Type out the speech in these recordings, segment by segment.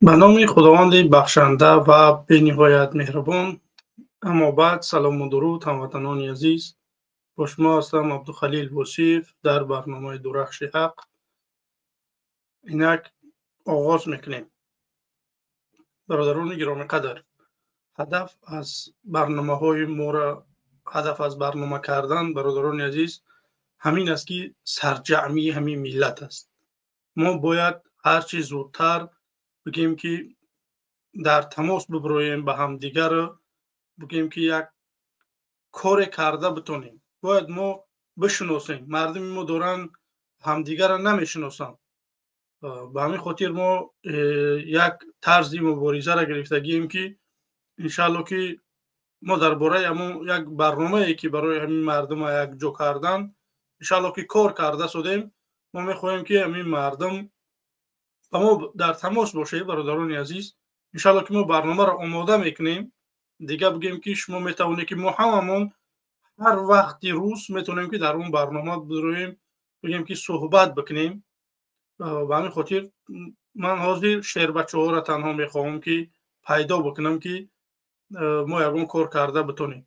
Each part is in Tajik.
Ба номи Худованди бахшанда ва бениҳоят меҳрубон. Аммо баъд, салому дуруд, ҳамватанони азиз. Бо шумо ҳастам Абдухалил Восиев дар барномаи Дурахши ҳақ. Инак оғоз мекунем. Бародарони гиромиқадр, ҳадаф аз барномаҳои моро, ҳадаф аз барнома кардан, бародарони азиз, ҳамин аст ки сарҷамъии ҳамин миллат аст. Мо бояд ҳарчи зудтар бигем ки дар тамос биброем ба ҳамдигар, бигем ки як коре карда битонем. Бояд мо бишиносем. Мардуми мо доранд ҳамдигарро намешиносанд. Ба ҳамин хотир мо як тарзи муборизаро гирифтагием ки иншаалло ки мо дар бораи ҳамон як барномае ки барои ҳамин мардума якҷо кардан иншаалло ки кор карда шудем. Мо мехоҳем ки ҳамин мардум ба мо дар тамос бошед, бародарони азиз. Иншаалло ки мо барномаро омода мекунем. Дига бигем ки шумо метавонед ки мо ҳамамон ҳар вақти рӯз метавонем ки дар он барнома бироем, бигем ки суҳбат бикунем. Ба ҳамин хотир ман ҳозир шербачаҳоро танҳо мехоҳам ки пайдо бикунам ки мо ягон кор карда битонем.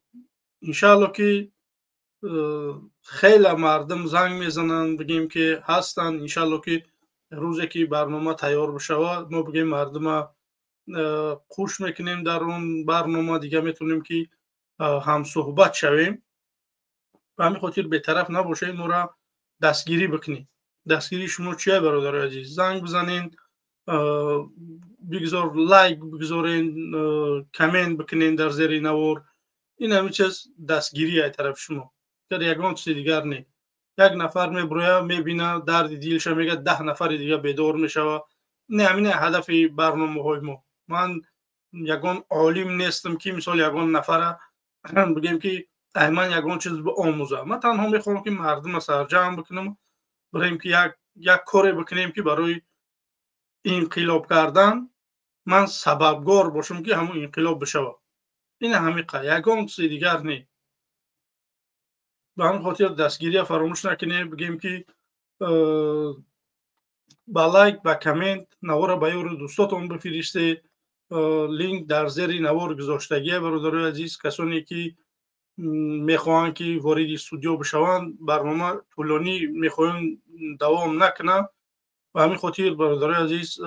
Иншаалло ки хеле мардум занг мезананд, бигем ки ҳастанд. Иншаалло ки рӯзе ки барнома тайёр бишавад, мо бигем мардума қуш мекунем дар он барнома, дига метавонем ки ҳамсуҳбат шавем. Ба ҳамин хотир бетараф набошед, моро дастгирӣ бикунед. Дастгирии шумо чия, бародарои азиз? Занг бизанед, бигзор лайк бигзорен, коммент бикунед дар зери навор. Ин ҳамин чиз дастгирӣ ай тарафи шумо, дигар ягон чизи дигар не. Як нафар меброя, мебина, дарди дилша мега, 10 нафари дига бедор мешава. Не, ҳамин ҳадафи барномаҳои мо. Ман ягон олим нестам ки мисол ягон нафара бигем ки ай ман ягон чиз биомӯзам. Ман танҳо мехоҳам ки мардума сарҷамъ бикунам, бирем ки як коре бикунем ки барои инқилоб кардан ман сабабгор бошам ки ҳамон инқилоб бишавад. Ин ҳамиқа, ягон чизи дигар не. Ба ҳамин хотир дастгирия фаромӯш накунем, бигем ки ба лайк, ба коммент навора ба ёру дӯстотон бифиристед. Линк дар зери навор гузоштагия, бародарои азиз. Касоне ки мехоҳанд ки вориди студио бишаванд, барнома тӯлонӣ мехоҳем давом накунад. Ба ҳамин хотир, бародарои азиз,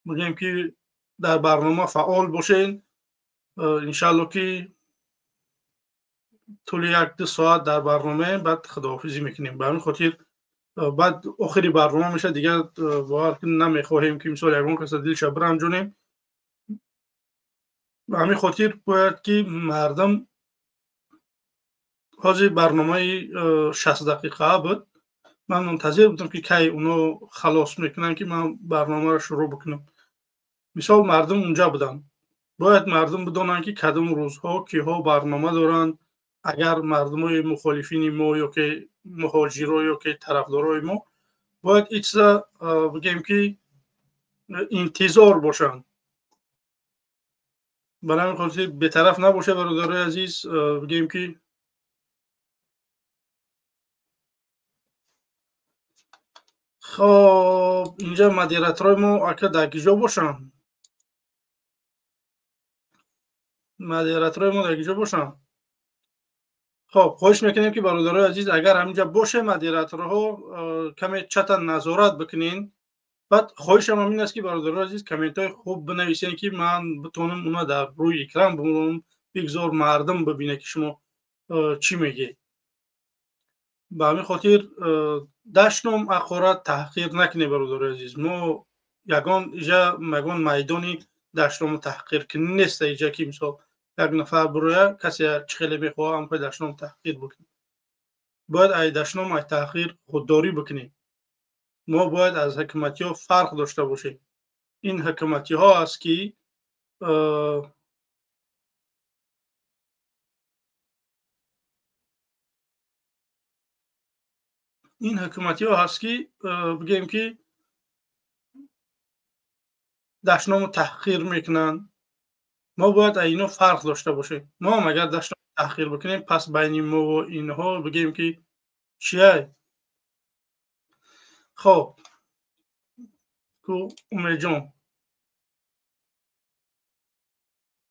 мегӯем ки дар барнома фаъол бошед. Иншаалло ки тӯли 1-2 соат дар барномаем, баъд худоҳофизӣ мекунем. Ба ҳамин хотир баъд охири барнома мешавад, дигар бовар кунед намехоҳем ки мисол ягон каса дилша биранҷонем. Ба ҳамин хотир бояд ки мардум ҳозир барномаи 60 дақиқа буд. Ман мунтазир будам ки кай оно халос мекунанд ки ман барномаро шурӯъ бикунам. Мисол мардум унҷа буданд. Бояд мардум бидонанд ки кадом рӯзҳо киҳо барнома доранд. Агар мардумои мухолифини мо ё ки муҳоҷиро ё ки тарафдорои мо бояд ин чиза бигем ки интизор бошанд. Ба ҳамин хотир бетараф набошед, бародарои азиз. Бигем ки хоб инҷа модераторои мо ака дар киҷо бошанд? Модераторои мо дар киҷо бошанд? Хоб, хоҳиш мекунем ки бародарои азиз, агар ҳаминҷа боше модераторҳо, каме чата назорат бикунен. Баъд хоҳишам ҳамин аст ки бародарои азиз комментҳои хуб бинависен ки ман битонам уна дар рӯи экран бимонам, бигзор мардум бибинад ки шумо чӣ мегӯед. Ба ҳамин хотир дашном ҳақорат таҳқир накунед, бародарои азиз. Мо ягон иҷа ягон майдони дашному таҳқиркунӣ нест иҷа ки мисол як нафар бироя касе чӣ хеле мехоҳад ҳам дашном таҳқир бикунад. Бояд ай дашном ай таҳқир худдорӣ бикунем. Мо бояд аз ҳукуматиҳо фарқ дошта бошем. Ин ҳукуматиҳо аст ки ин ҳукуматиҳо ҳаст ки бигем ки дашному таҳқир мекунанд. Мо бояд аз ино фарқ дошта бошем. Мо ҳам агар дашному таҳқир бикунем, пас байни мо ва инҳо бигем ки чия? Хоб, Ку Умедҷон.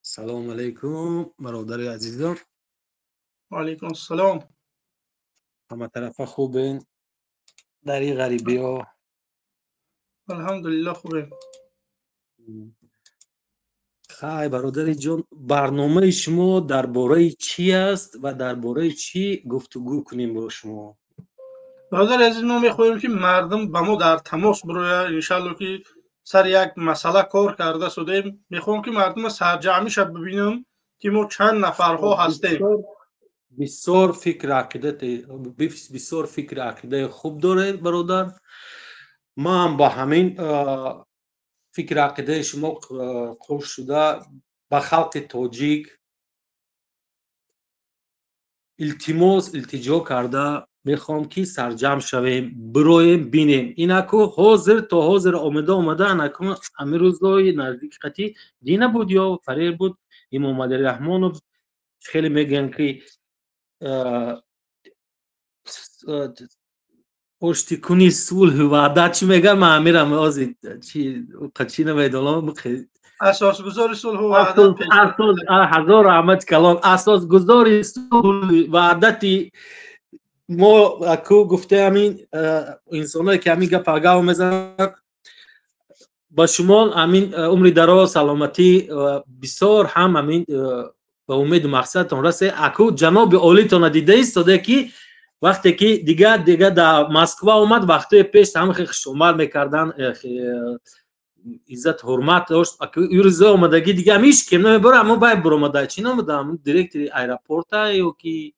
Салом алейкум, бародари азизон. Ва алейкум ассалом. Ҳама тарафа хубен дар ин ғарибиҳо? Алҳамдулиллоҳ, хубем. Хай, бародари ҷон, барномаи шумо дар бораи чӣ аст ва дар бораи чӣ гуфтугӯ кунем бо шумо? Бародари азиз, мо мехоҳем, ки мардум ба мо дар тамос бирояд. Иншалло, ки сари як масъала кор карда шудем. Мехоҳем, ки мардума сарҷамъиша бибинам, ки мо чанд нафарҳо ҳастем. Бисёр фикри ақидаи хуб доред, бародар. Ман ба ҳамин фикри ақидаи шумо хуш шуда, ба халқи тоҷик илтимос, илтиҷо карда мехоҳам, ки сарҷамъ шавем, бироем, бинем. Инаку ҳозир то ҳозир омада анаку ҳамин рӯзҳои наздики қатӣ дина буд ё фарер буд, Имомалӣ Раҳмонов хеле мегӯянд, ки оштикуни сулҳу ваҳдат, чӣ мегӯянд, ман амирам ҳозир чӣ намедонам. Асосгузори сулҳу ваҳдат. Ҳазор раҳмати калон, асосгузори сулҳу ваҳдати мо ку гуфта, ҳамин инсоное, ки ҳамин гапа гав мезананд, ба шумо ҳамин умри дароз, саломатӣ, бисёр ҳам ҳамин ба умеду мақсадтон расе. Аку ҷаноби олитона дида истода, ки вақте ки дига дар Москва омад, вақтҳои пеш ҳама хеле хушомад мекарданд, иззат ҳурмат дошт. Рӯзо омадагӣ дига ҳам ҳеч кем намебара. Аммо бай буромада, чӣ номуда, директори аэропорта ё ки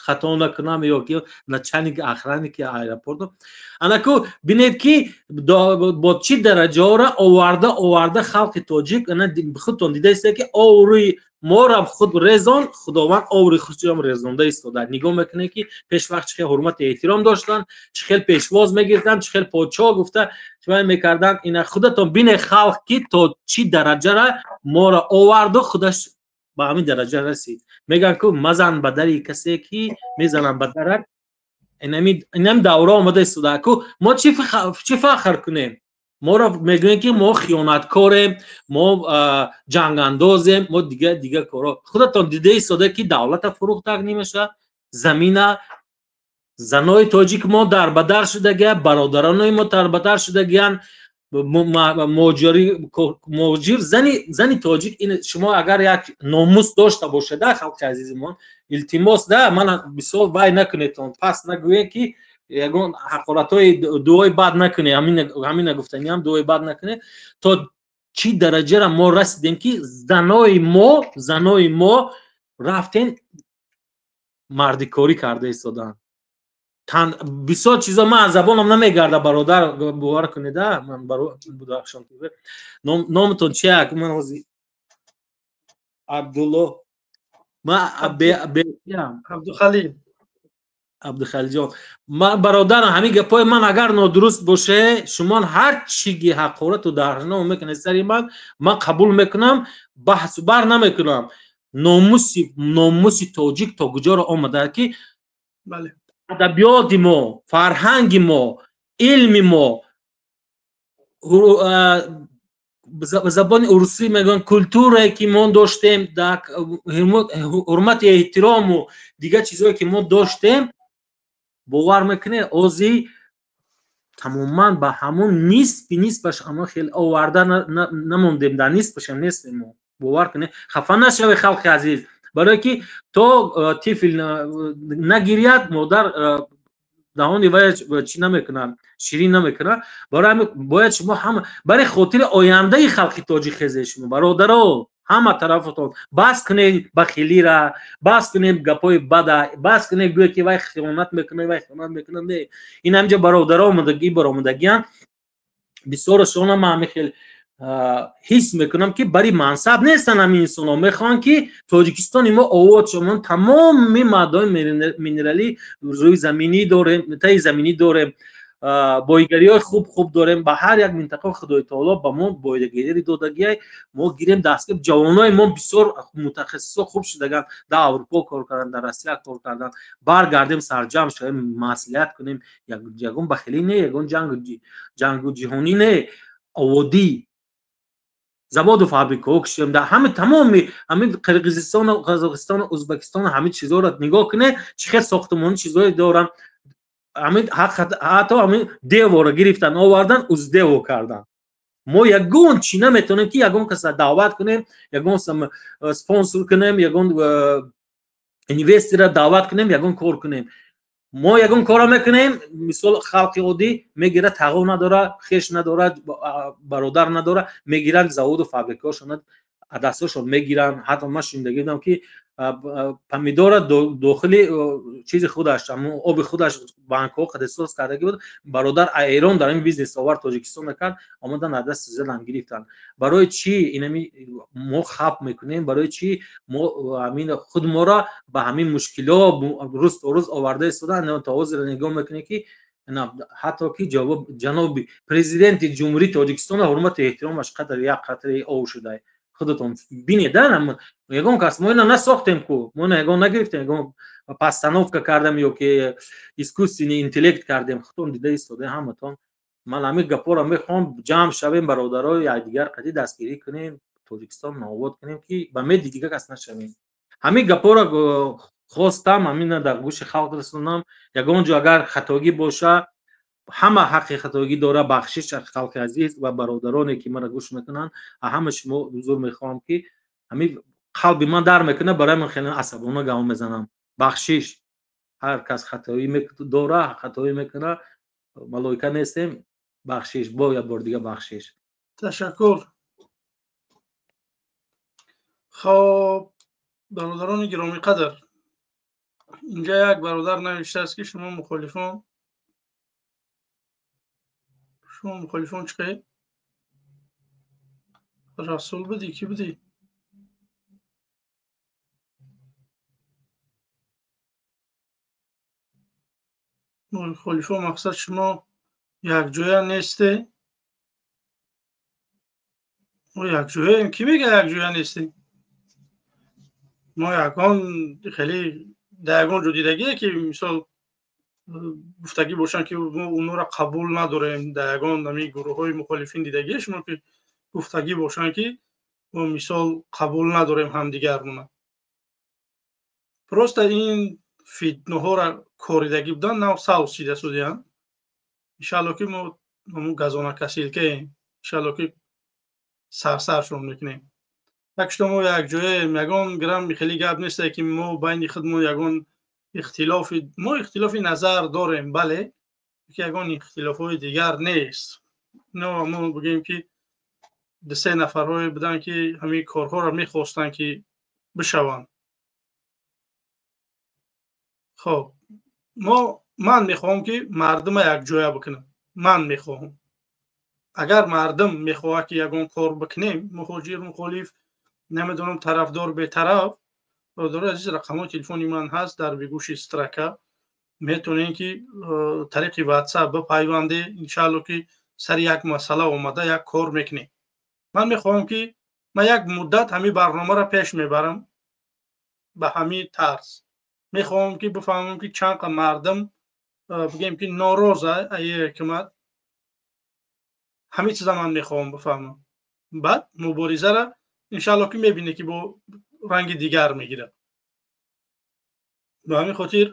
хато накунам, ё ки начальники охранники аэропорто. Анаку бинед, ки бо чӣ дараҷаҳоро оварда халқи тоҷик. Худтон дида истода, ки обрӯи мора худ резон, Худованд обрӯи худшам резонда истода. Нигоҳ мекунед, ки пеш вақт чӣ хел ҳурмату эҳтиром доштанд, чӣ хел пешвоз мегирифтанд, чӣ хел подшоҳ гуфта чӣ мекарданд. Ина худатон бине, халқ, ки то чӣ дараҷара моро оварду, худаш ба ҳамин дараҷа расид. Мегӯянд ку, мазан ба дари касе, ки мезанам ба дарак. Инами давра омада истода. Ку мо чӣ фахр кунем? Моро мегӯем, ки мо хиёнаткорем, мо ҷангандозем, мо дига дига коро. Худатон дида истода, ки давлата фурӯхтак нимаша, замина, занои тоҷик мо дарбадар шудагия, бародаронои мо дарбадар шудагиянд, муҳоҷир. Зани тоҷик, шумо агар як номус дошта бошед, халқи азизимон, илтимос да, ман бисёр вай накунедтон, пас нагӯед, ки ягон ҳақоратҳои дуои бад накунед, ҳамина гуфтаниам, дуои бад накунед. То чӣ дараҷара мо расидем, ки занои мо рафтен мардикорӣ карда истоданд. Бисёр чизо ман аз забонам намегарда, бародар, бовар кунед. Ман Будахшон, номатон чия? Ман ҳозир Абдулло, ман. Абдухалил. Абдухалилҷон, ман, бародарам, ҳамин гапҳои ман агар нодуруст боше, шумо ҳар чиги ҳақорату дарҳно мекунед сари ман, ман қабул мекунам, баҳсу бар намекунам. Номуси тоҷик то куҷоро омада, ки адабиёти мо, фарҳанги мо, илми мо, забони урусӣ мегӯянд, культурае, ки мо доштем, ҳурмати эҳтирому дигар чизҳое, ки мо доштем, бовар мекунед, ози тамоман ба ҳамон нисфи нисфаш ама хеле оварда намондем, дар нисфашам нестем мо. Бовар кунед, хафа нашавед, халқи азиз, барое ки то тифл нагиряд, модар даҳони вай чӣ намекунад, ширин намекунад. Барои ҳамин бояд шумо ҳама барои хотири ояндаи халқи тоҷик хезед. Шумо, бародаро, ҳама тарафатон бас кунед бахилира, бас кунед гапҳои бада, бас кунед гӯед, ки вай хиёнат мекунад, вай хиёнат мекунад. Не, ин ҳамҷа бародаро омадагӣ, баромадагиянд, бисёрашона ман ҳамин хел ҳис мекунам, ки бари мансаб нестанд. Ҳамин инсонҳо мехоҳанд, ки Тоҷикистони мо овод шавад. Мо тамоми маъдони минералӣ рӯи заминӣ дорем, таи заминӣ дорем, боигариҳои хуб хуб дорем. Ба ҳар як минтақа Худои таоло ба мо боигари додагиай. Мо гирем дастгир, ҷавонои мо бисёр мутахассисо хуб шудаганд, дар Аврупо кор карданд, дар Россия кор карданд. Баргардем, сарҷамъ шавем, маслиҳат кунем. Ягон бахилӣ не, ягон ҷангу ҷиҳонӣ не. Оводӣ заводу фабрикаҳо кушем. Дар ҳами тамоми ҳамин Қирғизистону Қазоқистону Ӯзбекистону ҳамин чизҳоро нигоҳ кунед, чӣ хел сохтмони чизҳое доранд. Ҳамин ҳатто ҳамин деворо гирифтан, овардан, уздево кардан. Мо ягон чӣ наметавонем ки ягон каса даъват кунем, ягон спонсор кунем, ягон инвестора даъват кунем, ягон кор кунем. Мо ягон корро мекунем, мисол халқи оддӣ мегирад, тағо надора, хеш надора, бародар надора, мегиранд заводу фабрикаҳошон дастҳошон мегиранд. Ҳатто ман шунидагӣ будам ки помидора дохили чизи худаш, оби худаш банкҳо қадисоз кардагӣ буд. Бародар Эрон дар ин бизнес овард, Тоҷикистон накард, омадан аз даст задан гирифтанд. Барои чӣ инами мо хап мекунем? Барои чӣ мо ҳамин худ моро ба ҳамин мушкило рӯз то рӯз оварда истодан? То ҳозир нигоҳ мекунем ки ҳатто ки ҷаноби президенти Ҷумҳурии Тоҷикистон ҳурмату эҳтиромаш қадр як қатраи ов шуда. Худатон бинед, ягон кас мо ина насохтем ку, мо ина ягон нагирифтем, ягон постановка кардем ё ки искусственный интеллект кардем. Худтон дида истода ҳаматон. Ман ҳамин гапҳоро мехоҳам ҷамъ шавем, бародарои якдигар қади дастгирӣ кунем, Тоҷикистон обод кунем, ки ба меди дигар кас нашавем. Ҳамин гапҳоро хостам ҳамина дар гӯши халқ расонам. Ягон ҷо агар хатогӣ боша, ҳама ҳаққи хатогӣ дора, бахшиш халқи азиз ва бародароне ки маро гӯш мекунанд. Ҳама шумо узр мехоҳам ки ҳамин қалби ман дар мекунад, барои ман хеле асабона гап мезанам. Бахшиш, ҳар кас хатоӣ дора, хатоӣ мекунад, малоика нестем. Бахшиш, бо як бор дига бахшиш. Ташаккур. Хоб, бародарони гиромиқадр, инҷа як бародар навиштааст ки шумо мухолифон, шумо мухолифон чӣ қаед? Расул будӣ, кӣ будӣ? Мухолифон мақсад шумо якҷоя несте? Мо якҷояем. Кӣ мега якҷоя нестем? Мо ягон хеле дар ягон ҷо дидагие ки мисол гуфтагӣ бошанд ки мо онҳоро қабул надорем? Дар ягон ҳамин гурӯҳҳои мухолифин дидагие шумо ки гуфтагӣ бошанд ки мо мисол қабул надорем ҳамдигармона? Просто ин фитнаҳоро коридагӣ буданд, нав сав сида судиянд. Иншалло ки мо ҳамун газонакасилкаем, иншалло ки сарсаршон мекунем. Так что мо якҷояем, ягон грамм хеле гап несте ки мо байни худмон ягон ихтилофи, мо ихтилофи назар дорем, бале, ки ягон ихтилофҳои дигар нест. Но мо бигӯем ки ду-се нафарҳое буданд ки ҳамин корҳоро мехостанд ки бишаванд. Хоб, мо ман мехоҳам ки мардума якҷоя бикунам. Ман мехоҳам, агар мардум мехоҳад ки ягон кор бикунем, муҳоҷир, мухолиф, намедонам, тарафдор, бетараф, бародарои азиз, рақамҳои телефони ман ҳаст дар бегӯши строка, метавонем ки тариқи WhatsApp бипайванде. Иншаалло ки сари як масъала омада як кор мекунем. Ман мехоҳам ки ман як муддат ҳамин барномаро пеш мебарам ба ҳамин тарз. Мехоҳам ки бифаҳмам ки чанд қа мардум бигӯем ки нороза аи ҳукумат. Ҳамин чиза ман мехоҳам бифаҳмам. Баъд муборизаро иншаалло ки мебине ки бо ранги дигар мегирад. Ба ҳамин хотир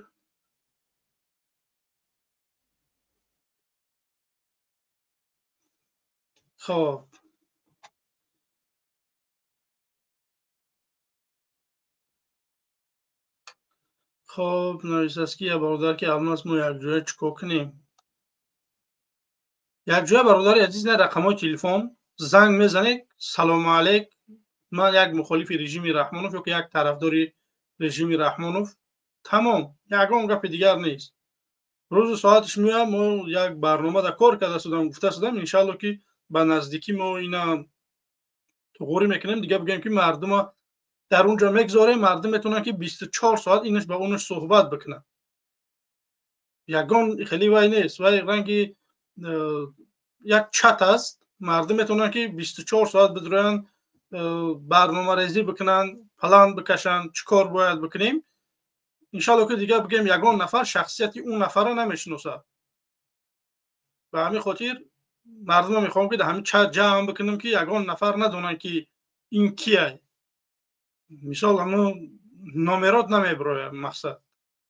хоб, хоб, нависааст ки я бародар ки Алмаз мо якҷоя чӣ кор кунем? Якҷоя бародари азиз, на рақамҳои телефон занг мезанед, салому алейк, ман як мухолифи режими Раҳмонов ё ки як тарафдори режими Раҳмонов, тамом, ягон гапи дигар нест. Рӯзу соаташ меоям, мо як барнома дар кор карда судам, гуфта судам, иншаалло ки ба наздикӣ мо ина туғурӣ мекунем. Дига бигӯем ки мардума дар он ҷо мегзорем, мардум метавонанд ки 24 соат инаш ба онаш суҳбат бикунанд. Ягон хеле вай нест, вай ранги як чат аст, мардум метавонанд ки 24 соат бидроянд, барномарезӣ бикунанд, план бикашанд, чӣ кор бояд бикунем. Иншалло ки дига бигӯем ягон нафар шахсияти он нафарро намешиносад. Ба ҳамин хотир Мардума мехоҳам, ки дар ҳамин чат ҷамъ бикунем, ки ягон нафар надонанд, ки ин кияй. Мисол, ҳамун номерот намебирояд, мақсад,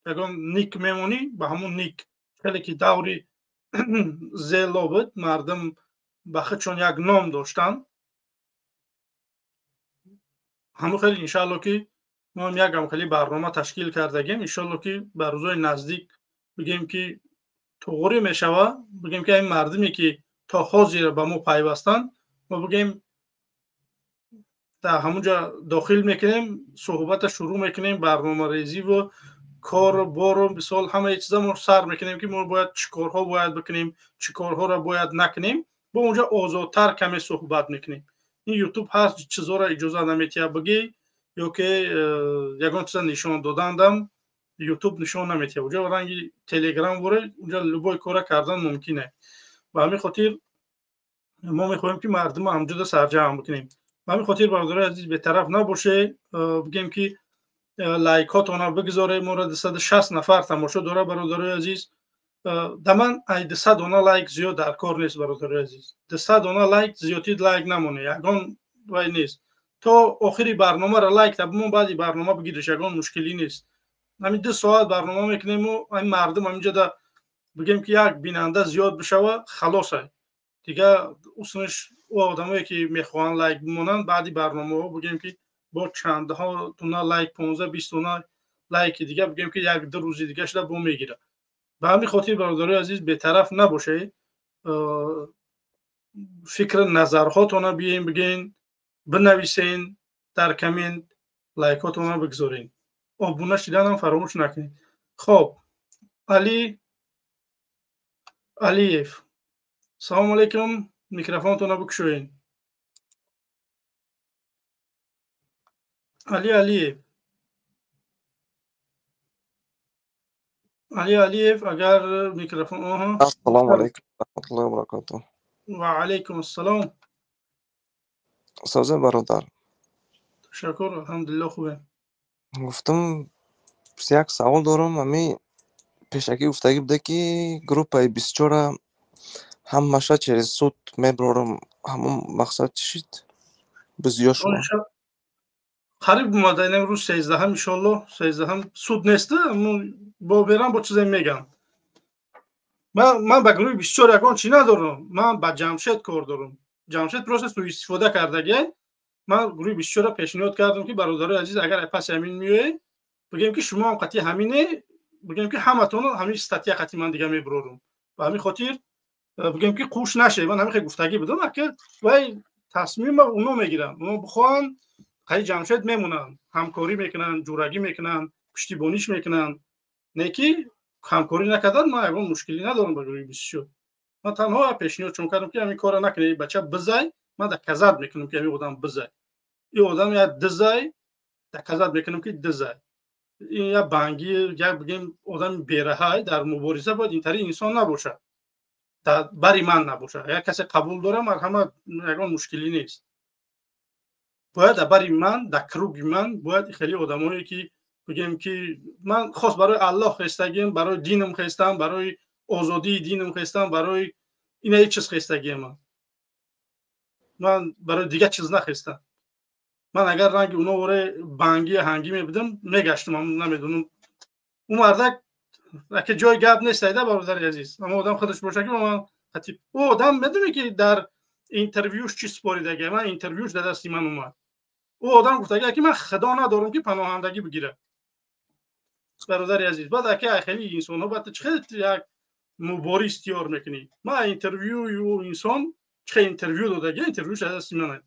ягон ник мемонӣ, ба ҳамун ник. Хеле ки даври зело буд, мардум ба худшон як ном доштанд. Ҳамун хеле, иншаалло, ки мо ҳам якам хеле барнома ташкил кардагем. Иншоалло, ки ба рӯзои наздик, бигем, ки туғрӣ мешава, бигем, ки ин мардуме, ки то ҳозир ба мо пайвастанд, мо, бигем, дар ҳамунҷа дохил мекунем, суҳбата шурӯъ мекунем, барномарезиву кору бору, мисол, ҳамаи чиза мо сар мекунем, ки мо бояд чӣ корҳо бояд бикунем, чӣ корҳоро бояд накунем. Бо онҷа озодтар каме суҳбат мекунем. Ин Ютуб ҳар чизоро иҷоза наметиҳад бигӣ, ё ки ягон чиза нишон додандам Ютуб нишон наметиҳад. Уҷа ранги Телеграм боре, унҷа любой кора кардан мумкине. Ба ҳамин хотир мо мехоҳем, ки мардума ҳамҷода сарҷамъ бикунем. Ба ҳамин хотир, бародарои азиз, бетараф набоше, бигем, ки лайкҳотона бигзоре. Моро 260 нафар тамошо дора, бародарои азиз. Да ман ай 200 дона лайк зиёд дар кор нест, бародарои азиз. 200 дона лайк зиёдтир лайк намоне, ягон вай нест. То охири барномаро лайк та бимон, баъди барнома бигириш, ягон мушкилӣ нест. Ҳамин 2 соат барнома мекунему ҳамин мардум ҳаминҷода, бигем, ки як бинанда зиёд бишава, халосай. Дига уснаш ӯ одамое, ки мехоҳанд лайк бимонанд, баъди барномаҳо, бигем, ки бо чандҳо дона лайк, 15-20 дона лайки дига, бигем, ки як ду рӯзи дига шуда бо мегирад. Ба ҳамин хотир, бародарои азиз, бетараф набошед, фикри назарҳотона биен, биген, бинависен дар коммент, лайкҳотона бигзорен, обуна шиданам фаромӯш накунед. Хоб, Али Алиев, салому алейкум, микрофонтонро бикушоед. Али Алиев, Али Алиев, агар микрофон Ассалому алайкум раҳматуллоҳи ва баракотуҳ. Ва алайкум ассалом. Созем, бародар? Ташаккур, алҳамдулилло, хубем. Гуфтам, як савол дорам. Ами пешакӣ гуфтагӣ буда, ки группаи 24-а ҳамаша через суд мебарорам. Ҳамон мақсад чӣ шид? Бизё шумо. Қариб омада, инам рӯз 13-ам, иншолло, 13-ам суд нест, бо берам, бо чизе мегам. Ман ба гурӯҳи 24 ягон чӣ надорам, ман ба Ҷамшед кор дорам. Ҷамшед просто суистифода кардагиай. Ман гурӯҳи 24-ро пешниҳод кардам, ки бародарои азиз, агар паси ҳамин меоед, бигем, ки шумо ҳам қатъи ҳамине, бигем, ки ҳаматон ҳамин статья қатъи ман дига мебурорум. Ба ҳамин хотир, бигем, ки қӯш наше. Ман ҳамин хел гуфтагӣ будам, ака вай тасмима уно мегиранд. Уно бихоҳанд, қаи Ҷамшед мемонанд, ҳамкорӣ мекунанд, ҷурагӣ мекунанд, пуштибониш мекунанд. Не ки ҳамкорӣ накардан, ман ягон мушкилӣ надорам ба гурӯҳи 24. Ман танҳо пешниҳод чун кардам, ки ҳамин корро накунед, бача бизай, ман доказать мекунам, ки ҳамин одам бизай. Ин одам як дизай, доказать мекунам, ки дизай. Ин як банги, як, бигем, одами бераҳай. Дар мубориза бояд интари инсон набошад, бари ман набошад. Агар касе қабул дора, марҳамат, ягон мушкилӣ нест. Бояд дар бари ман, дар круги ман бояд хеле одамое, ки, бигем, ки ман хос барои Аллоҳ хестагием, барои динам хестам, барои озодии динам хестам, барои ина ҳеҷ чиз хестагием. Ман барои дигар чиз нахестам. Ман агар ранги уно воре банги ҳангӣ мебудам, мегаштам, намедонам. Ӯ мардак ака ҷои гап нест, айда, бародари азиз. Аммо одам худаш боша, ки ман ӯ одам медонӣ, ки дар интервюш чӣ споридаги. Ман интервюш дар дасти ман омад. Ӯ одам гуфтага, ки ман худо надорам, ки паноҳандагӣ бигирам. Бародари азиз, баъд ака хеле инсонҳо баъд чӣ хел як мубориз тиёр мекунӣ? Ман интервюи ӯ инсон чӣ хел интервю додаги, интервюш дар дасти ман.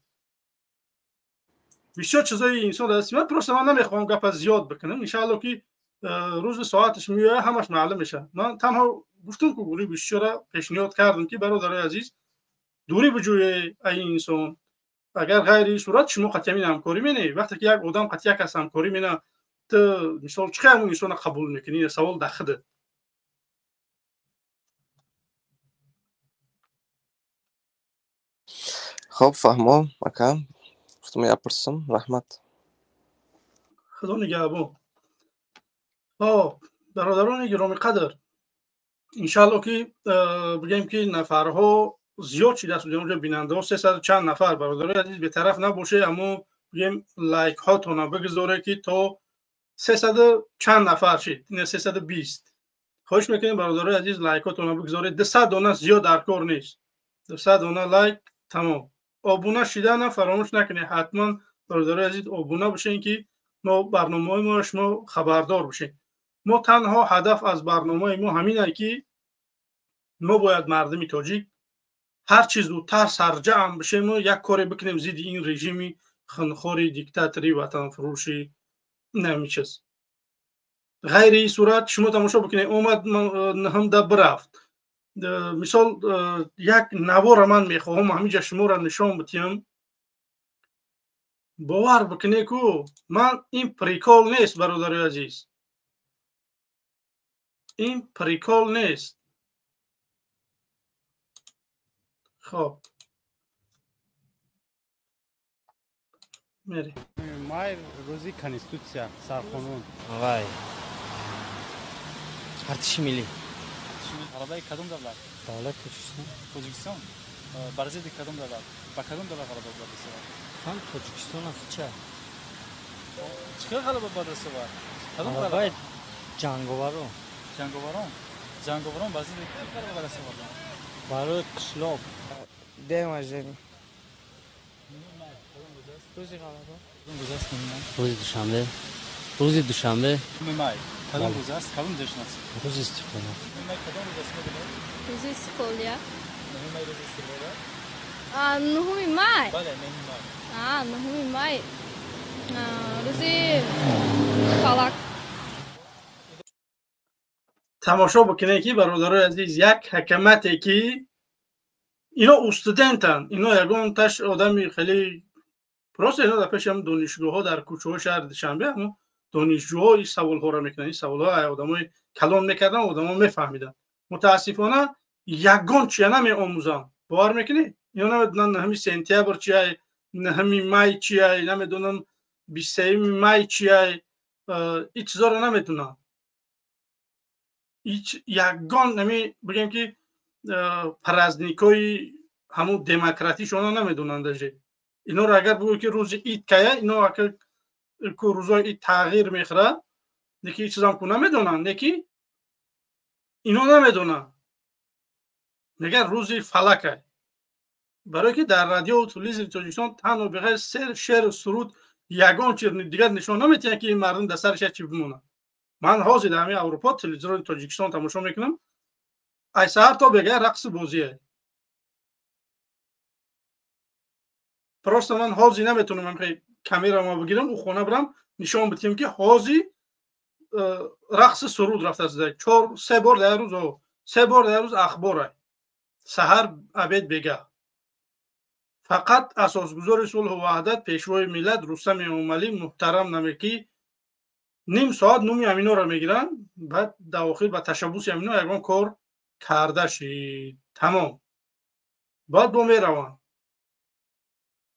Бисёр чизои инсон дар дасти ман. Просто ман намехоҳам гапа зиёд бикунам. Иншаалло, ки рӯзи соаташ меояд, ҳамаш маълум мешавад. Ман танҳо гуфтам, ки гурӯҳи 24-ра пешниҳод кардам, ки бародарои азиз, дурӣ биҷӯе ай инсон. Агар ғайри сурат шумо қатъи ҳамкорӣ мене, вақте ки як одам қатъи як кас ҳамкорӣ мена, ту, мисол, чӣ ҳамун инсонро қабул мекунӣ? Савол дар худат. Хоб, фаҳмо, ака. Гуфтам, я пурсам. Раҳмат. Худо нигаҳбон. Хоб, бародарони гиромиқадр, иншаалло, ки бигем, ки нафарҳо зиёд шидааст онҷо бинандаҳо, 300 чанд нафар. Бародарои азиз, бетараф набошед, аммо бигем лайкҳотона бигузоре, ки то 300 чанд нафар шид, ина 320. Хоҳиш мекунем, бародарои азиз, лайкҳотона бигузоред. 200 дона зиёд дар кор нест, 200 дона лайк, тамом. Обуна шидана фаромӯш накунед, ҳатман, бародарои азиз, обуна бошед, ки мо барномаҳои моро шумо хабардор бошед. Мо танҳо ҳадаф аз барномаи мо ҳамин ае, ки мо бояд мардуми тоҷик ҳар чи зудтар сарҷамъ бишему як коре бикунем зидди ин режими хунхори диктатори ватанфурӯши нами чиз. Ғайри ин сурат шумо тамошо бикунед, омад ҳамда бирафт. Мисол, як навора ман мехоҳам ҳаминҷа шуморо нишон бидиҳам. Бовар бикунед ку, ман ин прикол нест, бародарои азиз, ин прикол нест. Хоб, мерем. Май, рӯзи Конститутсия, сарқонун. Вай, артиши миллӣ. Ғалабаи кадом давлат? Давлати Тоҷикистон. Тоҷикистон бар зидди кадом давлат, ба кадом давлат ғалаба ба даст овард? Ҳам Тоҷикистон аст, ча. Чӣ хел ғалаба ба даст овард? Кадом ғалабаи? Ғалаба? Ҷанговарон. Ҷанговарон, ҷанговарон бар зидди кӣ ғалаба ба даст оварданд? Барои қишлоқ. День рождения. Рӯзи ғалаба. Кадом рӯз аст 9 май? Рӯзи душанбе, рӯзи душанбе. 9 май кадом рӯз аст, кадом ҷашн аст? Рӯзи истиқлол. 9 май кадом рӯз аст, медонед? Рӯзи истиқлолия. 9 май рӯзи истиқлол аст? 9 май? Бале, 9 май. 9 май, рӯзи фалак. Тамошо бикунед, ки бародарои азиз, як ҳакамате, ки ино студентанд, ино ягон таш одами хеле просто, ино дар пеши ҳам донишгоҳҳо, дар кӯчаҳои шаҳри Душанбе ҳамо донишҷӯҳо ин саволҳоро мекунанд. Ин саволҳо одамои калон мекарданд, одамо мефаҳмиданд. Мутаассифона, ягон чия намеомӯзанд. Бовар мекунед, ино намедонанд 9 сентябр чиай, 9 май чиай, намедонам 23 май чиай, ин чизоро намедонанд. Ягон ами бигем, ки праздникҳои ҳамун демократишона намедонанд даже. Иноро агар бигӯй, ки рӯзи ид кая, ино ку рӯзои ид тағйир мехӯрад, неки ин чизам ку намедонанд. Неки ино намедонанд, мегӯяд рӯзи фалакай, барое ки дар радиову телевизори Тоҷикистон танҳо беғайр шеъру суруд ягон чиз дигар нишон наметиҳанд, ки ин мардум дар сараш як чи бимонад. Ман ҳозир дар ҳамин Аврупо телевизори Тоҷикистон тамошо мекунам, ай саҳар то бегаҳ рақсу бозие. Просто ман ҳозир наметавонам камерамо бигирам, ӯ хона бирам, нишон бидиҳем, ки ҳозир рақси суруд рафтааст. Чор се бор дар рӯз, се бор дар рӯз ахбора: саҳар, обед, бегаҳ. Фақат асосгузори сулҳу ваҳдат, пешвои миллат Рустам Эмомалӣ муҳтарам намекӣ ним соат номи аминоро мегиранд, баъд дар охир ба ташаббуси амино ягон кор карда шид, тамом. Баъд бо мераванд,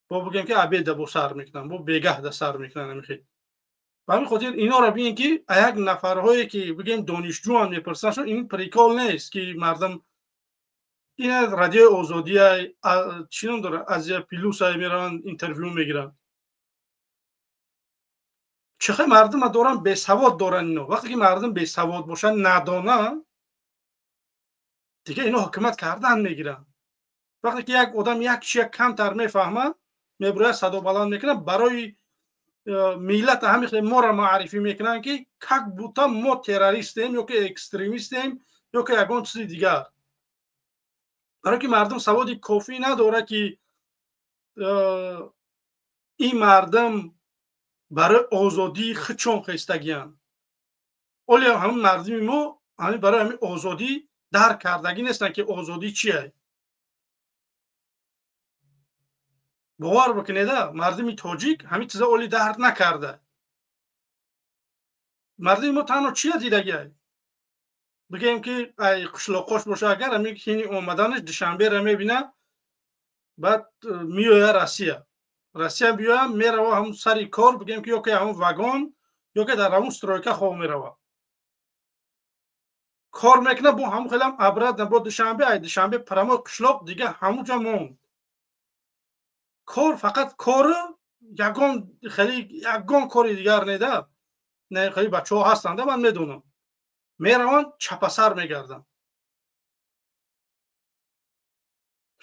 бо бигем, ки обеда бо сар мекунанд, бо бегаҳда сар мекунанд. Амихел ба ҳамин хотир иноро бинем, ки як нафарҳое, ки бигем донишҷӯам, мепурсанд. Ин прикол нест, ки мардум ина Радиои Озодия чӣ ном дорад, Азия Плюса мераванд, интервю мегиранд. Чӣ хел мардума доранд, бесавод доранд ино. Вақте ки мардум бесавод бошанд, надонанд, дигар ино ҳукумат кардан мегиранд. Вақте ки як одам як чия камтар мефаҳмад, мебирояд, садо баланд мекунад, барои миллата ҳамин хел моро муаррифӣ мекунанд, ки как будто мо террористем ё ки экстремистем, ё ки ягон чизи дигар, барое ки мардум саводи кофӣ надорад, ки ин мардум барои озодии худшон хестагиянд. Оле ҳамин мардуми мо ҳамин барои ҳамин озодӣ дарк кардагӣ нестанд, ки озодӣ чие. Бовар бикунеда, мардуми тоҷик ҳамин чиза оли дарк накарда. Мардуми мо танҳо чия дидагиай? Бигӯем, ки ай қишлоқош боша, агар ҳамин ҳини омаданаш Душанберо мебина, баъд меоя Россия. Россия биёя, мерава ҳамун сари кор, бигӯем, ки ё ки ҳамун вагон, ё ки дар ҳамун стройка хоб мерава. Кор мекунад, бо ҳамун хелам обратно бо Душанбе, ай Душанбе прямой қишлоқ, дига ҳамунҷа монд. Кор фақат кору ягон хеле ягон кори дигар неда. Не, хеле бачаҳо ҳастанд, ман медонам. Мераванд, чапасар мегарданд.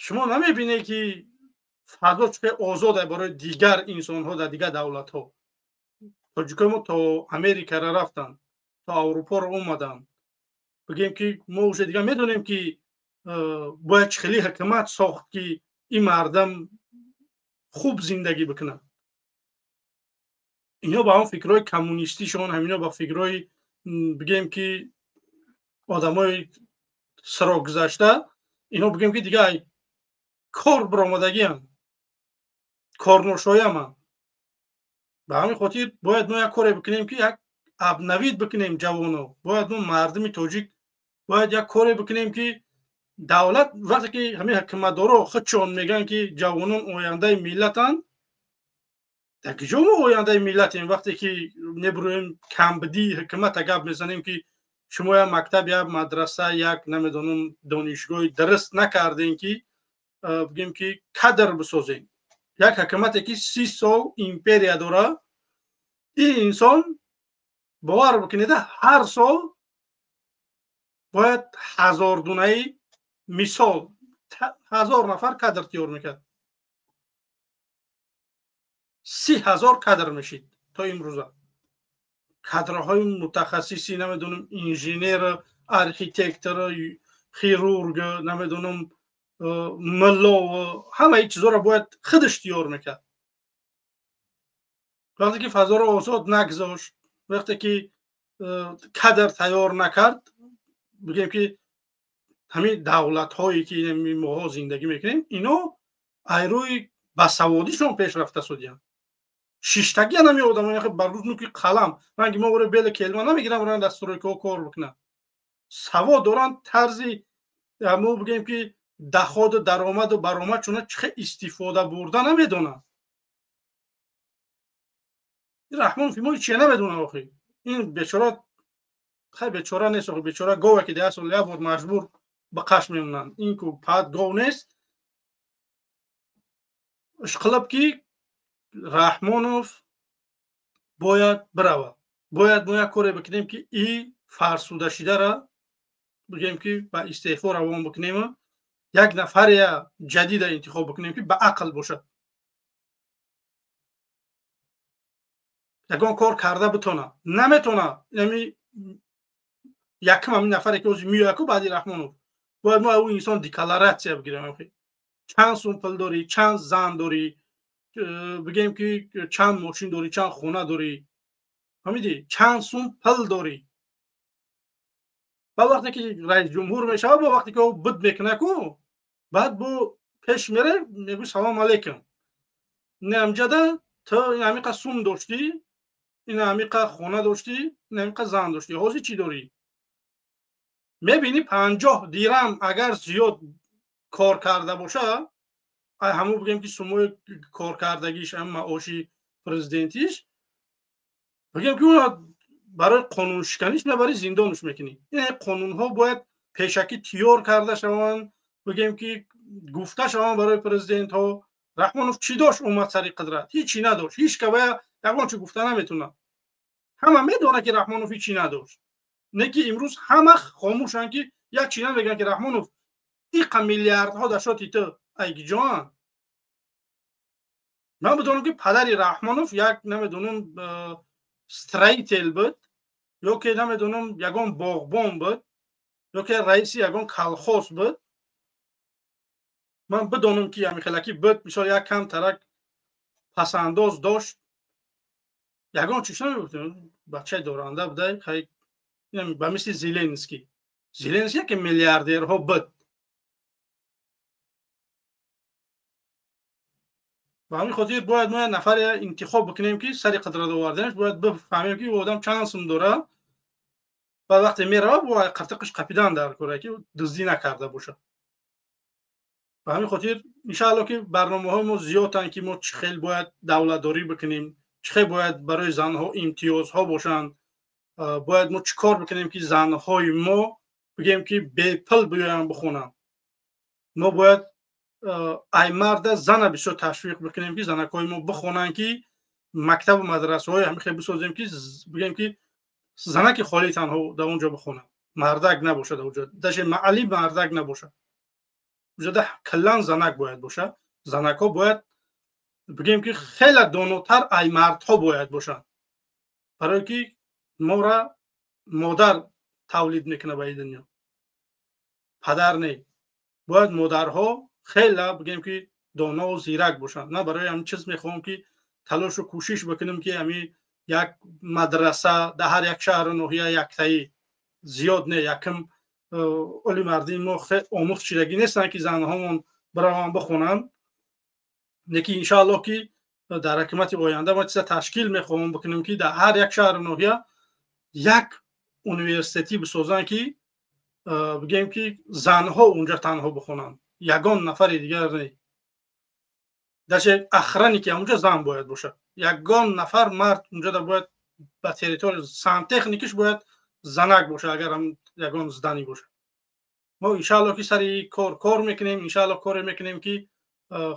Шумо намебинед, ки фазо чӣ озод аст барои дигар инсонҳо дар дигар давлатҳо. Тоҷикои мо то Америкаро рафтанд, то Аврупоро омаданд. Бигем, ки мо уже дигар медонем, ки бояд чӣ хеле ҳукумат сохт, ки ин мардам хуб зиндагӣ бикунад. Ино ба он фикрҳои коммунистишон, ҳамино ба фикрҳои, бигем, ки одамои сирок гузашта, ино, бигем, ки дигар кор биромадагиам, корношояманд. Ба ҳамин хотир бояд мо як коре бикунем, ки як обновить бикунем ҷавоно. Бояд мо, мардуми тоҷик, бояд як коре бикунем, ки давлат, вақте ки ҳамин ҳукуматдоро худшон мегӯянд, ки ҷавонон ояндаи миллатанд, дар куҷо мо ояндаи миллатем, вақте ки мебуроем, камбудии ҳукумата гап мезанем, ки шумо як мактаб, як мадраса, як, намедонам, донишгоҳи дуруст накардем, ки, бигем, ки кадр бисозем. Як ҳукумате, ки 30 сол империя дора, ин инсон, бовар бикунед, ҳар сол бояд ҳазордунаи, мисол, 1000 нафар кадр тиёр мекард, 30 000 кадр мешид. То имрӯза кадрҳои мутахассиси, намедонам, инженер, архитектор, хирург, намедонам, мулло, ҳамаи чизоро бояд худаш тиёр мекард. Вақте ки фазоро озод нагзошт, вақте ки кадр тайёр накард, бигем, ки ҳамин давлатҳое, ки моҳо зиндагӣ мекунем, ино айрӯи басаводишон пеш рафта судиянд. Шиштагиан ҳами одамои бар нуки қалам ранги мо оре беле келма намегирам, ран дар стройкаҳо кор бикунанд. Савод доранд, тарзи мо, бигем, ки доходу даромаду баромадшона чӣ хел истифода бурда намедонанд. Раҳмонов имо чия намедонад охи. Ин бечора, хай, бечора нест охи, бечора гова, ки 10 сол як бор маҷбур ба қаш мемонанд. Ин ку пад гов нест. Ишқилиб, ки Раҳмонов бояд биравад. Бояд мо як коре бикунем, ки и фарсуда шидара, бигем, ки ба истеъфо равон бикунему як нафария ҷадида интихоб бикунем, ки ба ақл бошад, ягон кор карда битона. Наметона, ами якм ҳамин нафаре, ки ҳозир меояку баъди Раҳмонов, бояд мо ӯ инсон декларатсия бигирем: чанд сум пул дорӣ, чанд зан дорӣ, бигем, ки чанд мошин дорӣ, чанд хона дорӣ, фаҳмидӣ, чанд сум пул дорӣ. Баъд вақте ки раисҷумҳур мешавад, бо вақте ки ӯ буд мекунаку, баъд бо пеш мере, мегӯ: «Салом алейкум, ин амҷада ту ин ҳамиқа сум доштӣ, ин ҳамиқа хона доштӣ, ин ҳамиқа зан доштӣ, ҳозир чӣ дорӣ?» Мебинӣ, 50 дирам агар зиёд кор карда боша, ҳамун, бигем, ки сумои коркардагиш, ҳам маоши президентиш, бигем, ки уна барои қонуншиканиш мебарӣ, зиндонш мекунӣ. Ин қонунҳо бояд пешакӣ тиёр карда шаванд, бигем, ки гуфта шаванд барои президентҳо. Раҳмонов чӣ дошт, омад сари қудрат? Ҳичи надошт. Ҳеч кава ягон чи гуфта наметонад. Ҳама медонад, ки Раҳмонов ҳичи надошт. Не ки имрӯз ҳама хомӯшанд, ки як чи намегӯянд, ки Раҳмонов, иқа миллиардҳо дар шоти ту айгиҷоанд. Ман бидонам, ки падари Раҳмонов як, намедонам, строитель буд ё ки, намедонам, ягон боғбон буд ё ки раиси ягон колхоз буд. Ман бидонам, ки ҳамихелакӣ буд, мисол, як кам тарак пасандоз дошт, ягон чиз намегуфтем, бачаи доранда будай. Хай, ба мисли Зеленский. Зеленский яке миллиардерҳо буд. Ба ҳамин хотир бояд мо як нафаре интихоб бикунем, ки сари қудрат оварданаш бояд бифаҳмем, ки одам чанд сум дорад. Баъд вақте меравад, бо қартиқиш қапидан дар кора, ки дуздӣ накарда бошад. Ба ҳамин хотир, иншаалло, ки барномаҳои мо зиёданд, ки мо чӣ хел бояд давлатдорӣ бикунем, чӣ хел бояд барои занҳо имтиёзҳо бошанд, бояд мо чӣ кор бикунем, ки занҳои мо бигем ки бепул биёянд бихонанд. Мо бояд ай марда зана бисёр ташвиқ бикунем, ки занакҳои мо бихонанд, ки мактабу мадрасаҳои ҳамин хел бисозем, ки бигем ки занаки холӣ танҳо дар он ҷо бихонад, мардак набошад дар он ҷо, даже мааллим мардак набошад. Уҷода каллан занак бояд бошад. Занакҳо бояд бигем ки хеле донотар ай мардҳо бояд бошанд, барое ки мора модар тавлид мекунад ба ин дунё, падар не. Бояд модарҳо хеле бигем ки донову зирак бошанд. Ман барои ҳамин чиз мехоҳам ки талошу кӯшиш бикунем, ки ҳамин як мадраса дар ҳар як шаҳру ноҳия яктаӣ, зиёд не, якм оли мардии мо омӯхт шидагӣ нестанд, ки занҳомон бираванд бихонанд. Лекин иншааллоҳ ки дар ҳукумати оянда мо чиза ташкил мехоҳем бикунем, ки дар ҳар як шаҳру ноҳия як университетӣ бисозанд, ки бигем ки занҳо унҷа танҳо бихонанд, ягон нафари дигар не. Даже охранники ҳамунҷа зан бояд бошад, ягон нафар мард унҷа бояд ба территория сантехникиш бояд занак бошад, агар ҳам ягон здани бошад. Мо иншааллоҳ ки сари кор мекунем, иншааллоҳ коре мекунем, ки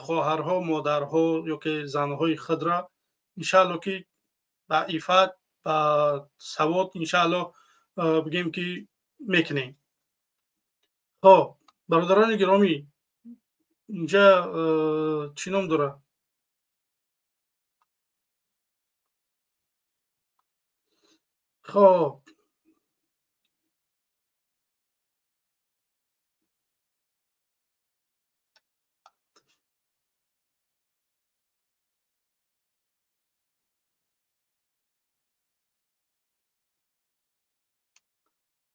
хоҳарҳо, модарҳо ё ки занҳои худро иншааллоҳ ки ба иффат, ба савод иншааллоҳ бигем ки мекунем. Хоб, бародарони гиромӣ, инҷа чӣ ном дорад? Хоб,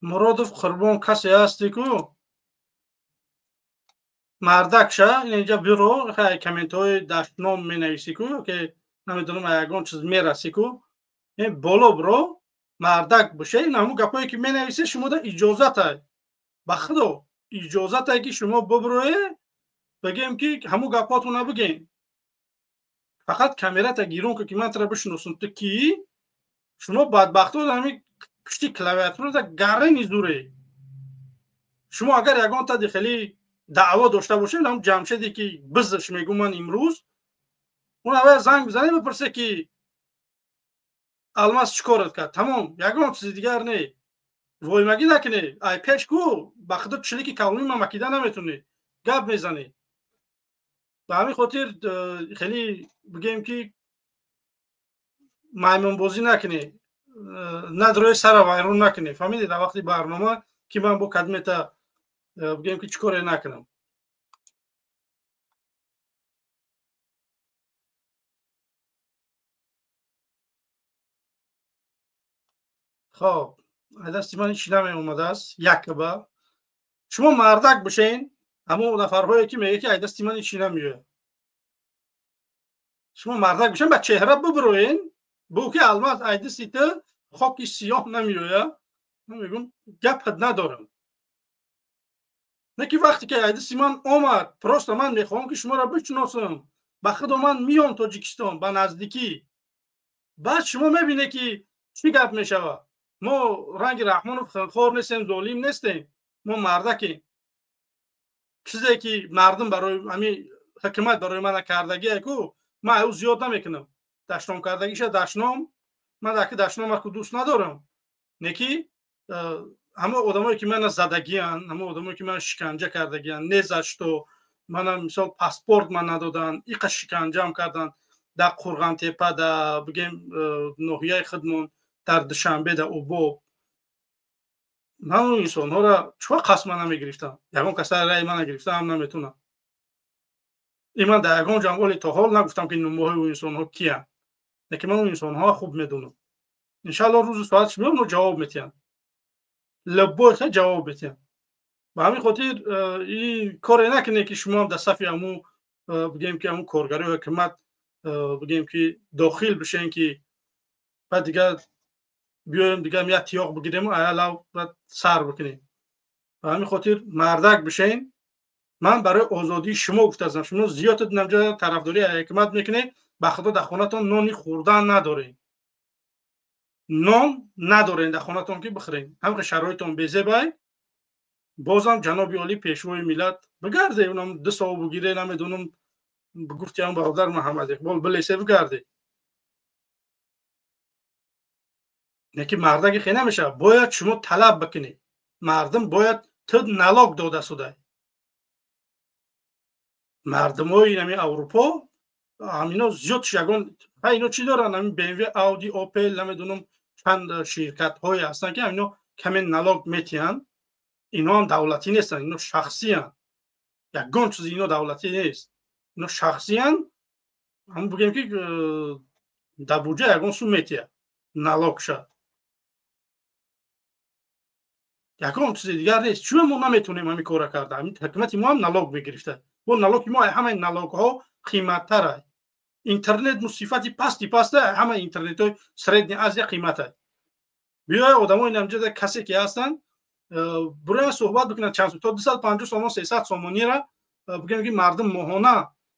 Муродов Қурбон касе ҳасте ку мардак ша инҷа биро комментҳои дашном менависӣ ку, ки намедонам ягон чиз мерасӣ ку, боло биро мардак боша. Ин ҳамун гапое ки менависе, шумода иҷозатай, ба худо иҷозатай, ки шумо бибирое бигем ки ҳамун гапҳотона бигем. Фақат камерата гирон ку, ки ман тара бишиносам, ту кӣ? Шумо бадбахто ҳамин пушти клавиатурада гарени зуре. Шумо агар ягон тади хеле даъво дошта бошед, ҳам Ҷамшеде ки бизш мегӯ ман имрӯз, он аввал занг бизанед, бипурсе ки Алмаз чӣ корат кард. Тамом, ягон чизи дигар не. Воймагӣ накунӣ, ай пеш ку ба худо чилики калони ма макида наметунӣ, гап мезанӣ. Ба ҳамин хотир хеле бигем ки маймунбозӣ накунӣ, надрои сара вайрон накунӣ. Фаҳмидед, дар вақти барнома ки ман бо кадмета бигем ки чӣ коре накунам. Хоб, дасти ман ҳеч намеомадааст. Якба шумо мардак бошен, ҳамон нафарҳое ки мегӯяд ки ай дасти ман ҳеч намеояд, шумо мардак бошен, ба чеҳра бибироен, бу ки Алмаз ай дасти ту хоки сиёҳ намеояд. Ман мегӯям гапат надорам. Не ки вақте ки ай дасти ман омад, просто ман мехоҳам ки шуморо бишиносам. Ба худо ман миём Тоҷикистон ба наздикӣ, баъд шумо мебинед ки чӣ гап мешавад. Мо ранги Раҳмонов хунхор нестем, золим нестем, мо мардакем. Чизе ки мардум барои ҳамин ҳукумат барои мана кардагие ку, ман ӯ зиёд намекунам. Дашном кардагиша дашном, ман даки дашнома ку дӯст надорам. Не ки ҳама одамое ки мана задагиянд, ҳама одамое ки мана шиканҷа кардагиянд, не за что мана мисол паспорт ман надоданд, иқа шиканҷаам карданд дар Қурғонтепа, дар бигем ноҳияи худмон, дар Душанбе, дар Обоб. Ман он инсонҳоро чӯ қасма намегирифтам, ягон каса раи мана гирифта ҳам наметунам. Ин ман дар ягон ҷам оли то ҳол нагуфтам ки номҳои он инсонҳо киянд, лекин ман он инсонҳоро хуб медонам. Иншааллоҳ рӯзу соатш меояд, онҳо ҷавоб метиҳанд, лаббой хе ҷавоб метиҳанд. Ба ҳамин хотир ин коре накунед ки шумо ҳам дар сафи ҳамун бигем ки ҳамун коргарои ҳукумат бигем ки дохил бишен, ки баъд дигар биёем дигар як тиёқ бигирем аялав баъд сар бикунем. Ба ҳамин хотир мардак бишен. Ман барои озодии шумо гуфтаам, шумо зиёд намҷа тарафдории ҳукумат мекунед, ба худо дар хонатон нони хӯрдан надоред, нон надоред дар хонатон ки бихӯред, ҳамин шароитон безебай. Бозам ҷаноби олӣ, пешвои миллат, бигарде, унам 2 сол бугире, намедонам, гуфтиам бародар Муҳаммад Иқбол, билесе, бигарде. Не ки мардаги хе намешавад, бояд шумо талаб бикунед. Мардум бояд ту налог дода судай. Мардумои ҳами Аврупо ҳамино зиёд ягон ино чӣ доранд? Ҳамин БМВ, Ауди, Опел, намедонам, чанд ширкатҳое ҳастанд, ки ҳамино каме налог метиҳанд. Ино ҳам давлатӣ нестанд, ино шахсиянд. Ягон чизи ино давлатӣ нест, ино шахсиянд. Ҳам бигӯем, ки дар буҷа ягон сум метиҳад налогша, ягон чизи дигар нест. Чун мо наметонем ҳамин кора карда? Ҳамин ҳукумати мо ҳам налог мегирифта, бо налоги мо ҳамаи налогҳо қиматтара. Интернет мо сифати пасти паста, ҳама интернетҳои Средняя Азия қимата. Биёя, одамои намҷада касе ки ҳастанд, буроя суҳбат бикунанд. Чанд то 250 сомон, 300 сомонира бигӯем, ки мардум моҳона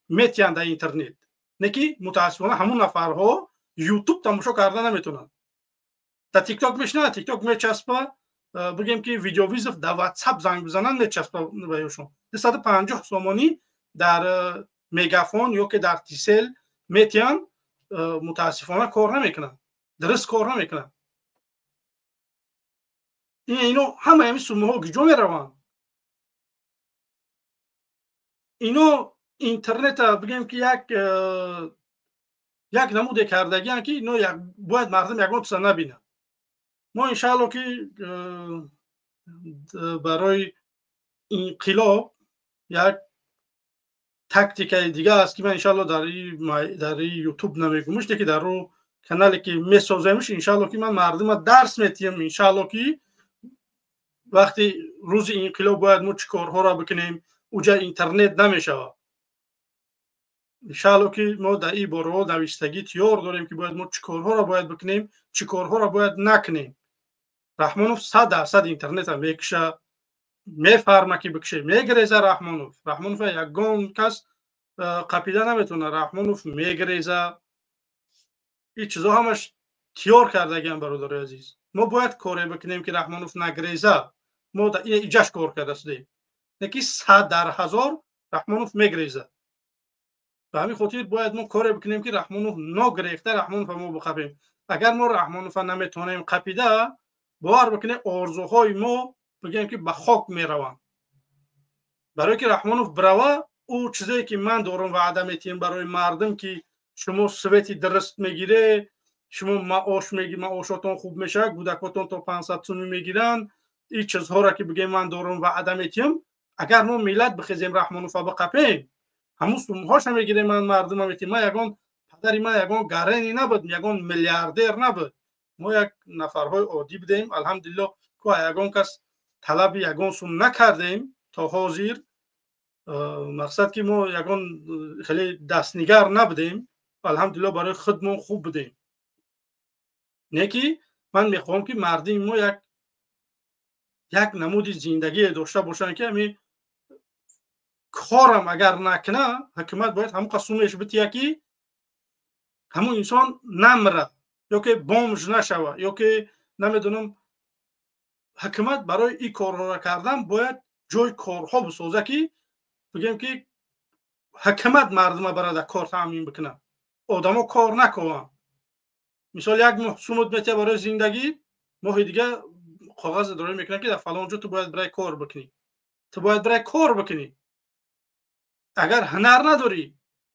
метиҳанд дар интернет. Не ки мутаассифона ҳамун нафарҳо Ютуб тамошо карда наметавонанд, дар Тикток мешинанд, Тикток мечаспа. Бигӯем, ки видеовызов дар Ватсап занг бизананд, мечаспа. Ваёшон 250 сомонӣ дар Мегафон ё ки дар Тисел метиҳанд, мутаассифона кор намекунанд, дуруст кор намекунанд. Ино ҳама ҳамин суммаҳо куҷо мераванд? Ино интернета, бигӯем, ки як намуде кардагианд, ки ино бояд мардум ягон чиза набинад. Мо иншаалло, ки барои инқилоб як тактикаи дига аст, ки ман иншаалло дар Ютуб намегумш, ки дар рӯ канале ки месоземш, иншаалло, ки ман мардума дарс метиҳам. Иншаалло, ки вақти рӯзи инқилоб бояд мо чӣ корҳоро бикунем, уҷа интернет намешавад. Иншаалло, ки мо дар ин бораҳо навиштагӣ тиёр дорем, ки бояд мо чӣ корҳоро бояд бикунем, чӣ корҳоро бояд накунем. Раҳмонов 100% интернета мекуша, мефарма, ки бикуше, мегиреза Раҳмонов. Раҳмонов ягон кас қапида наметавонад, Раҳмонов мегиреза. Ин чизо ҳамаш тиёр кардагиам, бародарои азиз. Мо бояд коре бикунем, ки Раҳмонов нагреза. Мо иҷаш кор карда шудем, не ки 100 дар 1000 Раҳмонов мегреза. Ба ҳамин хотир бояд мо коре бикунем, ки Раҳмонов ногрехта, Раҳмонова мо биқапем. Агар мо Раҳмонова наметавонем қапида, бовар бикунем, орзуҳои мо, бигӯем, ки ба хок мераванд. Барое ки Раҳмонов бирава, ӯ чизое ки ман дорам ваъда метиҳем барои мардум, ки шумо свети дуруст мегире, шумо маош маошотон хуб мешавад, кӯдакотон то 500 сумӣ мегиранд, ин чизҳоро ки бигӯем ман дорам ваъда метиҳам, агар мо миллат бихезем, Раҳмонова биқапем, ҳамун сумҳоша мегирем, ман мардума метиҳам. Ман ягон падари ман ягон Гарени набуд, ягон миллиардер набуд, мо як нафарҳои оддӣ будем. Алҳамдулилло, ку ягон кас талаби ягон сум накардем то ҳозир. Мақсад, ки мо ягон хеле дастнигар набудем, алҳамдулилло, барои худмон хуб будем. Не ки ман мехоҳам, ки мардуми мо як намуди зиндагие дошта бошанд, ки ҳамин корам агар накуна, ҳукумат бояд ҳамон қад сумеш бития, ки ҳамун инсон намра ё ки бомж нашава, ё ки намедонам. Ҳукумат барои ин корҳоро кардан бояд ҷои корҳо бисоза, ки бигӯем, ки ҳукумат мардума барада кор таъмин бикунад, одамо кор накунанд. Мисол, як моҳ сумут метия барои зиндагӣ, моҳи дига коғаз дорӣ мекунад, ки дар фалон ҷо ту бояд бирай кор бикунӣ, ту бояд бирай кор бикунӣ. Агар ҳунар надорӣ,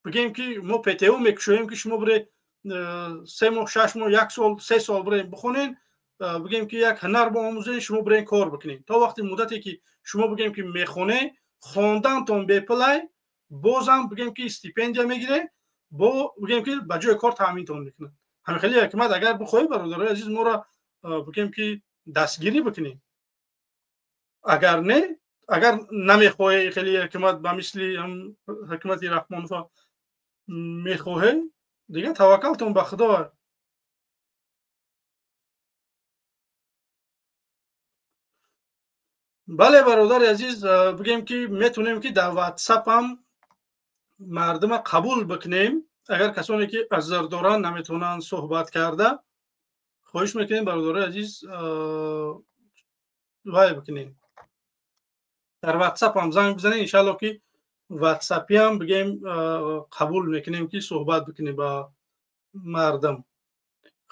бигӯем, ки мо ПТУ мекушоем, ки шумо бире 3 моҳ, 6 моҳ, як сол, 3 сол бирем бихонен, бигӯем, ки як ҳунар боомӯзен, шумо бирен кор бикунед. То вақти муддате ки шумо, бигӯем, ки мехоне, хондантон бепулай, бозам, бигӯем, ки стипендия мегире, бо, бигӯем, ки ба ҷои кор таъминтон мекунад. Ҳамин хеле ҳукумат агар бихоҳӣ, бародарои азиз, моро, бигӯем, ки дастгирӣ бикунем. Агар не, агар намехоҳе, хеле ҳукумат ба мисли ҳукумати Раҳмонова мехоҳе, дига таваккалтон ба Худо. Бале, бародари азиз, бигем, ки метавонем, ки дар Ватсапам мардума қабул бикунем. Агар касоне ки азр доранд, наметавонанд суҳбат карда, хоҳиш мекунем, бародарои азиз, вай бикунем. Дар WhatsApp ҳам занг бизанед, иншаалло ки WhatsApp ҳам бигем қабул мекунем ки суҳбат бикунем ба мардум.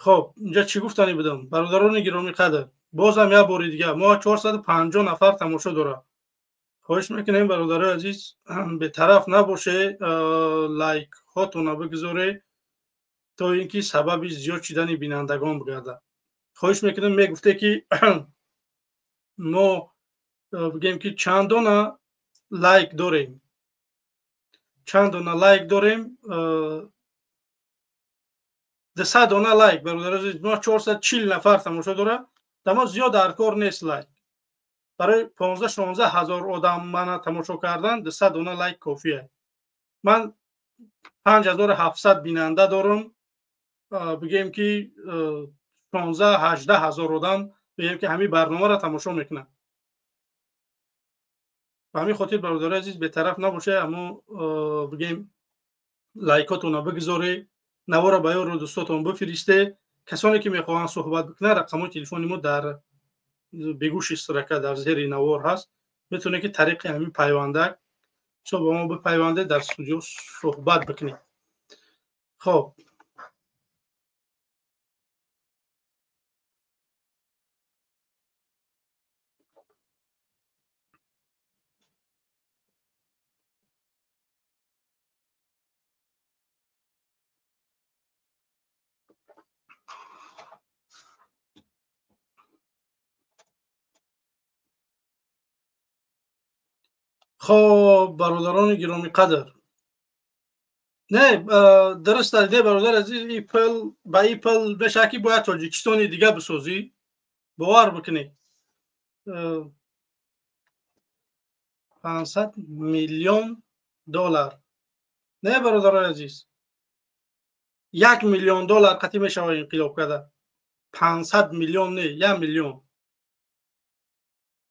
Хоб, инҷа чӣ гуфтанӣ будам? Бародарони гиромӣ қадр, бозам як бори дигар мо 450 нафар тамошо дорад. Хоҳиш мекунем бародарои азиз, бетараф набоше, лайкҳотона бигузоре то ин ки сабаби зиёд шидани бинандагон бигардад. Хоҳиш мекунем, мегуфте ки мо бигем ки чанд дона лайк дорем, чанд дона лайк дорем, 200 дона лайк. Бародарои азиз, мо 440 нафар тамошо дорад, дар мо зиёд дар кор нест лайк. Барои 15-16 ҳазор одам мана тамошо кардан 200 дона лайк кофие. Ман 5700 бинанда дорам, бигем ки 16-18 ҳазор одам бигем ки ҳамин барномаро тамошо мекунанд. Ба ҳамин хотир бародарои азиз, бетараф набоше, аммо бигем лайкотонро бигузоре, навора ба ёру дӯстотон бифиристе. Касоне ки мехоҳанд суҳбат бикунанд, рақамҳои телефони мо дар бегӯши строка дар зери навор ҳаст. Метавонед ки тариқи ҳамин пайвандак ба мо бипайванде, дар студио суҳбат бикунед. Хоб, хоб бародарони гиромӣ қадр, не дуруст аст, не бародар азиз, ипл ба ипл мешавад ки бояд Тоҷикистони дига бисозӣ, бовар бикунед. 500 миллион доллар. Не бародарои азиз, 1 миллион доллар қатъӣ мешавад инқилоб карда. 500 миллион не, 1 миллион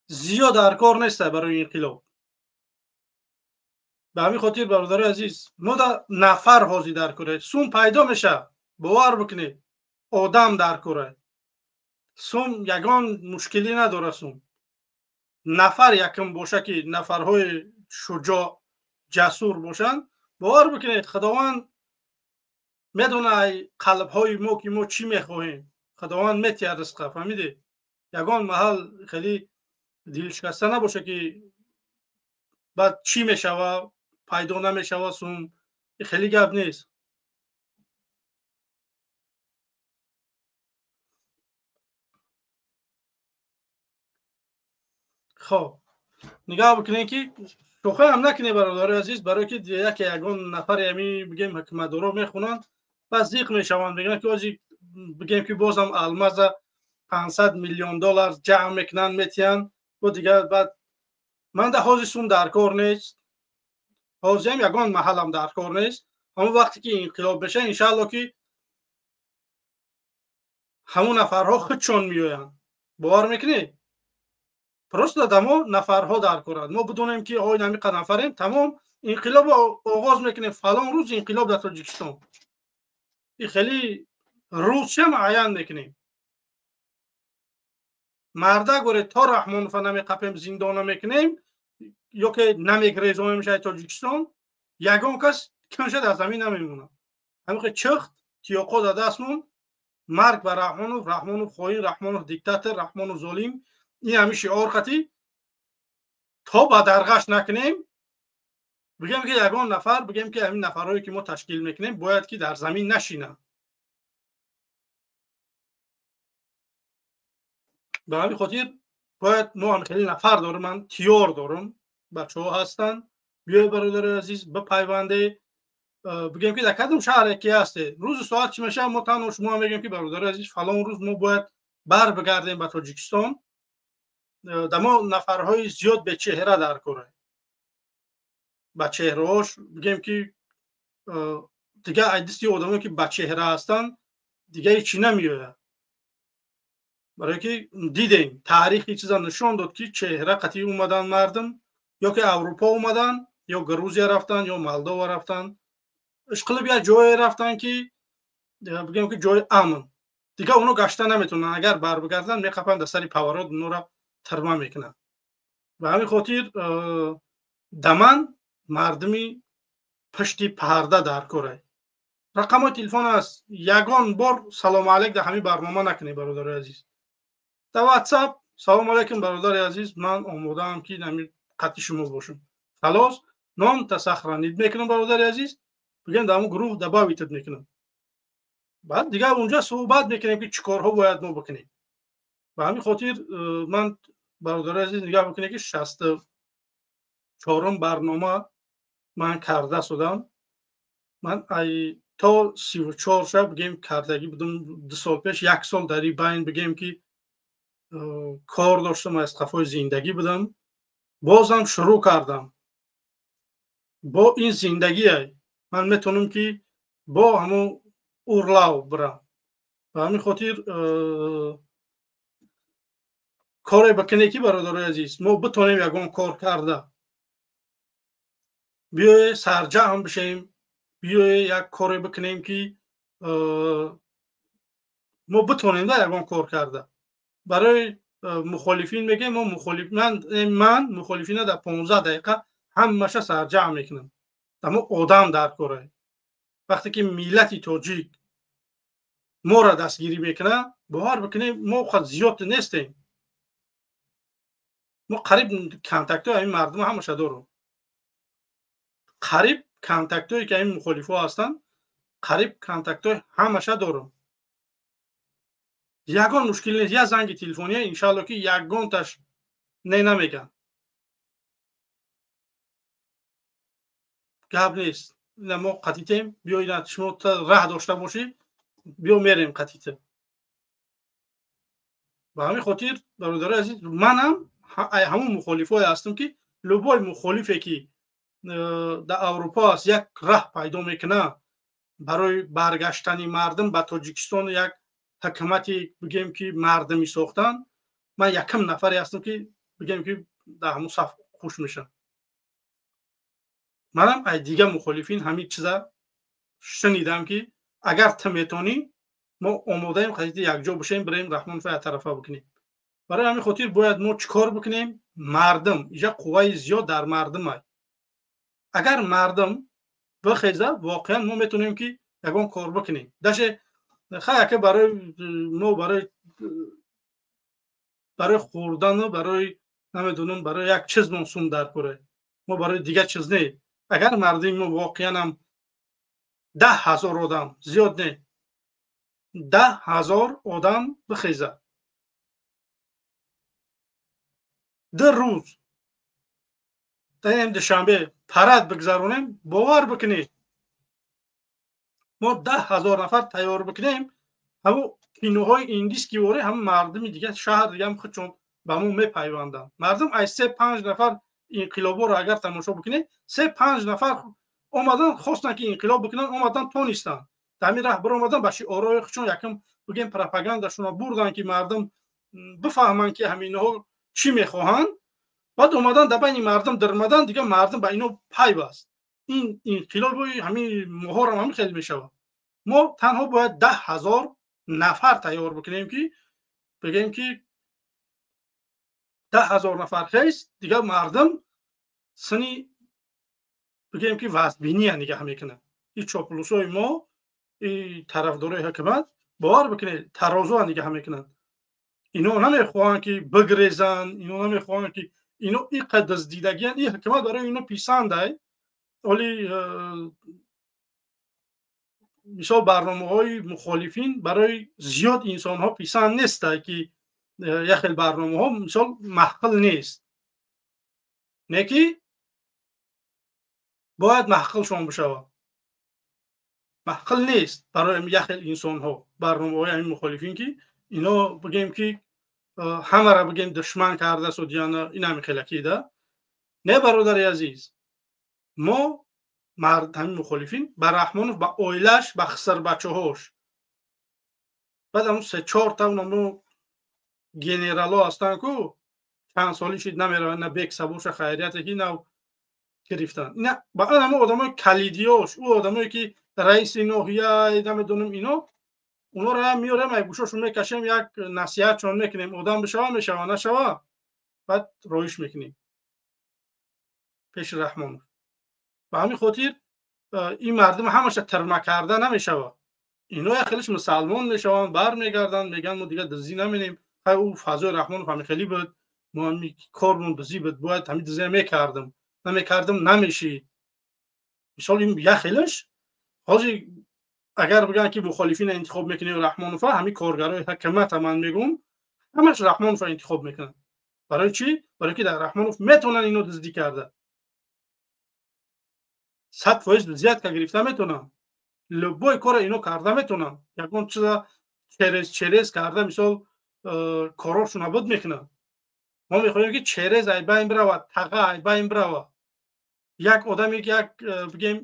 зиёд дар кор нест барои инқилоб. Ба ҳамин хотир бародарои азиз, мо да нафар ҳозир дар кора, сум пайдо мешавад, бовар бикунед, одам дар кора. Сум ягон мушкилӣ надорад. Сум нафар якм боша ки нафарҳои шуҷоъ ҷасур бошанд, бовар бикунед, Худованд медонад қалбҳои мо ки мо чӣ мехоҳем. Худованд метиҳад ризқа, фаҳмидед? Ягон маҳал хеле дилшикаста набоша ки баъд чӣ мешавад, пайдо намешавад сум, хеле гап нест. Хоб, нигоҳ бикунед ки шӯхӣ ҳам накунед бародарои азиз, барое ки яке ягон нафаре ҳамин бигем ҳукуматдоро мехонанд, баъд зиқ мешаванд, мегӯянд ки ози бигем ки бозам алмаза 500 миллион доллар ҷамъ мекунанд, метиҳанд, бо дигар баъд ман да ҳозир сум дар кор нест, ҳозирам ягон маҳалам дар кор нест. Ҳамон вақте ки инқилоб мешавад, иншаалло ки ҳамон нафарҳо худшон меоянд. Бовар мекунед? Просто дамо нафарҳо дар коранд. Мо бидонем ки ой намиқа нафарем, тамом инқилоб оғоз мекунем, фалон рӯз инқилоб дар Тоҷикистон. И хеле рӯзшам аян мекунем. Марда горе то Раҳмонова намеқапем, зиндона мекунем, ё ки намегрезонем шаҳри Тоҷикистон, ягон кас кунша дар замин намемонад. Ҳамин чихт тиёқо дар дастмон, марг ба Раҳмонов, Раҳмонов хоин, Раҳмонов диктатор, Раҳмонов золим, ин ҳамин шиор қатӣ то ба дарғаш накунем, бигем ки ягон нафар, бигем ки ҳамин нафарҳое ки мо ташкил мекунем бояд ки дар замин нашинанд. Ба ҳамин хотир бояд мо ҳам хеле нафар дорем, ман тиёр дорам, бачаҳо ҳастанд. Биёед бародарои азиз, бипайванде, бигем ки дар кадом шаҳре ки ҳастед, рӯзу соат чӣ мешавад, мо танҳо шумо ҳам мегӯем ки бародарои азиз, фалон рӯз мо бояд бар бигардем ба Тоҷикистон. Дар мо нафарҳои зиёд бечеҳра дар кора, ба чеҳраҳош бигем ки дигар айдисти одамое ки ба чеҳра ҳастанд дигар ҳеҷ намеояд. Барое ки дидем таърихи чиза нишон дод ки чеҳра қатъӣ омадан мардум, ё ки Аврупо омадан, ё Грузия рафтан, ё Молдова рафтан, ишқилиб як ҷое рафтан ки бигем ки ҷои амн. Дигар оно гашта наметавонанд, агар барбигарданд меқапанд дар сари поворот, онора тирма мекунанд. Ба ҳамин хотир даман мардуми пушти парда дар корай. Рақамҳои телефон аст. Ягон бор салому алейк дар ҳамин барнома накунед, бародари азиз. Дар WhatsApp салому алейкум, бародари азиз, ман омодаам ки ҳамин қатъи шумо бошам. Халос, ном тасахранид мекунам, бародари азиз, бигем дар ҳамон гурӯҳ добавитед мекунам. Баъд дигар унҷа суҳбат мекунем ки чӣ корҳо бояд мо бикунем. Ба ҳамин хотир ман, бародари азиз, нигоҳ бикунед ки 64-ум барнома ман карда шудам. Ман ай то 34 шаб бигем кардагӣ будам 2 сол пеш, як сол дар ин байн бигем ки кор доштам, аз қафои зиндагӣ будам, бозам шурӯъ кардам. Бо ин зиндагие ман метавонам ки бо ҳамон урлав бирам. Ба ҳамин хотир коре бикунед ки, бародарои азиз, мо битонем ягон кор карда биёе, сарҷамъ бишем, биёе як коре бикунем ки мо битонем да ягон кор карда. Барои мухолифин мегӯем, мо мухолиф, ман мухолифина дар 15 дақиқа ҳамаша сарҷамъ мекунам. Дамо одам дар кора. Вақте ки миллати тоҷик моро дастгирӣ мекунад, бовар бикунем, мо зиёд нестем, мо қариб контактҳои ҳамин мардум ҳамаша дорем. Қариб контактҳое ки ҳамин мухолифҳо ҳастанд, қариб контактҳои ҳамаша дорам. Ягон мушкил нест, як занги телефония, иншалло ки ягонташ не намеган, гап нест. Ина мо қатитем, биё, ина шумо раҳ дошта бошӣ, биё, мерем қатита. Ба ҳамин хотир, бародарои азиз, манам ҳамун мухолифое ҳастам ки любой мухолифе ки дар Аврупо аст, як раҳ пайдо мекунад барои баргаштани мардум ба Тоҷикистон, як ҳукумати бигем ки мардумӣ сохтан, ман якум нафаре ҳастам ки бигем ки дар ҳамун саф хуш мешавам. Манам ай дига мухолифин ҳамин чиза шунидам ки агар ту метонӣ, мо омодаем қатити якҷо бошем, бирем, Раҳмонова яктарафа бикунем. Барои ҳамин хотир бояд мо чӣ кор бикунем? Мардум иҷа қувваи зиёд дар мардумай. Агар мардум бихеза, воқеан мо метавонем ки ягон кор бикунем. Даже хаяке барои мо, барои хӯрдану барои намедонам, барои як чиз мо сум дар кора, мо барои дигар чиз не. Агар мардуми мо воқеанам 10 000 одам, зиёд не, 10 000 одам бихеза, 2 рӯз даем, Душанбе парад бигзаронем, бовар бикунед, мо 10 000 нафар тайёр бикунем, ҳамун киноҳои индийский воре, ҳамун мардуми дига шаҳр дига худшон ба мо мепайванданд. Мардум аз се панҷ нафар инқилоборо агар тамошо бикунед, се панҷ нафар омадан, хостанд ки инқилоб бикунанд, омадан, тонистанд, дар ҳамин раҳ биромадан, ба шиорҳои худшон якум бигем пропагандашонро бурданд ки мардум бифаҳманд ки ҳаминҳо чӣ мехоҳанд. Баъд омадан, дар байни мардум даромадан, дига мардум ба ино пайваст. Ин инқилоби ҳамин моҳорам ҳамин хел мешавад. Мо танҳо бояд 10 000 нафар тайёр бикунем ки бигем ки 10 000 нафар хест, дигар мардум сини бигем ки вазбиния нигаҳ мекунад. И чоплусои мо, и тарафдорои ҳукумат, бовар бикунед, тарозуа нигаҳ мекунанд. Ино намехоҳанд ки бигрезанд, ино намехоҳанд ки ино иқа дуздидагиянд. И ҳукумат барои ино писандай. Оли мисол барномаҳои мухолифин барои зиёд инсонҳо писанд нестай ки як хел барномаҳо мисол маҳқил нест, не ки бояд маҳқилшон бишавад. Маҳқил нест барои як хел инсонҳо барномаҳои ҳамин мухолифин ки ино бигем ки ҳамаро бигем душман карда судияна, ин ҳами хелакида не. Бародари азиз, мо мард ҳамин мухолифин ба Раҳмонов, ба оилаш, ба хисарбачаҳош, баъд ҳамун се чорта унамо генерало ҳастанд ку чанд соли шид намераванд, на бек сабоша хайрияте ки нав гирифтанд, ина ба ҳамо одамои калидиёш, ӯ одамое ки раиси ноҳия, намедонам, ино онҳоро меорем, ай гӯшошон мекашем, як насиҳатшон мекунем, одам бишава, мешава, нашава, баъд роиш мекунем. Пеши Раҳмонов. Ба ҳамин хотир ин мардум ҳамаша тирма карда намешавад. Ино як хелиш мусалмон мешаванд, бармегарданд, мегӯянд, мо дигар дуздӣ наменем. Хай, ӯ фазои Раҳмонов ҳами хелӣ буд, мо ҳами кормон дуздӣ буд, бояд ҳами дуздия мекардам, намекардам намешид. Мисол, ин як хелиш ҳозир агар бигӯянд, ки мухолифина интихоб мекунем Раҳмонова, ҳамин коргарои ҳакумата, ман мегӯм, ҳамаш Раҳмонова интихоб мекунанд. Барои чӣ? Барои ки дар Раҳмонов метавонанд ино дуздӣ карда, 100% взятка гирифта метавонанд, любой кора ино карда метавонанд, ягон чиза через карда, мисол, корошона буд мекунанд. Мо мехоҳем, ки через ай байн биравад, таға ай байн биравад. Як одаме ки як бигем,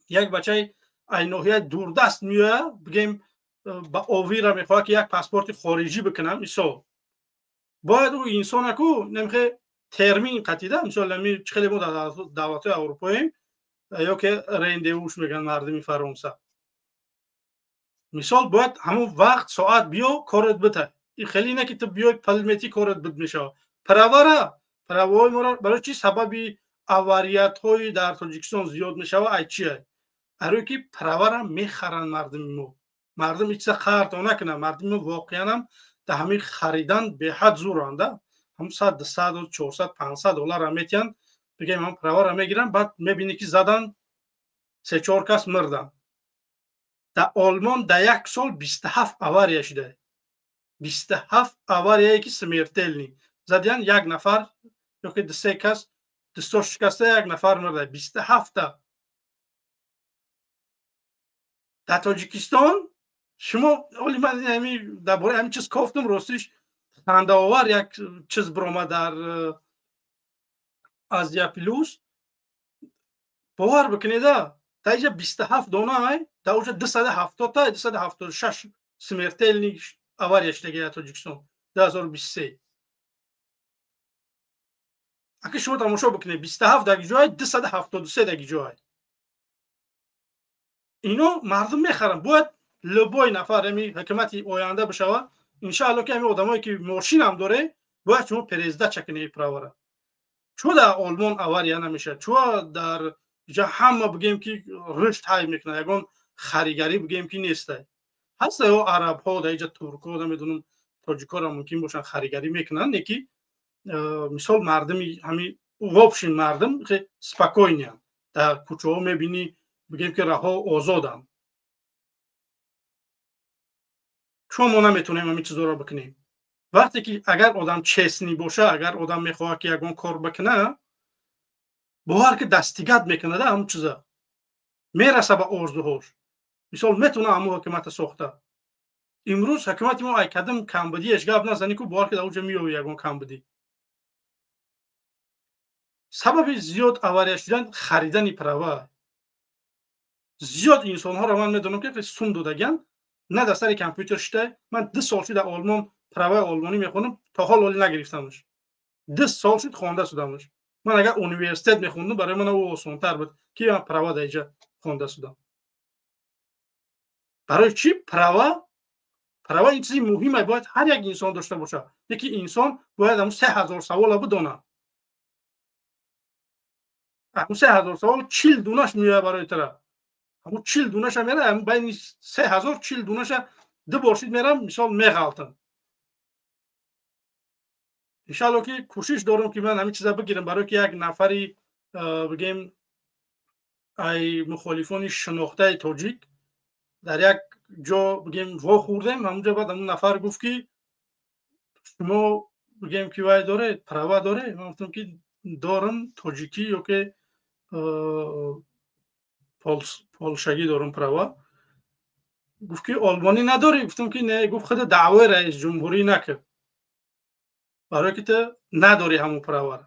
як бачаи ай ноҳияи дурдаст меояд, бигем, ба овира мехоҳад, ки як паспорти хориҷӣ бикунад, мисол, бояд ӯ инсонаку намехе термин қатида, мисол, чӣ хеле мо дар давлатҳои аврупоем ё ки rendez-vous ш мегӯянд мардуми Фаронса, мисол, бояд ҳамон вақт, соат биё, корот бита. И хеле не ки ту биёй, пул метӣ, корот бид мешавад. Правара, праваҳои моро барои чӣ сабаби авариятҳои дар Тоҷикистон зиёд мешавад? Ай чия? Барое ки правара мехаранд мардуми мо. Мардум ин чиза қартон накунад, мардуми мо воқеанам дар ҳамин харидан беҳад зуранда. Ҳам 100, 200, 400, 500 долларра метиҳанд, бигем, ҳам правара мегиранд, баъд мебинӣ, ки задан, се чор кас мирданд. Дар Олмон дар як сол 27 авария шуда, 27 аварияе ки смертельный задиян, як нафар ёки дусе кас дустош шикаста, як нафар мирда. 27-та. Дар Тоҷикистон шумо оли ман ҳами дар бораи ҳамин чиз кофтум, ростиш, хандаовар як чиз биромад дар Азия Плюс. Бовар бикунеда, дар иҷа 27 дона ай, дар уҷа 270-та, 276 смертельный авария шудаги дар Тоҷикистон 2023. Аки шумо тамошо бикунед, 27 даги ҷой, 273 даги ҷой. Ино мардум мехаранд. Бояд любой нафар, ами ҳукумати оянда бишава, иншаалло, ки ами одамое ки мошинам доре, бояд шумо пересдача кунед правара. Чо дар Олмон авария намешавад? Чо дар ҷа ҳама, бигем, ки рушд ҳай мекунад, ягон харигарӣ, бигем, ки нестай? Ҳаста ё арабҳо дар иҷа, туркҳо, намедонам, тоҷикҳоро мумкин бошанд, харигарӣ мекунанд, не ки мисол, мардуми ҳами, в общем, мардум спокойный анд. Дар кӯчаҳо мебинӣ, бигем, ки раҳо озоданд. Чо мо наметавонем ҳамин чизоро бикунем? Вақте ки агар одам честный боша, агар одам мехоҳад, ки ягон кор бикуна, бовар ки дастигат мекунада, ҳамун чиза мераса ба орзуҳош. Мисол, метавона ҳамун ҳукумата сохта. Имрӯз ҳукумати мо ай кадам камбудиеш гап назанӣ ку, бовар ки дар уҷа меёвӣ ягон камбудӣ. Сабаби зиёд авария шудан харидани права. Зиёд инсонҳоро ман медонам, ки сум додаган, на дар сари компютер шуда. Ман 2 сол шуд дар Олмон праваи олмонӣ мехонам, то ҳол оли нагирифтамаш. 2 сол шуд хонда шудамаш. Ман агар университет мехондам, барои ман ӯ осонтар буд, ки ман права дар иҷа хонда шудам. Барои чӣ права? Права ин чизи муҳиме, бояд ҳар як инсон дошта бошад. Яки инсон бояд ҳамун 3000 савола бидонад. Ҳамун 3000 савол 40 дунаш меояд барои тара. Ҳамун 40 дунаша мера, байни 3000 40 дунаша ду бор шид мерам, мисол, меғалтам. Иншалло, ки кӯшиш дорам, ки ман ҳамин чиза бигирам, барое ки як нафари, бигем, ай мухолифони шинохтаи тоҷик дар як ҷо, бигем, вохӯрдем. Ҳамунҷо баъд ҳамун нафар гуфт, ки шумо, бигем, ки вай доред, права доре? Ман гуфтам, ки дорам, тоҷикӣ ё ки полшагӣ дорам права. Гуфт, ки олмонӣ надорӣ? Гуфтам, ки не. Гуфт, худ даъвои раисҷумҳурӣ накард, барое ки ту надорӣ ҳамун правара.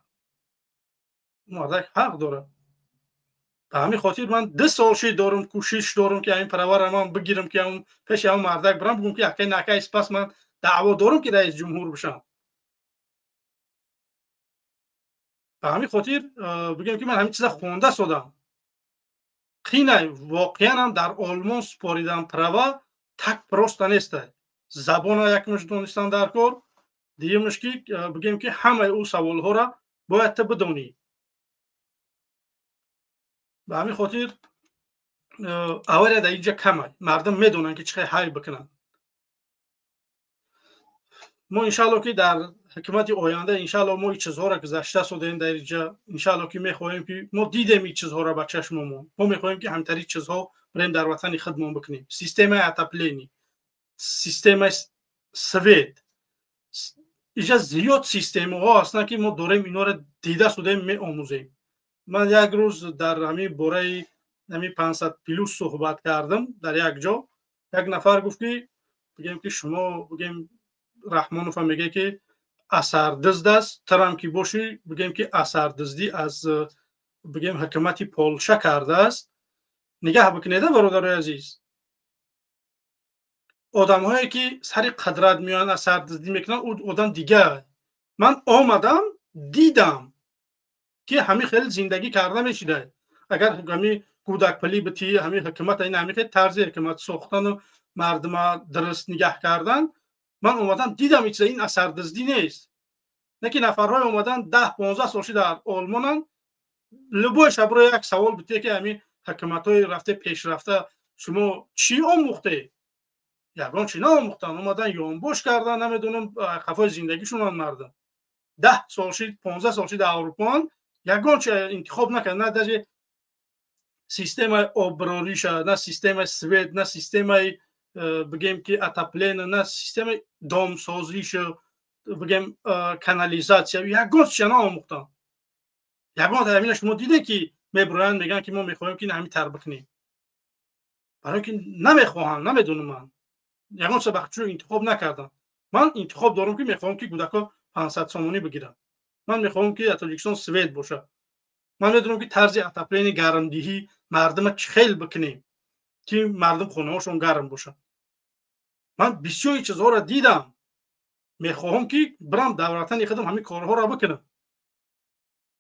Мардак ҳақ дорад. Ба ҳамин хотир ман 2 сол шид дорам, кӯшиш дорам, ки ҳамин правара ман бигирам, ки ҳамун пеши ҳамун мардак бирам, бигӯм, ки акай накай спас, ман даъво дорам, ки раис ҷумҳур бишам. Ба ҳамин хотир, бигем, ки ман ҳамин чиза хонда содам. Қинай, воқеан ҳам дар Олмон супоридан права так просто нестай. Забона якмаш донистан дар кор, дуюмаш ки, бигем, ки ҳамаи ӯ саволҳоро бояд ту бидонӣ. Ба ҳамин хотир авария дар инҷа камай. Мардум медонанд, ки чӣ хел ҳай бикунанд. Мо иншаалло ки дар ҳукумати оянда иншаалло мо ин чизҳоро гузашта содем дар инҷа. Иншаалло ки мехоҳем ки мо дидем ин чизҳоро ба чашмомон. Мо мехоҳем ки ҳамтари чизҳо бирем дар ватани худмон бикунем. Системаи отопление, системаи свет. Инҷа зиёд системаҳо ҳастанд, ки мо дорем инҳоро дида судем, меомӯзем. Ман як рӯз дар ҳамин бораи ҳамин 500 плюс суҳбат кардам дар як ҷо. Як нафар гуфт ки бигем ки шумо бигем Раҳмонов ҳам мегӯяд ки асардизд аст, тарам ки бошӣ бигем ки асардиздӣ аз бигем ҳукумати Полша кардааст. Нигаҳ бикунед, бародарои азиз, одамҳое ки сари қадрат меоянд асардиздӣ мекунанд, ӯ одам дигар. Ман омадам дидам ки ҳамин хел зиндагӣ карда мешида. Агар ҳамин кӯдакпулӣ битӣ, ҳамин ҳукумат ин ҳамин хел тарзи ҳукумат сохтану мардума дуруст нигаҳ кардан, ман омадам дидам ин чиза, ин асардиздӣ нест. Не ки нафарҳое омадан 10-15 сол шуда дар Олмонанд, любой шабро як савол битие ки ҳамин ҳукуматҳои рафта пешрафта шумо чӣ омӯхте? Ягон чӣ наомӯхтан, омадан ёнбош кардан, намедонам қафои зиндагишонанд мардум. 10 сол шид, 15 сол шид дар Аврупоанд, ягон чи интихоб накард, на даже системаи оброриша, на системаи свет, на системаи бигем ки отопление, на системаи домсозиша, бигем канализатсия, ягон чиза наомӯхтан. Ягон ҳамина шумо диде ки мебироянд мегӯянд ки мо мехоҳем ки ҳамин тар бикунем. Барои ки намехоҳанд, намедонам ман. Ягон чиза бахчӯ интихоб накардам. Ман интихоб дорам ки мехоҳам ки кӯдакҳо 500 сомонӣ бигиранд. Ман мехоҳам ки дар Тоҷикистон свет бошад. Ман медонам ки тарзи отопление гармдиҳӣ мардума чӣ хел бикунем ки мардум хонаҳошон гарм бошад. Ман бисёри чизҳоро дидам. Мехоҳам ки бирам дар ватани худам ҳамин корҳоро бикунам.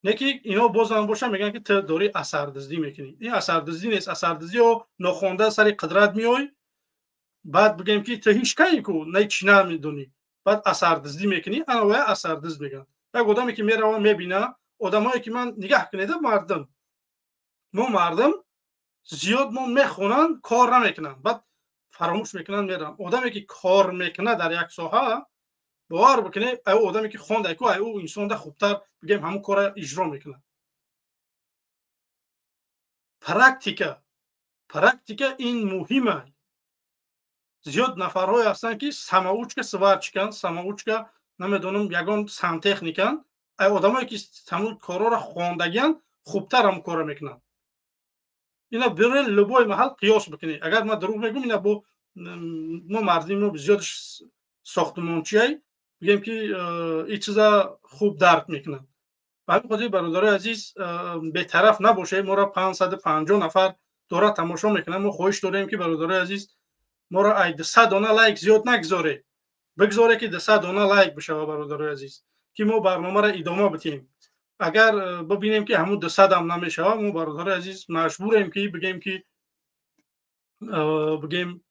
Не ки ино бозам бошанд мегӯянд ки ту дорӣ асардиздӣ мекунӣ. Ин асардиздӣ нест. Асардиздӣ ё нохонда сари қудрат меоӣ, баъд бигӯем ки ту ҳеҷ кае ку на чӣ намедонӣ, баъд асардиздӣ мекунӣ, ана вая асардизд мегӯянд. Як одаме ки мерава мебина, одамое ки ман нигаҳ кунед, мардум, мо мардум зиёд мо мехонанд, кор намекунанд, баъд фаромӯш мекунанд, мераванд. Одаме ки кор мекунад дар як соҳа, бовар бикунед, ай одаме ки хонда ку, ай ӯ инсонда хубтар бигем ҳамон корро иҷро мекунад. Практика, практика ин муҳим аст. Зиёд нафарҳое ҳастанд ки самоучка сварщик анд, самоучка намедонам ягон сантехниканд. Ай одамое ки ҳамон корҳоро хондагианд, хубтар ҳамон корро мекунанд. Ина бире любой маҳал қиёс бикунед. Агар ман дурӯғ мегӯм, ина бо мо мардуми мо зиёд сохтмончиай, бигем ки ин чиза хуб дарк мекунанд. Ба ҳамин хотир бародарои азиз, бетараф набошед. Моро 550 нафар дорад тамошо мекунанд. Мо хоҳиш дорем ки бародарои азиз моро ай 200 дона лайк зиёд нагзоред, бигзоре ки 200 дона лайк бишава бародарои азиз, ки мо барномаро идома бидиҳем. Агар бибинем ки ҳамун 200 ам намешава, мо бародарои азиз маҷбурем ки бигем ки бигем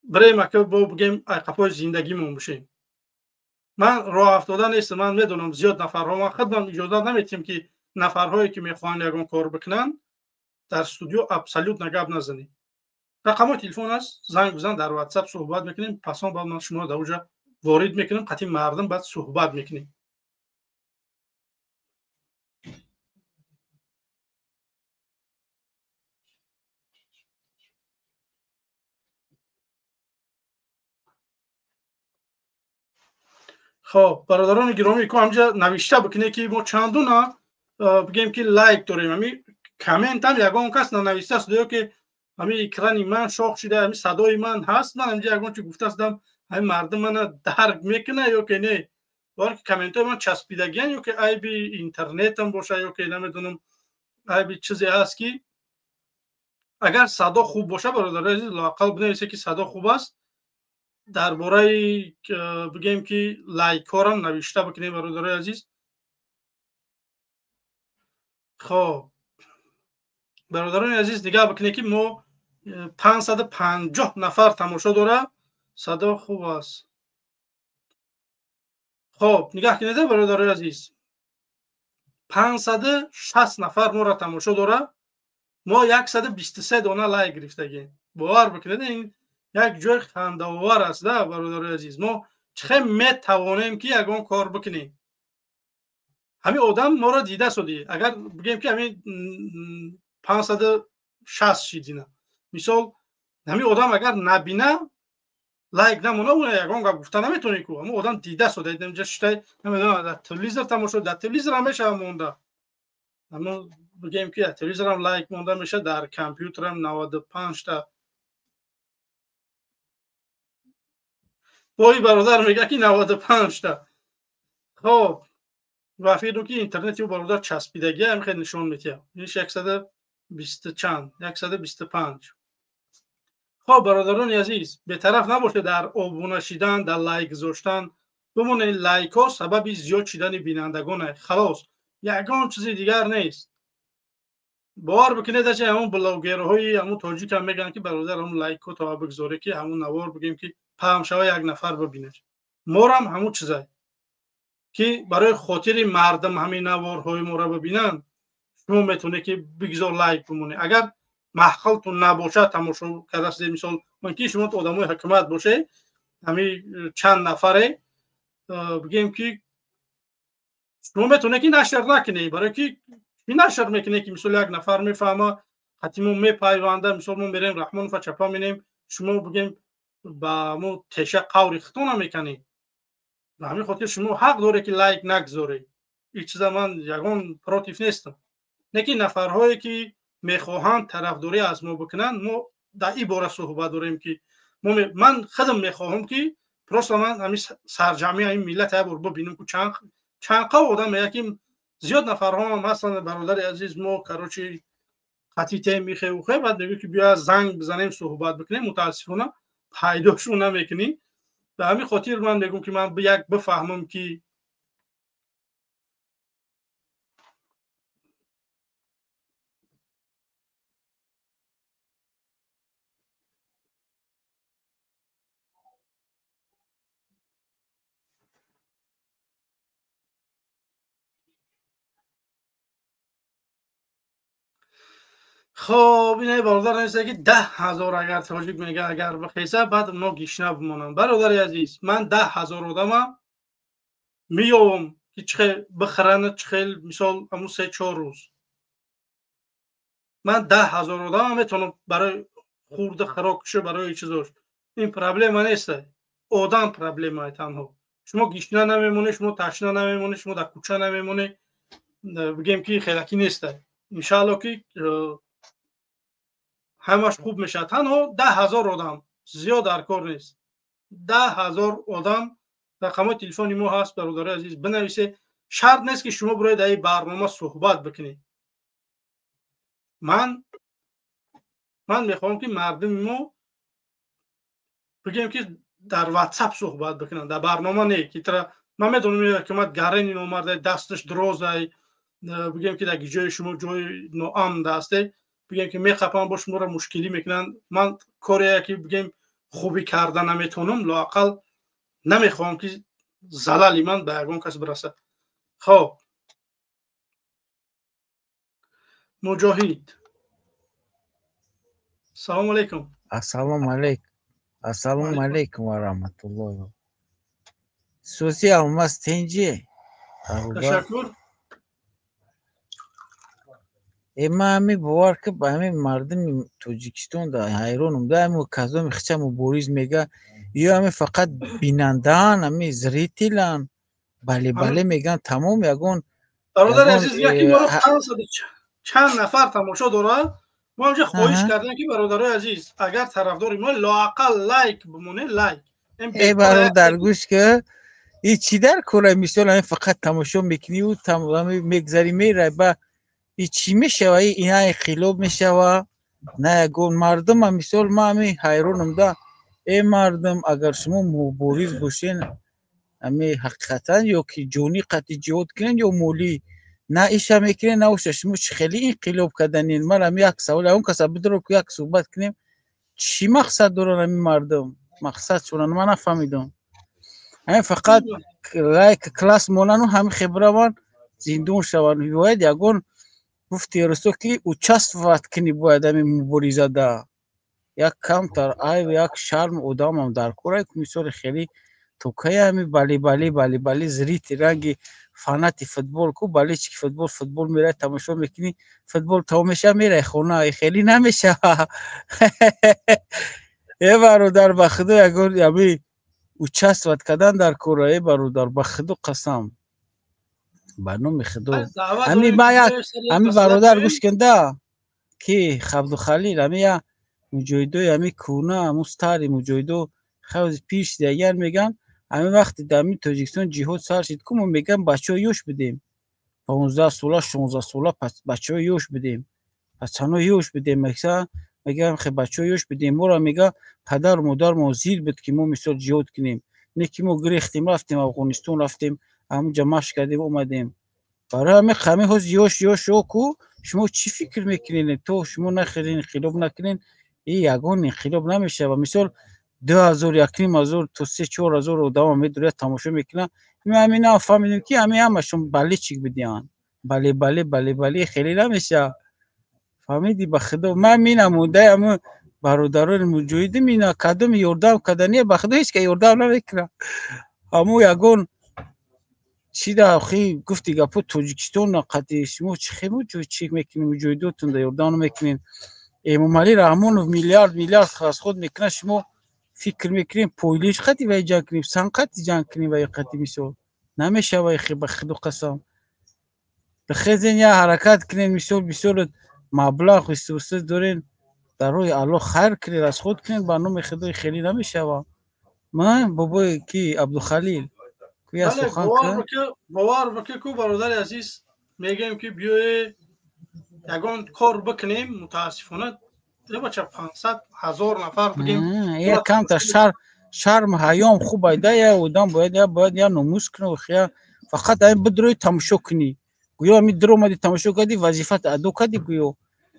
бирем ака бо бигем ай қафои зиндагимон бишем. Ман роҳ афтода нестам, ман медонам зиёд нафарҳо, ман худам иҷозат наметиҳам ки нафарҳое ки мехоҳанд ягон кор бикунанд дар студио абсолютно гап назанед. Рақамҳои телефон аст, занг бизан, дар WhatsApp суҳбат мекунем, пасон баъд ман шуморо дар оҷа ворид мекунем, қатъи мардум баъд суҳбат мекунем. Хоб, бародарони гиромӣ, ку ҳамҷа навишта бикунед ки мо чандуна бигем ки лайк дорем. Ҳамин комментам ягон кас нанавистааст, ё ки ҳамин экрани ман шох шуда, ҳамин садои ман ҳаст, ман ҳамҷа ягон чи гуфтаастам, ҳамин мардум мана дарк мекунад ё ки не? Бовар ки комментҳои ман часпидагиян, ё ки айби интернетам боша, ё ки намедонам айби чизе ҳаст ки агар садо хуб боша, бародарои азиз, лоақал бинависед ки садо хуб аст. Дар бораи бигем ки лайкҳорам навишта бикунем бародарои азиз. Хоб бародарони азиз, нигаҳ бикунед ки мо 550 нафар тамошо дорад, садо хуб аст. Хоб нигаҳ кунед бародарои азиз, 560 нафар моро тамошо дорад. Мо 123 дона лайк гирифтагем. Бовар бикунед, ин як ҷои хандаовар аст, да, бародарои азиз. Мо чӣ метавонем ки ягон кор бикунем? Ҳамин одам моро дида соди. Агар бигем ки ҳамин 560 шидина, мисол, ҳамин одам агар набина, лайк намона, уна ягон гап гуфта наметонӣ ку. Ҳамин одам дида сода, инҷа шитай, намедонам, дар телевизор тамошо, дар телевизор ҳам мешава монда. Аммо бигем ки дар телевизорам лайк монда мешавад, дар компютерам 95 та. Бои бародар мега ки 95 та. Хоб, ва фикр ки интернети ӯ бародар часпидагӣ ҳам хеле нишон медиҳад. Инш 120 чанд, 125. Хоб, бародарони азиз, бетараф набошед дар обуна шидан, дар лайк гузоштан. Бимонед, лайкҳо сабаби зиёд шидани бинандагон. Халос, ягон чизи дигар нест. Бовар бикунед, ачи ҳамон блогерҳои ҳамон тоҷик ҳам мегӯянд ки бародар, ҳамон лайкҳо то бигзоре ки ҳамон навор бигем ки паҳн шава, як нафар бибинад. Морам ҳамон чизай ки барои хотири мардум ҳамин наворҳои моро бибинанд, шумо метавонед ки бигзор лайк бимонед. Агар маҳқалтон набошад, тамошо кардастед, мисол, мумкин шумо одамои ҳукумат бошед, ҳамин чанд нафаре бигем ки шумо метавонед ки нашр накунед, барои ки нашр мекунед ки мисол як нафар мефаҳма, ҳатти мо мепайванда, мисол мо мерем Раҳмонова чапа менем, шумо бигем ба мо теша қаври хитона мекунед. Ба ҳамин хотир шумо ҳақ доред ки лайк нагзоред. Ин чиза ман ягон против нестам. Не ки нафарҳое ки мехоҳанд тарафдорӣ аз мо бикунанд, мо дар ин бора суҳбат дорем ки ман худам мехоҳам ки просто ман ҳамин сарҷамъи ҳамин миллат як бор бибинам ку чанд қав одам меяд ки зиёд нафарҳо ҳам ҳастанд, бародари азиз, мо короче қатитем михеухе, баъд мегӯ ки биё занг бизанем, суҳбат бикунем, мутаассифона пайдошон намекунӣ. Ба ҳамин хотир ман мегӯм ки ман як бифаҳмам ки хоб, ина бародар нависта ки 10,000 агар тоҷик мега агар бихеса, баъд мо гишна бимонам. Бародари азиз, ман 10,000 одама меёвам ки чӣ хел бихӯранд, чӣ хел мисол ҳамун 3-4 рӯз. Ман 10,000 одама метавонам барои хурда хӯрокшо, барои чизош. Ин проблема нест. Одам проблема танҳо. Шумо гишна намемонед, шумо ташна намемонед, шумо дар кӯча намемонед. Бигем ки хелакӣ нест. Иншаалло ки ҳамаш хуб мешавад. Танҳо 10,000 одам, зиёд дар кор нест. 10,000 одам рақамҳои телефони мо ҳаст, бародарои азиз, бинависед. Шарт нест ки шумо бироед дар ин барнома суҳбат бикунед. Ман мехоҳам ки мардуми мо бигем ки дар WhatsApp суҳбат бикунанд, дар барнома не. Ки тра ман медонам ҳукумат гарени номарда, дасташ дарозай, бигем ки дар ҷои шумо ҷои ноамн ҳастед, бигем ки мехапанд, бо шуморо мушкилӣ мекунанд. Ман коре ки бигем хубӣ карда наметавонам, лоақал намехоҳам ки залали ман ба ягон кас бирасад. Хоб, Муҷоҳид, салому алайкум. Ассалому алайкум. Ассалому алайкум ва раҳматуллоҳи. Сӯзи алмаз тинҷи. Ташаккур. Ман ҳамин бовар ки ба ҳамин мардуми Тоҷикистон да ҳайронам, да ҳамин казоми хича мубориз мега, ё ҳамин фақат бинандаан, ҳамин зрителан, бале бале меган, тамом ягон. Бародари азиз, яки моро чанд нафар тамошо дорад. Мо ҳамҷа хоҳиш кардем ки бародарои азиз, агар тарафдори мо лоақал лайк бимонед, лайк. Э бародар, гӯш ки, и чӣ дар кора, мисол ҳамин фақат тамошо мекунӣ ӯ мегзарӣ мерай, ба и чӣ мешава? Ина инқилоб мешава? На ягон мардума, мисол ман ҳамин ҳайронам да. Э мардум, агар шумо мубориз бошен, ҳамин ҳақиқатан ё ки ҷонӣ қатъи ҷиҳод кунен ё молӣ, на иша мекунен, на оша. Шумо чӣ хеле инқилоб карданен? Ман ҳамин як савол, ягон каса бидорам ки як суҳбат кунем. Чӣ мақсад доранд ҳамин мардум? Мақсад шонан ман нафаҳмидам. Ҳамин фақат лайк класс монану ҳамин хебраван. Зиндон шаванд. Бояд ягон, гуфти русо, ки участвовать кунӣ, бояд ҳамин муборизада як камтар айб, як шарм одамам дар кора. Мисоли хеле то кай ҳами бали, бали, бали, бали, зритель, ранги фанати футбол ку, болельщики футбол, футбол мерай, тамошо мекунӣ, футбол тамом мешава, мерай хона. Хеле намешава, э бародар, ба худо, ягон ами участвовать кардан дар кора, э бародар, ба худо қасам, ба номи худо. Ами ма як ами бародар, гӯш кунда, ки Абдухалил, ами я муҷоҳидои ами кӯна, аму старый муҷоҳидо, хеле пиш дигар меган, ҳамин вақте дар ами Тоҷикистон ҷиҳод сар шид ку, мо меган бачаҳо ёш будем, 15 сола, 16 сола, бачаҳо ёш будем, пацано ёш будем. Мегам хе бачаҳо ёш будем, моро мега падару модармо зир буд, ки мо мисол ҷиҳод кунем, не ки мо гирехтем, рафтем Афғонистон, рафтем, ҳамунҷа машқ кардем, омадем. Барои ҳамин ҳамин ҳоз ёш ёш ку, шумо чӣ фикр мекунед? То шумо нахелен инқилоб накунен, и ягон инқилоб намешава. Мисол, 2000, 1500 то 3-4000 одама медуря, тамошо мекунанд. Ҳамина фаҳмидем, ки ҳамин ҳамашон болельщик будиянд, бале, бале, бале, бале, хеле намеша. Фаҳмидӣ? Ба худо, ман минамондаи ҳамн бародарони муҷоҳидим, ина кадоми ёрдам кардания? Ба худо, ҳеч ка ёрдам намекунад. Ҳамо ягон чӣ да охи, гуфти гапо, Тоҷикистон қати шумо чӣ хе чӣ мекунем, муҷоҳидотон да ёрдам намекунем. Эмомалӣ Раҳмонов миллиард миллиард расход мекунад, шумо фикр мекунем пойлиш қати вай ҷанг кунем, санқати ҷанг кунем вай қати. Мисол, намешава хе, ба худо қасам. Бихезен, я ҳаракат кунем. Мисол, бисёр маблағ истифода дорен, дар роҳи Аллоҳ хайр кунед, расход кунед. Ба номи худои, хеле намешава. Ман бобои ки Абдухалил куя сухан. Бовар бикӣ ку, бародари азиз, мегӯем, ки биёе ягон кор бикунем, мутаассифона бача 500 000 нафар бигем. Камтар шарм ҳаём хуб айда, я одам бояд я номус кунад. Я фақат ами бидрои тамошо кунӣ, гӯё ами диромадӣ, тамошо кардӣ, вазифат адо кардӣ, гӯё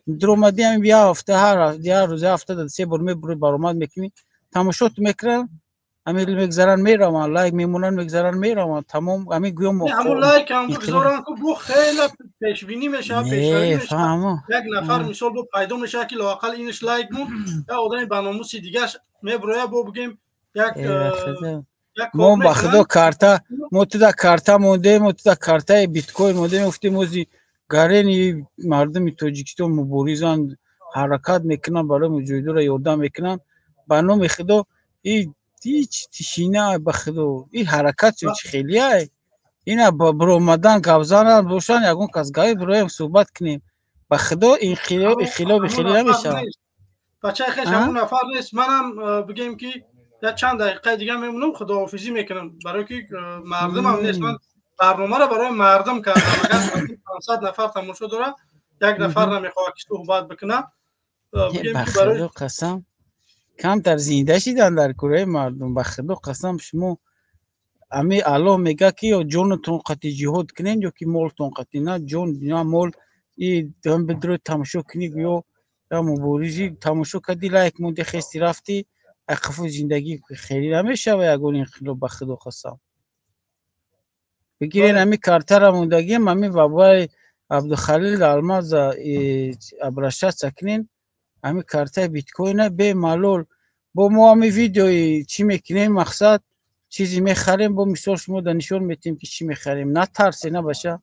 диромадӣ, ами я ҳафта, ҳар я рӯз, я ҳафта се бор мебури, баромад мекунӣ, тамошот мекунанд, ами мегзаранд, мераванд, лайк мемонанд, мегзаранд, мераванд, тамом. Ами гӯё ҳамун лайк ҳам бигзоранд ку, бу хеле пешбинӣ мешавад, пешравӣ мешавад. Як нафар мисол бо пайдо мешавад, ки лоақал инаш лайк мунд, я одами ба номуси дигаш меброя, бо бигем як Мо ба худо карта, мо туда карта мондем, мо туда картаи биткоин мондем, гуфтем ози гарени мардуми Тоҷикистон муборизанд, ҳаракат мекунанд, барои муҷоҳидоро ёрдам мекунанд. Ба номи худо, и ҳеч тишина, ба худо, и ҳаракат чи хелияй. Ина биромадан, гапзанан бошанд, ягон кас гаи бироем, суҳбат кунем. Ба худо, инқилоби хеле намешавад. Бачаи хеш, ҳамун нафар нест. Манам бигем, ки як чанд дақиқаи дига мемонам, худоҳофизӣ мекунам, барое ки мардумам нест. Ман барномаро барои мардум кардам. Агар 500 нафар тамошо дорад, як нафар намехоҳад, ки суҳбат бикунад. Ба худо қасам, камтар зинда шидан дар кураи мардум. Ба худо қасам, шумо ами Аллоҳ мега, ки ё ҷонатон қати ҷиҳод кунен, ё ки молтон қати. На ҷон, на мол. И бидрои тамошо кунӣ, гӯё я муборизӣ, тамошо кардӣ, лайк монди, хести, рафтӣ, ақифу зиндагӣ, хеле намешава ягон инқилоб, ба худо қасам. Бигирен, ами картара мондагиам, ами бабаи Абдухалил Алмаза обращаться кунен, ами картаи биткоина бемалол. Бо мо ами видеои чӣ мекунем, мақсад чизе мехарем, бо мисол шумо да нишон метиҳем, ки чӣ мехарем. Натарсе, набаша,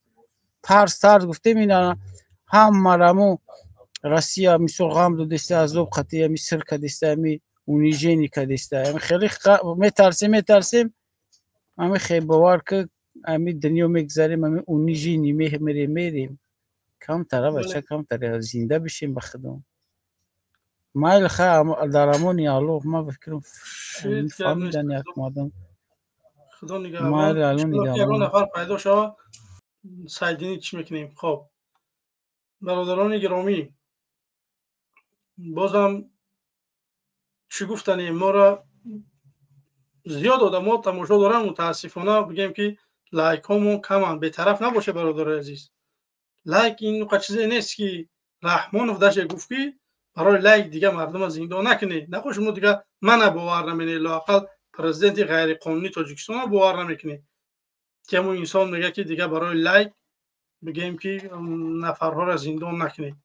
тарс тарс гуфтем, ина ҳамарамо Россия мисол ғам додеста, азоб қати ами сир кадеста, ами унижение кадеста, ами хеле метарсем, метарсем. Ами хе бовар ки ами дунё мегзарем, ами унижение мерем, мерем. Камтара, бача, камтара зинда бишем, ба худо. Майли, ха, дар амони Аллоҳ. Ман фикрам, фаҳмидан як мардум. Худо нигаҳбон. Нафар пайдо шава, сайдинӣ чӣ мекунем? Хоб, бародарони гиромӣ, бозам чӣ гуфтанем, моро зиёд одамо тамошо доранд, мутаассифона бигем, ки лайкҳомон каманд. Бетараф набоше, бародари азиз, лайк ин қа чизе нест, ки Раҳмонов даше гуфт, ки барои лайк дига мардума зиндон накунед. Нахо шумо дига мана бовар наменед, лоақал президенти ғайриқонунии Тоҷикистонро бовар намекунед, ки ҳамун инсон мегӯяд, ки дига барои лайк. Бигем ки нафарҳоро зиндон накунед.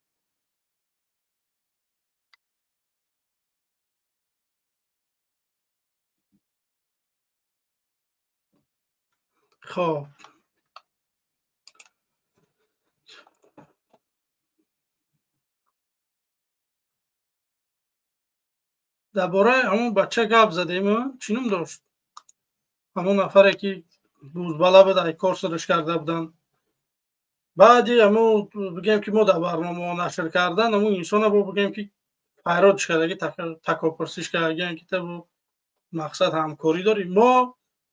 Хоб, дар бораи ҳамон бача гап задем, чӣ ном дошт? Ҳамон нафаре ки бузбала буд, ай кор сараш карда буданд. Баъди ҳамон бигем ки мо дар барномаҳо нашр кардан, ҳамон инсона бо бигем ки файродш кардаги, такопурсиш кардагиан ки табу мақсад ҳамкорӣ дорем. Мо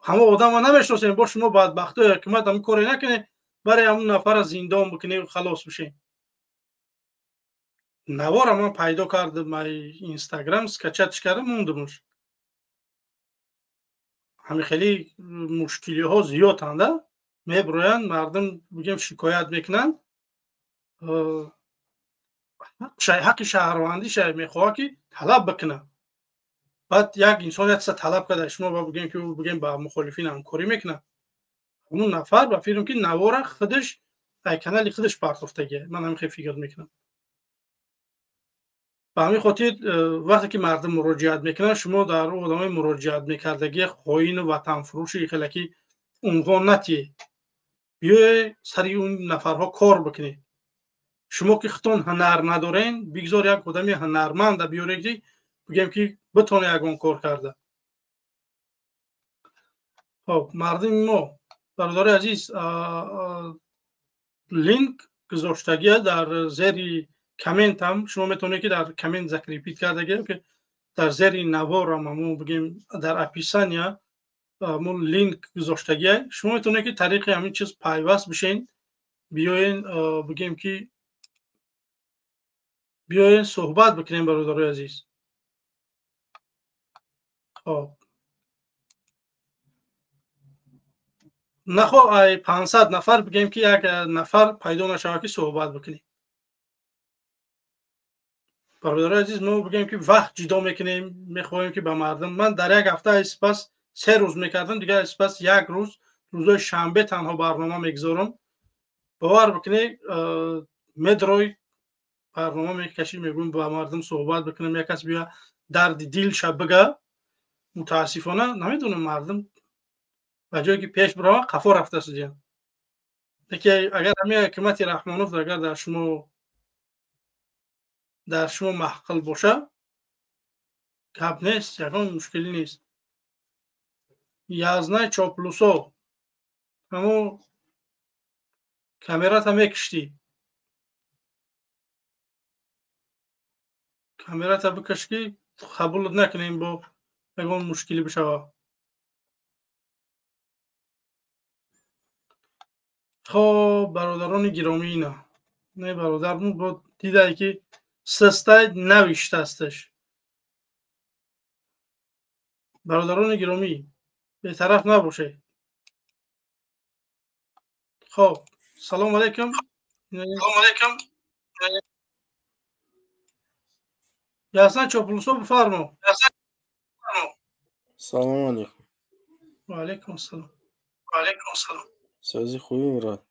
ҳамон одамро намешиносем, бо шумо бадбахтои ҳукумат ҳамин коре накунед, барои ҳамон нафарро зиндон бикунед, халос бишем. Навора ман пайдо кардам ай Инстаграм, скачать кардам, мондамш. Ҳамин хеле мушкилиҳо зиёданд, меброянд, мардум бигем шикоят мекунанд, ҳаққи шаҳрвандиша мехоҳад ки талаб бикунад. Баъд як инсон як чиза талаб карда, шумо ба бигем ки ӯ бигем ба мухолифин ҳамкорӣ мекунад. Ҳамон нафар ба фикрам ки навора худаш ай канали худаш партофтагия. Ман ҳамин хел фикр мекунам. Ба ҳамин хотир вақте ки мардум муроҷиат мекунанд, шумо дар ӯ одамои муроҷиат мекардагӣ хоину ватанфурӯши хеле ки унвон натиҳед. Биёед сари он нафарҳо кор бикунед. Шумо ки худтон ҳунар надорен, бигзор як одами ҳунарманда биёред ки бигем ки битоне ягон кор карда. Хоб, мардуми мо, бародари азиз, линк гузоштагия дар зери комментам, шумо метавонед ки дар коммент закрепить кардагия, ки дар зери наворам ҳамон бигем дар описания ҳамон линк гузоштагия, шумо метавонед ки тариқи ҳамин чиз пайваст бишен, биёен бигем ки биёен суҳбат бикунем, бародарои азиз. Хоб, нахо ай 500 нафар бигем ки як нафар пайдо нашавад ки суҳбат бикунем. Бародарои азиз, мо бигем ки вақт ҷудо мекунем, мехоҳем ки ба мардум. Ман дар як ҳафта спас 3 рӯз мекардам, дигар спас як рӯз, рӯзои шанбе танҳо барнома мегузорам. Бовар бикунед, медрой барнома мекашем, мегӯем ба мардум суҳбат бикунем, як кас биё дарди дилша бига. Мутаассифона намедонам, мардум ба ҷое ки пеш бирава қафо рафта судиянд. Лекин агар ҳамин ҳукумати Раҳмонов агар дар шумо маҳқил боша, гап нест, ягон мушкилӣ нест. Язнай чоплусо, ҳамон камерата мекиштӣ, камерата бикаш ки қабулат накунем, бо ягон мушкилӣ бишава. Хоб, бародарони гиромӣ, ина не бародармон бо дидае ки састай навиштасташ. Бародарони гиромӣ, бетараф набошед. Хоб, салом алейкум. Салом алейкум. Ясна Чоплусо, бифармо. Салом алейкум. Ва алейкум ассалом. Ва алейкум ассалом. Сози хуби, брат.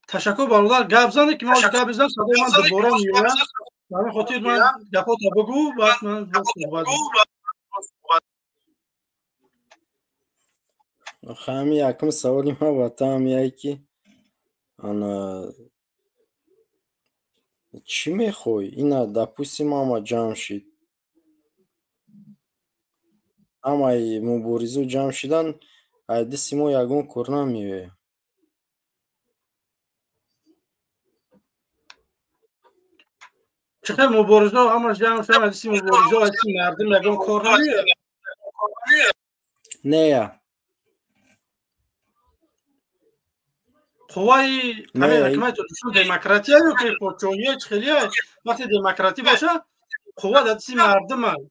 Ташаккур, бародар, гап зане ки ман гап бизанам, садои ман дубора меояд. Ба ҳамин хотир ман гапота бигӯ, баъд ман суҳбат мекунам. Ҳами якум саволи ман ба ту ҳамияе ки ана чӣ мехоҳӣ? Ина допустим ҳама ҷамъ шид, ҳамаи муборизо ҷамъ шидан, ай дасти мо ягон кор намеояд. Чӣ хел муборизо ҳамаш ҷамъ шудан, аз дасти муборизо, аз дасти мардум ягон кор намеояд? Нея. Қувваи ҳамин ҳукумати Тоҷикистон демократия ё ки подшоҳия чӣ хелия? Вақте демократӣ боша, қувва дар дасти мардум аст.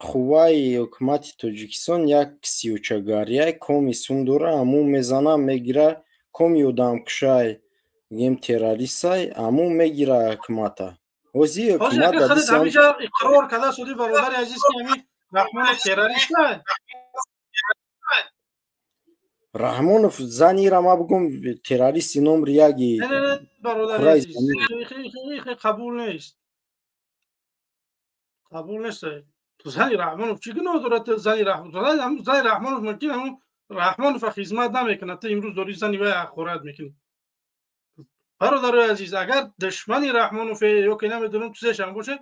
Қувваи ҳукумати Тоҷикистон як сиёчагария, коми сум дора, ҳамун мезана, мегира, коми одамкушай, гем террористай, ҳамун мегира ҳукумата. Ҳозир ҳукумат дар дасти ҳамиша иқрор карда суди, бародари азиз, ки ҳамин Раҳмонов террорист. Раҳмонов занира ма бугум террористи номри яги. Қабул нест, қабул нест. Зани Раҳмонов чӣ гуноҳ дорад? Зани Раҳмонов мумкин ҳамун Раҳмонова хизмат намекунад, ту имрӯз дорӣ зани вай ҳақорат мекунӣ. Бародарои азиз, агар душмани Раҳмонов ё ки намедонам чизешам бошед,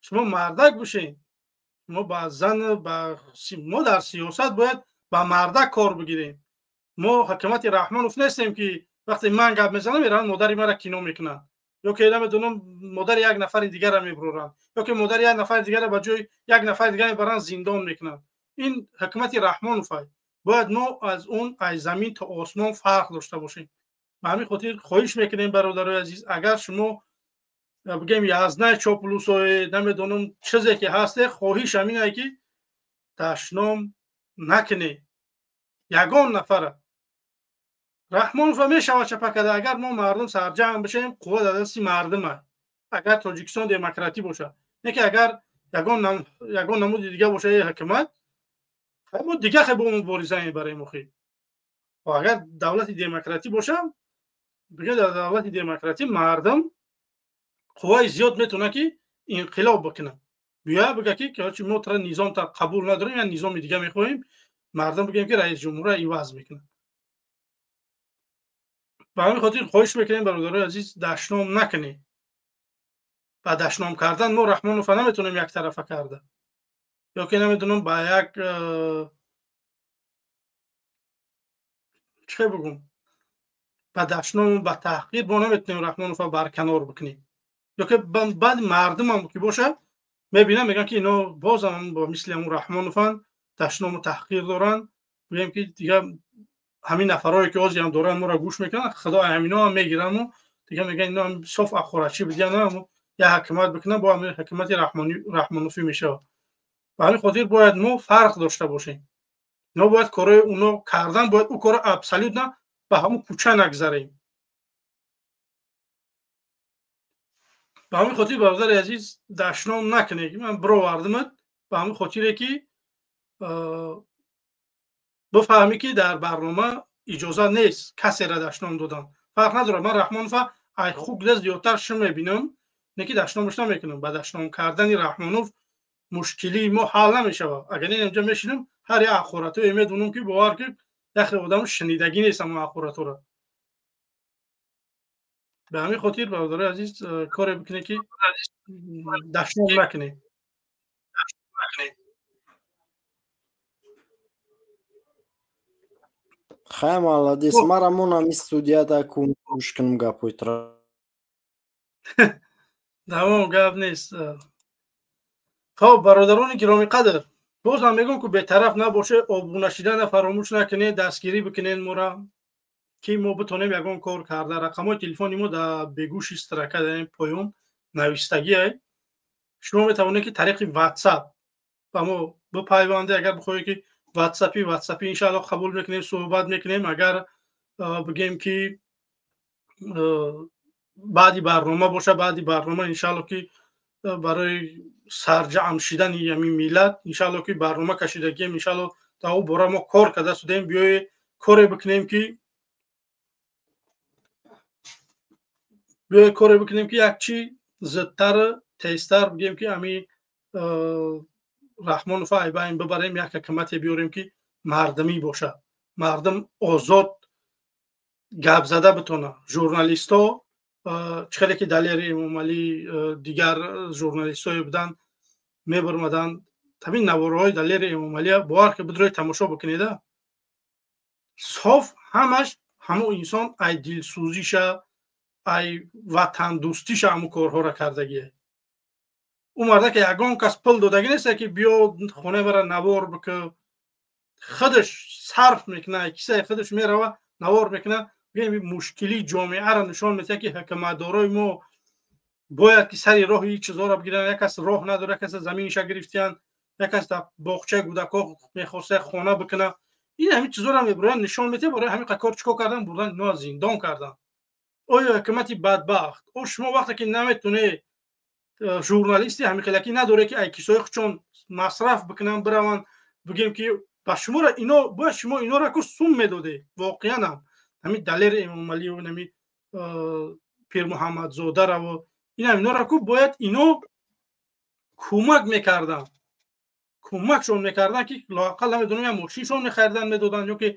шумо мардак бошед. Мо ба зан, мо дар сиёсат бояд ба мардак кор бигирем. Мо ҳукумати Раҳмонов нестем, ки вақте ман гап мезанам, мераванд модари маро кино мекунанд, ё ки намедонам модари як нафари дигарро мебуроранд, ё ки модари як нафари дигарро ба ҷои як нафари дигар мебаранд, зиндон мекунанд. Ин ҳукумати Раҳмонов аст. Бояд мо аз он аз замин то осмон фарқ дошта бошем. Ба ҳамин хотир хоҳиш мекунем, бародарои азиз, агар шумо бигем язнай чоплусое, намедонам чизе ки ҳасте, хоҳиш ҳамин ае ки дашном накунед ягон нафара. Раҳмонова мешавад чапа карда, агар мо мардум сарҷамъ бишем, қувва дар дасти мардум аст. Агар Тоҷикистон демократӣ бошад, не ки агар ягон намуди дига бошад ҳукумат, мо дига хе бо мубориза мебарем. Охи агар давлати демократӣ бошад, бига дар давлати демократӣ мардум қувваи зиёд метавонад ки инқилоб бикунад. Биёя бига ки мо тара низом қабул надорем, я низоми дига мехоҳем, мардум бигӯем ки раис ҷумҳурро иваз мекунад. Ба ҳамин хотир хоҳиш мекунем, бародарои азиз, дашном накунед. Ба дашном кардан мо Раҳмонова наметавонем яктарафа карда, ё ки намедонам ба як чӣ бигӯм, ба дашному ба таҳқир мо наметавонем Раҳмонова барканор бикунем. Ё ки баъди мардумам ки бошад, мебинам, мегӯям ки ино бозам бо мисли ҳамун Раҳмонованд, дашному таҳқир доранд. Бигӯем ки дига ҳамин нафарое ки ҳозир ҳам доранд моро гӯш мекунанд, худо ҳамино ҳам мегирану дига мегӯянд ино ҳам соф ҳақоратчӣ будиян, я ҳукумат бикунанд, бо ҳамин ҳукумати Раҳмонофӣ мешавад. Ба ҳамин хотир бояд мо фарқ дошта бошем. Ино бояд корои уно кардан, бояд ӯ корро абсолютно ба ҳамун кӯча нагзарем. Ба ҳамин хотир, бародари азиз, дашном накунед. Ман бировардимат ба ҳамин хотире ки бифаҳмӣ ки дар барнома иҷоза нест касеро дашном додан. Фарқ надорад, ман Раҳмонова ай хук да зиёдтар шум мебинам, не ки дашномаш намекунам. Ба дашном кардани Раҳмонов мушкилии мо ҳал намешавад. Агар не инҷа мешинам, ҳар як ҳақоратое медонам ки бовар ки яхе одам шунидагӣ нест ҳамон ҳақораторо. Ба ҳамин хотир, бародарои азиз, коре бикунед ки дашном накунед. Хай, молодец. Мара мон ами студияда гӯш кунам гапои тра. Тамом, гап нест. Хоб, бародарони гиромиқадр, бозам мегӯм ки бетараф набошед, обуна шидана фаромӯш накунед, дастгирӣ бикунед моро, ки мо битонем ягон кор карда. Рақамҳои телефони мо дар бегӯши строка дар поён навиштагиай. Шумо метавонед ки тариқи WhatsApp ба мо бипайвандед, агар бихоҳед ки WhatsApp иншааллоҳ қабул мекунем, суҳбат мекунем. Агар бигем ки баъди барнома боша, баъди барнома иншааллоҳ ки барои сарҷамъ шидани ҳамин миллат иншааллоҳ ки барнома кашидагием, иншааллоҳ дар он бора мо кор карда шудаем. Биёед коре бикунем ки як чи зудтар, тезтар бигем ки ҳамин Раҳмонова айбайн бибарем, як ҳукумате биёрем ки мардумӣ бошад, мардум озод гап зада битонад. Журналистҳо чӣ хеле ки Далери Эмомалӣ, дигар журналистҳое буданд, мебурмаданд ҳамин наворҳои Далери Эмомалия, бовар ки бидрои тамошо бикунеда, соф ҳамаш ҳамон инсон ай дилсӯзиша, ай ватандӯстиша ҳамон корҳоро кардагие. Ӯ марда ки ягон кас пул додагӣ нест ки биё хонаи мара навор бикун, худаш сарф мекунад, кисаи худаш мерава навор мекунад. Мушкилии ҷомеаро нишон медиҳад ки ҳукуматдорои мо бояд ки сари роҳи ин чизҳоро бигиранд. Як кас роҳ надорад, як кас заминша гирифтиянд, як кас дар боғчаи кӯдакҳо мехоста хона бикунад. Ин ҳамин чизҳоро мебуранд, нишон медиҳад. Барои ҳамин кор чӣ кор кардан? Бурдан ино зиндон кардан. Оё ҳукумати бадбахт, о шумо вақте ки наметонед журналисти ҳамин хелакӣ надоре ки ай кисои худшон масраф бикунанд, бираванд бигем ки Ба шуморо ино бояд шумо инора ку сум медоде. Воқеан ҳам ҳамин Далери Эмомалиев, ҳамин Пирмуҳаммадзодараву инам инора ку бояд ино кӯмак мекарданд, кӯмакшон мекарданд, ки лоақал намедонам я мошиншон мехаридан медоданд, ё ки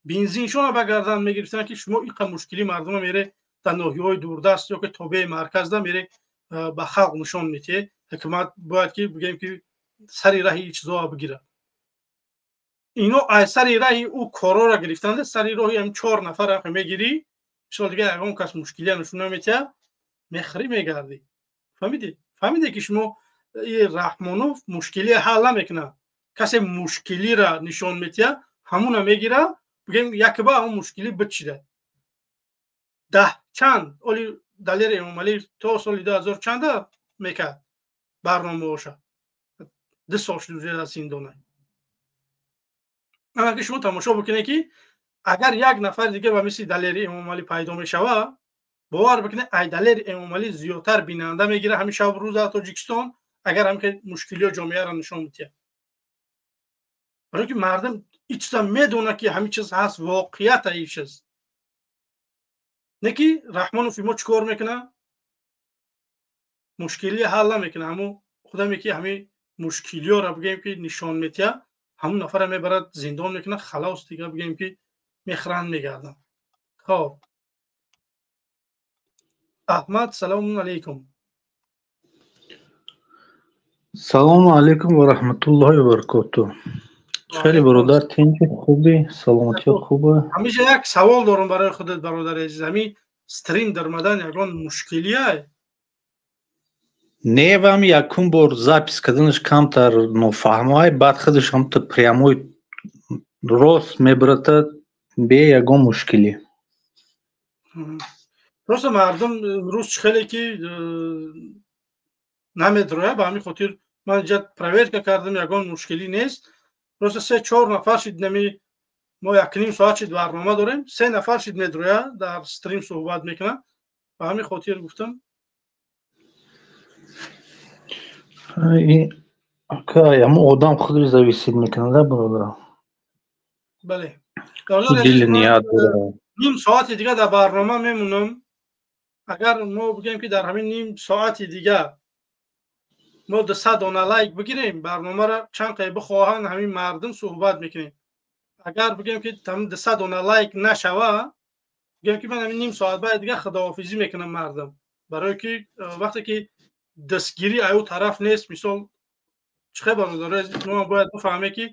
бензиншонро ба гардан мегирифтанд, ки шумо иқа мушкили мардума мере дар ноҳияҳои дурдаст ё ки тобеи марказда мере ба халқ нишон метиҳед. Ҳукумат бояд ки бигӯем ки сари раҳи ин чизоа бигирад. Ино аз сари раҳи ӯ корора гирифтанда, сари роҳи ҳам чор нафар мегирӣ, мисол дигар ягон кас мушкилия нишон наметиҳад, мехӯрӣ мегардӣ. Фаҳмидӣ? Фаҳмидӣ ки шумо Раҳмонов мушкилия ҳал намекунад. Касе мушкилиро нишон метиҳад, ҳамуна мегира, бигӯем якба ҳамун мушкилӣ бичида. Даҳ чанд оли Далер Эмомалиев то соли 2000 чанда мекард барномаоша. 2 сол шуд уже дар зиндона. Анаки шумо тамошо бикунед, ки агар як нафар дига ба мисли Далери Эмомалӣ пайдо мешавад, бовар бикунед, ай Далери Эмомалӣ зиёдтар бинанда мегирад ҳамин шабу рӯз дар Тоҷикистон, агар ҳамин мушкилиҳо ҷомеаро нишон бидиҳад. Барои ки мардум ин чиза медонад, ки ҳамин чиз ҳаст, воқеията ин чиз. Не ки Раҳмонов мо чӣ кор мекунад? Мушкилия ҳал намекунад. Ҳамун худаме ки ҳамин мушкилиёро бигӯем ки нишон метиҳад, ҳамун нафарро мебарад зиндон мекунад, халос, дига бигӯем ки мехӯранд мегарданд. Хоб, Аҳмад, салому алайкум. Салому алайкум ва раҳматуллоҳи ва баракоту. Хеле бародар, тинҷи, хубӣ, саломатият хуба? Ҳамеша як савол дорам барои худат, бародари азиз. Ҳамин стрим даромадан ягон мушкилия? Не, вам якум бор запись карданаш камтар нофаҳмоай, баъд худаш ҳамта прямой рост мебарата бе ягон мушкилӣ. Просто мардум имрӯз чӣ хеле ки намедроя, ба ҳамин хотир ман инҷа проверка кардам, ягон мушкилӣ нест. Просто се чор нафар шид, нами мо якним соат шид барнома дорем, се нафар шид медроя, дар стрим суҳбат мекунад, ба ҳамин хотир гуфтам. Ҳамун одам худаш зависит мекунад, бародар. Бале. Дили ният дорад. Ним соати дига дар барнома мемонам. Агар мо бигӯем ки дар ҳамин ним соати дига мо 200 дона лайк бигирем, барномаро чанд қай бихоҳанд ҳамин мардум суҳбат мекунем. Агар бигӯем ки ҳамин 200 дона лайк нашава, бигӯем ки ман ҳамин ним соат баъд дига худоҳофизӣ мекунам мардум. Барое ки вақте ки дастгирӣ аю тараф нест, мисол чӣ хел бародарои азиз, мо бояд бифаҳмем ки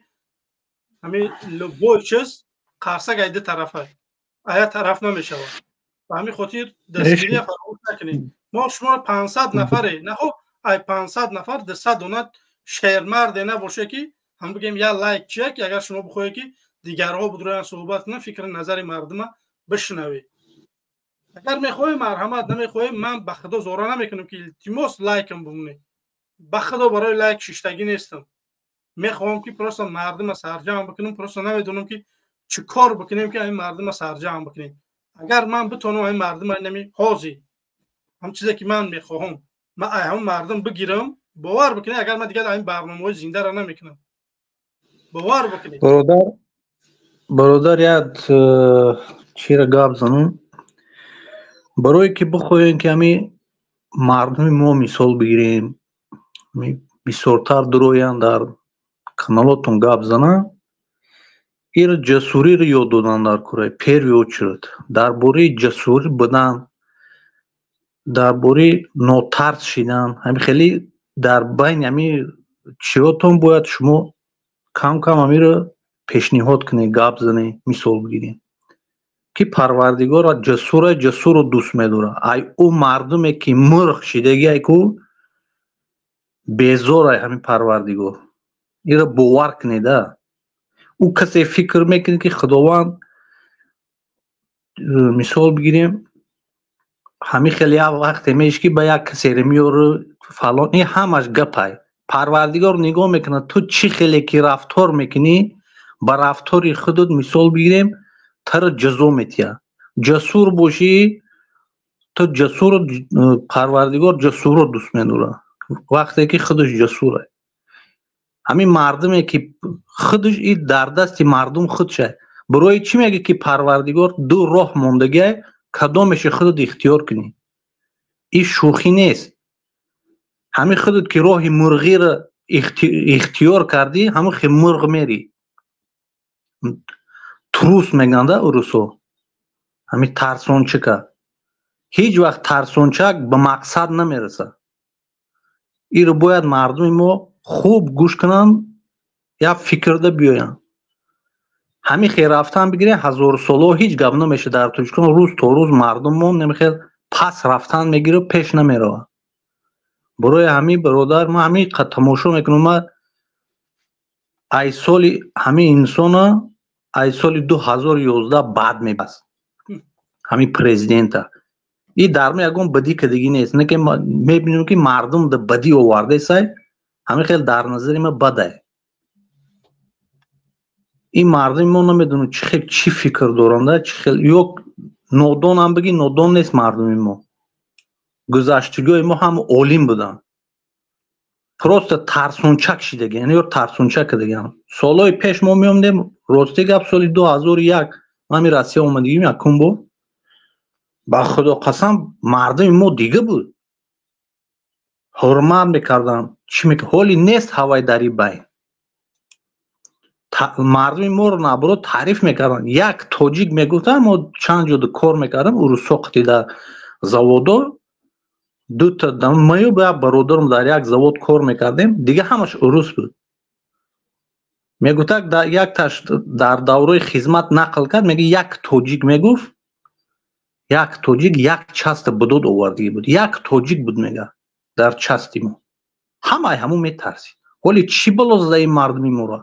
ҳамин любой чиз қарсак ай ду тарафа, ая тараф намешавад. Ба ҳамин хотир дастгирия фаромӯш накунед. Мо шуморо 500 нафаре, нахо ай 500 нафар 200 дона шермарде набоше ки ҳам бигем я лайк чия, ки агар шумо бихоҳед ки дигарҳо будроян суҳбат кунанд, фикри назари мардума бишнавед. Агар мехоҳем марҳамат, намехоҳем ман ба худо зора намекунам ки илтимос лайкам бимонед. Ба худо барои лайк шиштагӣ нестам. Мехоҳам ки просто мардума сарҷамъ бикунам, просто намедонам ки чӣ кор бикунем ки ҳамин мардума сарҷамъ бикунем. Агар ман битонам ҳамин мардума нами ҳозир ҳам чизе ки ман мехоҳам, ман ай ҳамон мардум бигирам, бовар бикунед, агар ман дигар ҳамин барномаҳои зиндаро намекунам. Бовар бикунед. Бародар, як чира гап занам. Барое ки бихоҳем ки ҳамин мардуми мо мисол бигирем, бисёртар дуроянд дар каналотон гап зананд, ира ҷасуриро ёд додан дар кураи первый очередь. Дар бораи ҷасурӣ будан, дар бораи нотарс шидан, ҳамин хеле дар байни ҳамин чиётон бояд шумо кам кам ҳаминро пешниҳод кунед, гап занед, мисол бигирем ки Парвардигор ҷасура ҷасурро дӯст медорад. Ай ӯ мардуме ки мурғ шидагиай ку безорай ҳамин Парвардигор. Инро бовар кунед. Ӯ касе фикр мекунад ки Худованд, мисол бигирем, ҳамин хеле як вақте меши ки ба як касере меёру фалон, ин ҳамаш гапай. Парвардигор нигоҳ мекунад ту чӣ хеле ки рафтор мекунӣ, ба рафтори худат мисол бигирем, таро ҷазо метиҳад. Ҷасур бошӣ, ту ҷасур, Парвардигор ҷасурро дӯст медорад, вақте ки худаш ҷасур. Ҳамин мардуме ки худаш и дар дасти мардум худша. Барои чӣ мегӯ ки Парвардигор ду роҳ мондагиай, кадомеше худат ихтиёр кунӣ? Ин шӯхӣ нест. Ҳамин худат ки роҳи мурғиро ихтиёр кардӣ, ҳамон хел мурғ мерӣ. Трус мегӯянд урусо. Ҳамин тарсончика. Ҳеҷ вақт тарсончак ба мақсад намерасад. Иро бояд мардуми мо хуб гӯш кунанд, як фикрда биёянд. Ҳамин хел рафтан бигирем, ҳазорсолаҳо ҳеҷ гап намешавад дар Тоҷикистон. Рӯз то рӯз мардуммон намехел пас рафтан мегирад, пеш намеравад. Барои ҳамин, бародар, ман ҳамин тамошо мекунам. Ман ай соли ҳамин инсона, ай соли 2011 бад мебаст ҳамин президента. И дар мо ягон бадӣ кардагӣ нест, не ки мебинем ки мардум да бадӣ овардесай, ҳамин хел дар назари ма бадай. Ин мардуми мо намедонам чӣ хел, чӣ фикр доранд, чӣ хел, ё нодонам бигӣ, нодон нест мардуми мо. Гузаштагиҳои мо ҳама олим буданд, просто тарсончак шидагиан, яъне ё тарсончак кардагиан. Солҳои пеш мо меомдем, рости гап, соли 2001 ман ҳамин Россия омадагим якум бор, ба Худо қасам, мардуми мо дига буд, ҳурмат мекарданд, чӣ мекард. Ҳоли нест ҳавай дар ин байн. Мардуми моро наоборот таъриф мекарданд. Як тоҷик мегуфтанд, мо чанд ҷода кор мекардам, урусо қати дар заводо, дута маю ба як бародарам дар як завод кор мекардем, дига ҳамаш урус буд. Мегуфтак, якташ дар давраи хизмат нақл кард, меги, як тоҷик мегуфт, як тоҷик як часта будод овардагӣ буд, як тоҷик буд, мега, дар части мо ҳамаи ҳамун метарсид. Ҳоли чӣ бало зада ин мардуми моро,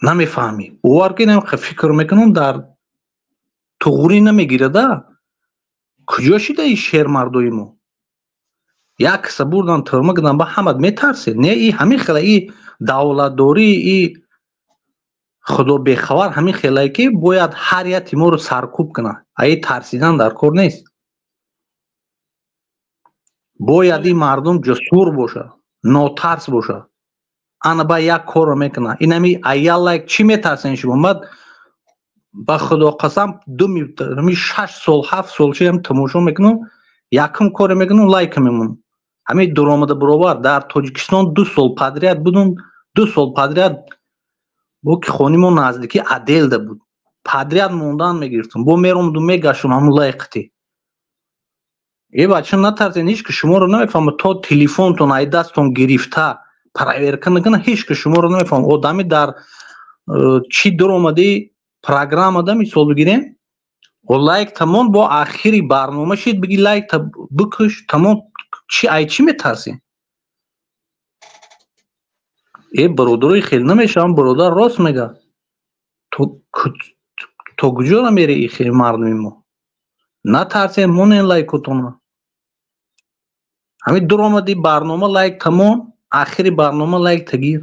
намефаҳмӣ. Бовар кунем, фикр мекунам, дар туғрӣ намегирада. Куҷо шида ин шермардои мо? Як каса бурдан, тӯрма карданд, ба ҳамат метарсед. Не, и ҳамин хела и давлатдорӣ, и худо бехабар ҳамин хелае ки бояд ҳар яти моро саркӯб кунад. Аи тарсидан дар кор нест. Бояд ин мардум ҷасур бошад, нотарс бошад. Ана ба як корро мекунад. Инами аяллайк чӣ метарсен шумо? Ман ба Худо қасам, думи 6 сол, 7 сол шиам тамошо мекунам, якум коре мекунам, лайка мемонам. Ҳамин дуромада баровар дар Тоҷикистон 2 сол подряд будум, 2 сол подряд бо ки хони мо наздики отделда буд, подряд мондан мегирифтам, бо меромаду мегаштум ҳамун лайқати. Е бача, натарсен, ҳеҷ ки шуморо намефаҳмад. То телефонтон ай дастон гирифта проверка накунад, ҳеҷ ки шуморо намефаҳмад. Одами дар чӣ дуромади программада, мисол бигирем, лайк тамом, бо ахири барнома шид, биги лайк бикуш, тамом. Чи ай чӣ метарсем? Э, бародарои, хел намешавам. Бародар рост мега, то куҷоро мери и хел? Мардуми мо натарсем, монен лайкотона. Ҳамин дуромади барнома, лайк тамом, ахири барнома лайк тагир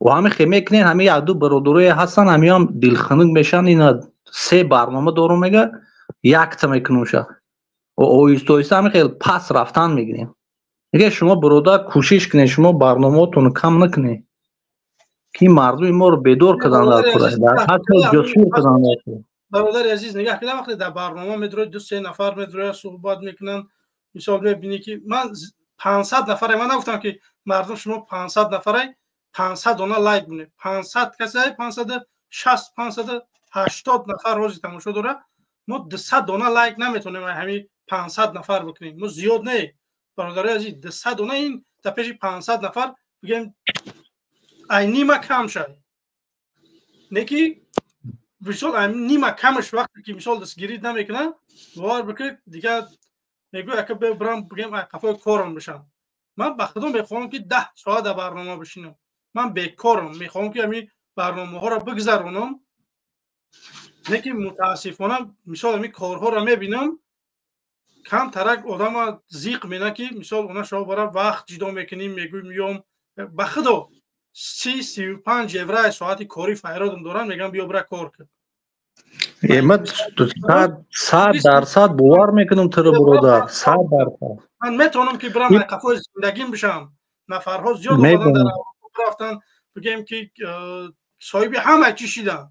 ва ҳамин хел мекунен. Ҳамин якду бародарое ҳастанд, ҳамиам дилхунук мешаванд. Ина се барнома дорум, мега, якта мекунумша. Оҳиста оҳиста ҳамин хел пас рафтан мегирем. Мега, шумо, бародар, кӯшиш кунед, шумо барномаотонро кам накунед, ки мардуми моро бедор кардан дар кора, ҳатто ҷасур кардан дар кора. Бародари азиз, нигаҳ кунед, вақте дар барнома медроед, ду се нафар медрояд, суҳбат мекунанд, мисол мебинӣ ки ман 500 нафаре, ман нагуфтам ки мардум шумо 500 нафарай, 500 дона лайк бунед. 500 касай, 560, 580 нафар рӯзи тамошо дорад. Мо 200 дона лайк наметонем ҳамин 500 нафар бикунем. Мо зиёд не, бародари азиз, 200 дона ин дар пеши 500 нафар бигем, ай нима кам шад, не ки мисол ай нима камаш. Вақте ки мисол дастгирӣ намекунад, бовар бикунед, дигар мегӯ, ака бирам, бигем, ай қафои корам бишам. Ман ба худо мехоҳам ки 10 соат дар барнома бишинам. Ман бекорам, мехоҳам ки ҳамин барномаҳоро бигзаронам, не ки мутаассифона мисол ҳамин корҳоро мебинам, камтарак одама зиқ мена, ки мисол она шоҳ бара вақт ҷидо мекунем, мегӯй, миём. Ба худо, 30-35 евраи соати кори файродам дорам, мегӯям, биё, бира, кор кун. Ман 100% бовар мекунам туро, бародар, 100%. Ман метавонам ки бирам қафои зиндагим бишам. Нафарҳо зиёд омадан дар Аврупо рафтан, бигем ки соҳиби ҳама чӣ шидан.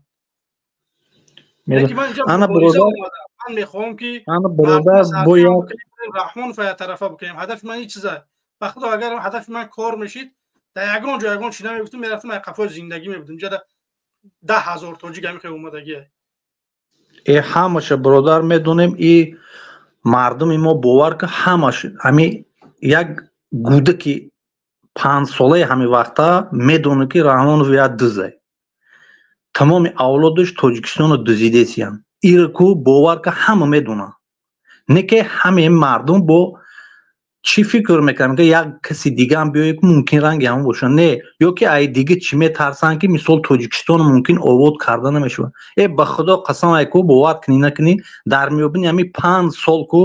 Ана бародар, ман мехоҳам ки ана бародар бо як Раҳмонов я тарафа бикунем. Ҳадафи ман ин чиза. Ба худо агар ҳадафи ман кор мешид, дар ягон ҷо ягон чиз намегуфтам, мерафтам ай қафои зиндагӣ мебудам. Инҷа 10,000 тоҷик ҳамин хел омадагие. Ҳамаша бародар медонем, и мардуми мо бовар ки ҳамаш ҳами як гудаки 5-солаи ҳами вақта медонад ки Раҳмонов як дузай. Тамоми авлодаш Тоҷикистоно дузидесиянд. Ира ку бовар ки ҳама медонад. Не ки ҳамаи мардум бо чӣ фикр мекунанд, ки як каси дигаам биёяд ки мумкин ранги ҳамон бошад. Не, ё ки ай дига чӣ метарсанд ки мисол Тоҷикистон мумкин обод карда намешавад. Ба худо қасам ай ку бовар кунӣ накунӣ, дар миёбини ҳамин 5 сол ку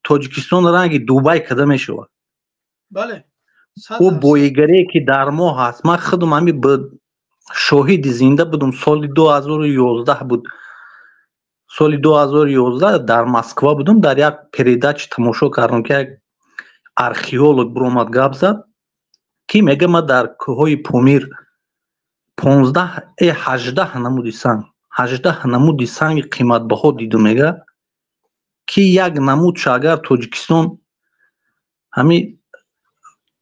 Тоҷикистон ранги Дубай када мешавад. Бале. Ӯ боигарие ки дар мо ҳаст, ман худам ҳамин ба шоҳиди зинда будум, соли 2011 буд. Соли 2011 дар Москва будум, дар як передача тамошо кардам ки як археолог биромад гап зад, ки мега ман дар кӯҳҳои Помир 18 намуди санг, 18 намуди санги қиматбаҳо дидум, мега ки як намудша агар Тоҷикистон ҳами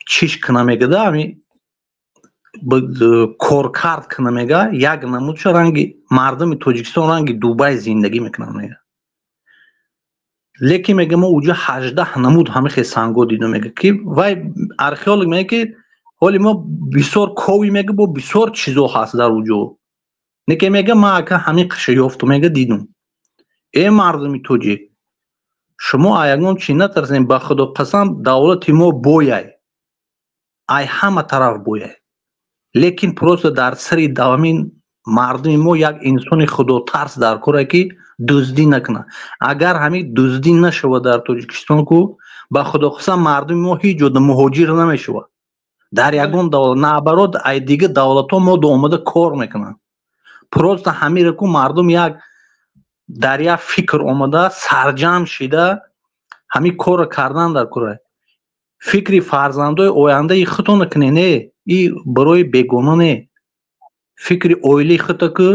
чиш куна мегада, ҳами коркард куна мега, як намудша ранги мардуми Тоҷикистон ранги Дубай зиндагӣ мекунанд мега. Лекин мега мо уҷа 18 намуд ҳамин хел санго дидум, мега ки вай археолог мега ки ҳоли мо бисёр кови мега бо бисёр чизо ҳаст дар уҷо. Неке мега ман ака ҳамин қиша ёфтум, мега дидум. Э мардуми тоҷик, шумо ягон чи натарсем, ба худо қасам давлати мо бояй, ай ҳама тараф бояй. Лекин просто дар сари давамин мардуми мо як инсони худотарс дар коре ки дуздӣ накунад. Агар ҳамин дуздӣ нашавад дар Тоҷикистон ку, ба худо қасам мардуми мо ҳеҷ ҷода муҳоҷир намешавад. Дар ягон давлат, наоборот, ай дига давлатҳо мо омада кор мекунанд. Просто ҳамиро ку мардум як дар як фикр омада сарҷамъ шида ҳамин корро кардан дар кора. Фикри фарзандои ояндаи худтонро кунед, не, и барои бегона не. Фикри оилаи худта ку,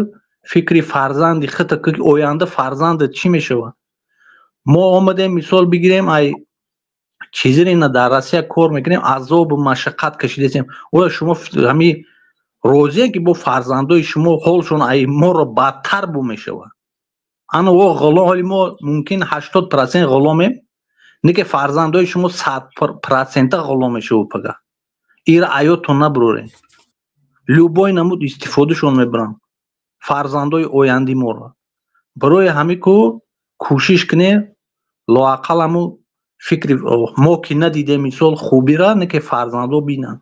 фикри фарзанди худта ку, оянда фарзандат чӣ мешавад? Мо омадем мисол бигирем, ай чизере на дар Россия кор мекунем, азобу машаққат кашидасем. Оя шумо ҳамин розие ки бо фарзандои шумо ҳолшон ай моро бадтар бу мешавад? Ана о ғулом, ҳоли мо мумкин 80% ғуломем, не ки фарзандои шумо 100% ғулом мешавад пага. Ира аётон набурорем. Любой намуд истифодашон мебаранд фарзандои оянди моро. Барои ҳамин ку кӯшиш кунем, лоақал ҳаму фикри мо ки надидем мисол хубира, не ки фарзандо бинанд.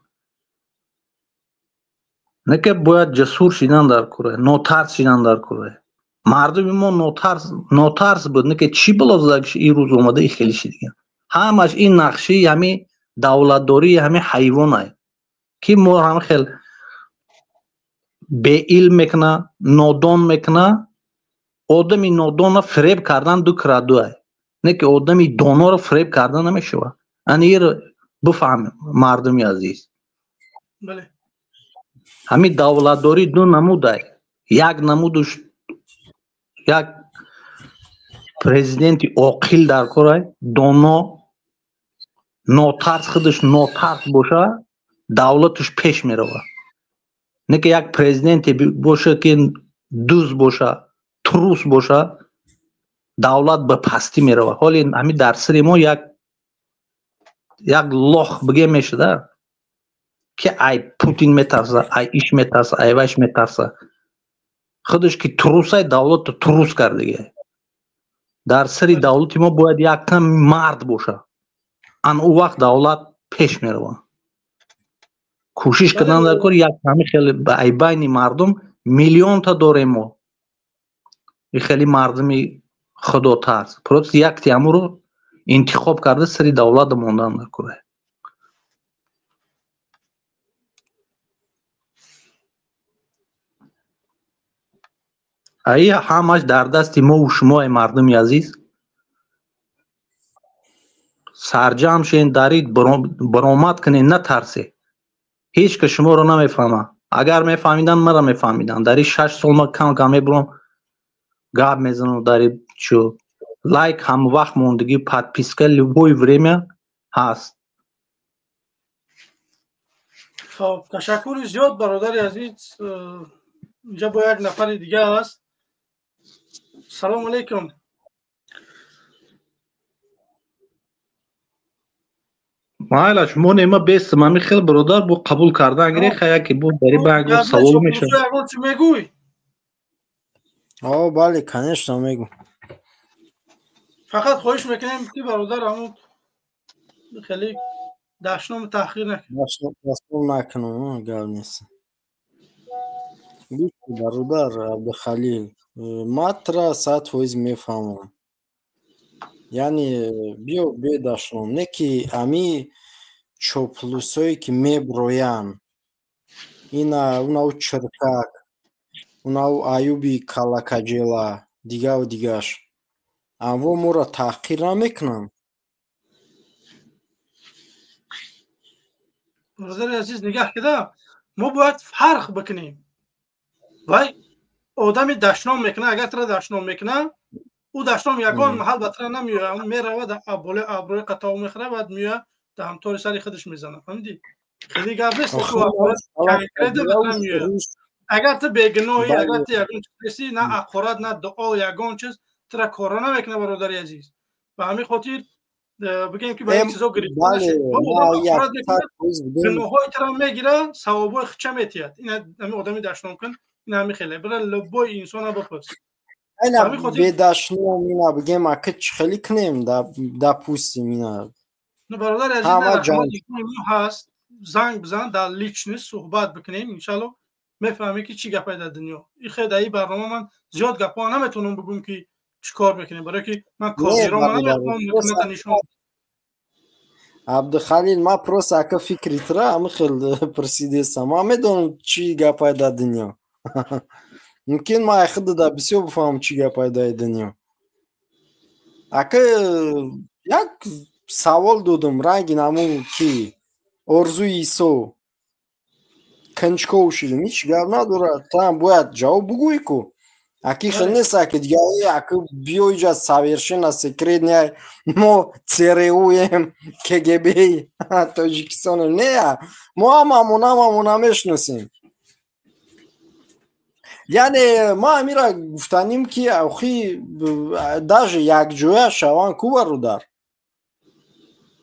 Не ки бояд ҷасур шидан дар кора, нотарс шидан дар кора. Мардуми мо нотарс буд, не ки чӣ бало задагиш ин рӯз омада и хеле шидиган. Ҳамаш ин нақши ҳамин давлатдории ҳамин ҳайвонай ки мо ҳам хел беилм мекуна, нодон мекуна. Одами нодонро фиреб кардан ду кира дуай, не ки одами доноро фиреб кардан намешавад. Ани иро бифаҳмем мардуми азиз. Ҳамин давлатдорӣ ду намудай. Як намудуш як президенти оқил дар корай, доно, нотарс, худаш нотарс боша, давлаташ пеш меравад. Не ки як президенте боша ки дуз боша, трус боша, давлат ба пастӣ меравад. Ҳоли ҳамин дар сари мо як лох бигем мешуда ки ай Путин метарса, ай иш метарса, ай вайш метарса. Худаш ки трусай, давлатро трус кардига. Дар сари давлати мо бояд як кам мард боша. Ан ӯ вақт давлат пеш меравад. Кӯшиш кардан дар кор як ҳамин хеле ай байни мардум миллионта дорем мо. И хеле мардуми худотарс. Просто якти ҳамуро интихоб карда сари давлат мондан дар кор. Ай ҳамаш дар дасти мову шумо, ай мардуми азиз. Сарҷамъ шен, дарид баромад кунед, натарсе. Ҳеҷ ка шуморо намефаҳмад. Агар мефаҳмиданд, мара мефаҳмиданд. Дар ин 6 сол ман кам кам мебурам, гап мезанам дар ин чо. Лайк ҳамвақт мондагӣ, подписка любое время ҳаст. Хоб, ташаккури зиёд, бародари азиз. Инҷа бо як нафари дига аст. Салому алайкум. Майлаш, мо нема бестам, ами хел бародар бо қабул кардан гире, хая ки бо дари ба як савол мешавад. Ягон чӣ мегӯй? О, бале, конечно, мегӯм. Фақат хоҳиш мекунем, ки бародар ҳамун хеле дашном таҳқир накунед. Дашном накунам, гап нест. Гӯш, бародар Абдухалил, ман тура 100% мефаҳмам. Яъне биё бедашном, не ки ами чоплусое ки меброянд, ина унау чиркак, унау аюби калакаҷела, дигаву дигаш, анво моро таҳқир намекунанд. Бародари азиз, нигаҳ кида, мо бояд фарқ бикунем. Вай одами дашном мекунад, агар тура дашном мекунад, ӯ дашном ягон маҳал ба тура намеояд, меравад болои абрӯи қатов мехӯрад, баъд меояд дар ҳамтори сари худаш мезанад. Фаҳмидӣ? Хеле гап нест, агар ту бегуноҳӣ, агар ту ягон чиз нестӣ, на ақорат, на дуо, ягон чиз тура кора намекунад, бародари азиз. Ба ҳамин хотир бигем ки ба ин чизо гирифтор нашед. Гуноҳҳои тура мегирад, савобҳои худша метиҳад. Ин ҳамин одами дашном кун, ин ҳамин хеле. Бира любой инсона бипурс. Ина бедашном, ина бигем, ака чӣ хеле кунем, допустим, ина. Ну, бародари азиз, ҳаст, занг бизан, дар личный суҳбат бикунем, иншалло мефаҳмем ки чӣ гапае дар дунё. И хел дар ин барнома ман зиёд гапҳо наметавонам бигӯм ки чӣ кор мекунем, барое ки ман коргиро наметавонам нишон. Абдухалил, ман просто ака фикри тура ҳамин хел пурсидестам. Ман медонам чӣ гапае дар дунё. Мумкин ман худда да бисёр бифаҳмам чӣ гапае дар дунё. Ака як савол додам, ранги намун ки Орзуи Исо кунҷков шудем, ҳеҷ гап надорад, ту ҳам бояд ҷавоб бугӯӣ ку. Аки хел нест, аки дига аки биё иҷа совершенно секретный, мо ЦРУем, КГБ Тоҷикистонем. Не, мо ҳамамон ҳамамона мешиносем. Яъне ман амира гуфтаним ки охи даже якҷоя шаванд ку, бародар,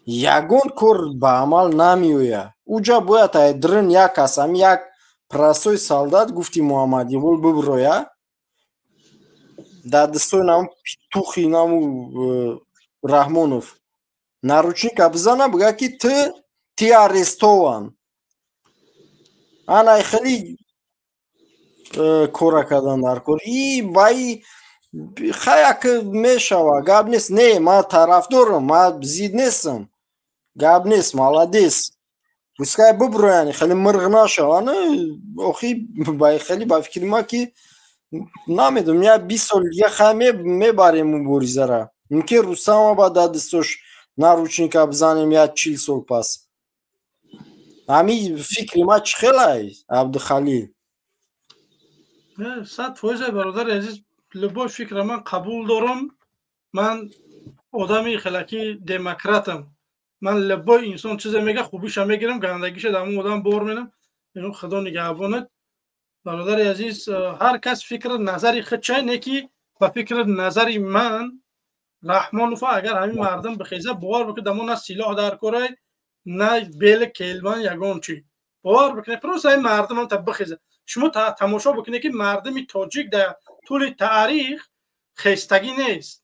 ягон кор ба амал намеояд. Уҷа бояд дрын як кас, ами як простой солдат, гуфти Муҳаммадиғул, биброя дар дастои наму петухи наму Раҳмонов наручника бизана, бигӯяд ки ты арестован. Ана хеле кора кардан дар кор. И баи хаяк мешава, гап нест. Не, ман тарафдорам, ман зид нестам, гап нест, молодец. Пускай биброянд, хеле мирғ нашаванд. Охи хеле ба фикри ман ки намедонам, я 20 сол дига хай мебарем муборизара. Мумкин Рустама ба дар дастош наручника бизанем я 40 сол пас. Ҳами фикри ман чӣ хелай, Абдухалил? 100%, бародари азиз, любой фикра ман қабул дорам. Ман одами хелаки демократам. Ман любой инсон чизе мега, хубиша мегирам, гандагиша дар ҳамон одам бор менам. Худо нигаҳбонад. Бародари азиз, ҳар кас фикри назари худчай, не ки ба фикри назари ман Раҳмонов, агар ҳамин мардум бихеза, бовар бикунед, дамо на силоҳ дар корай, на бели келман, ягон чи. Бовар бикунед, просто ҳамин мардум ҳам та бихеза. Шумо тамошо бикунед ки мардуми тоҷик дар тӯли таърих хестагӣ нест.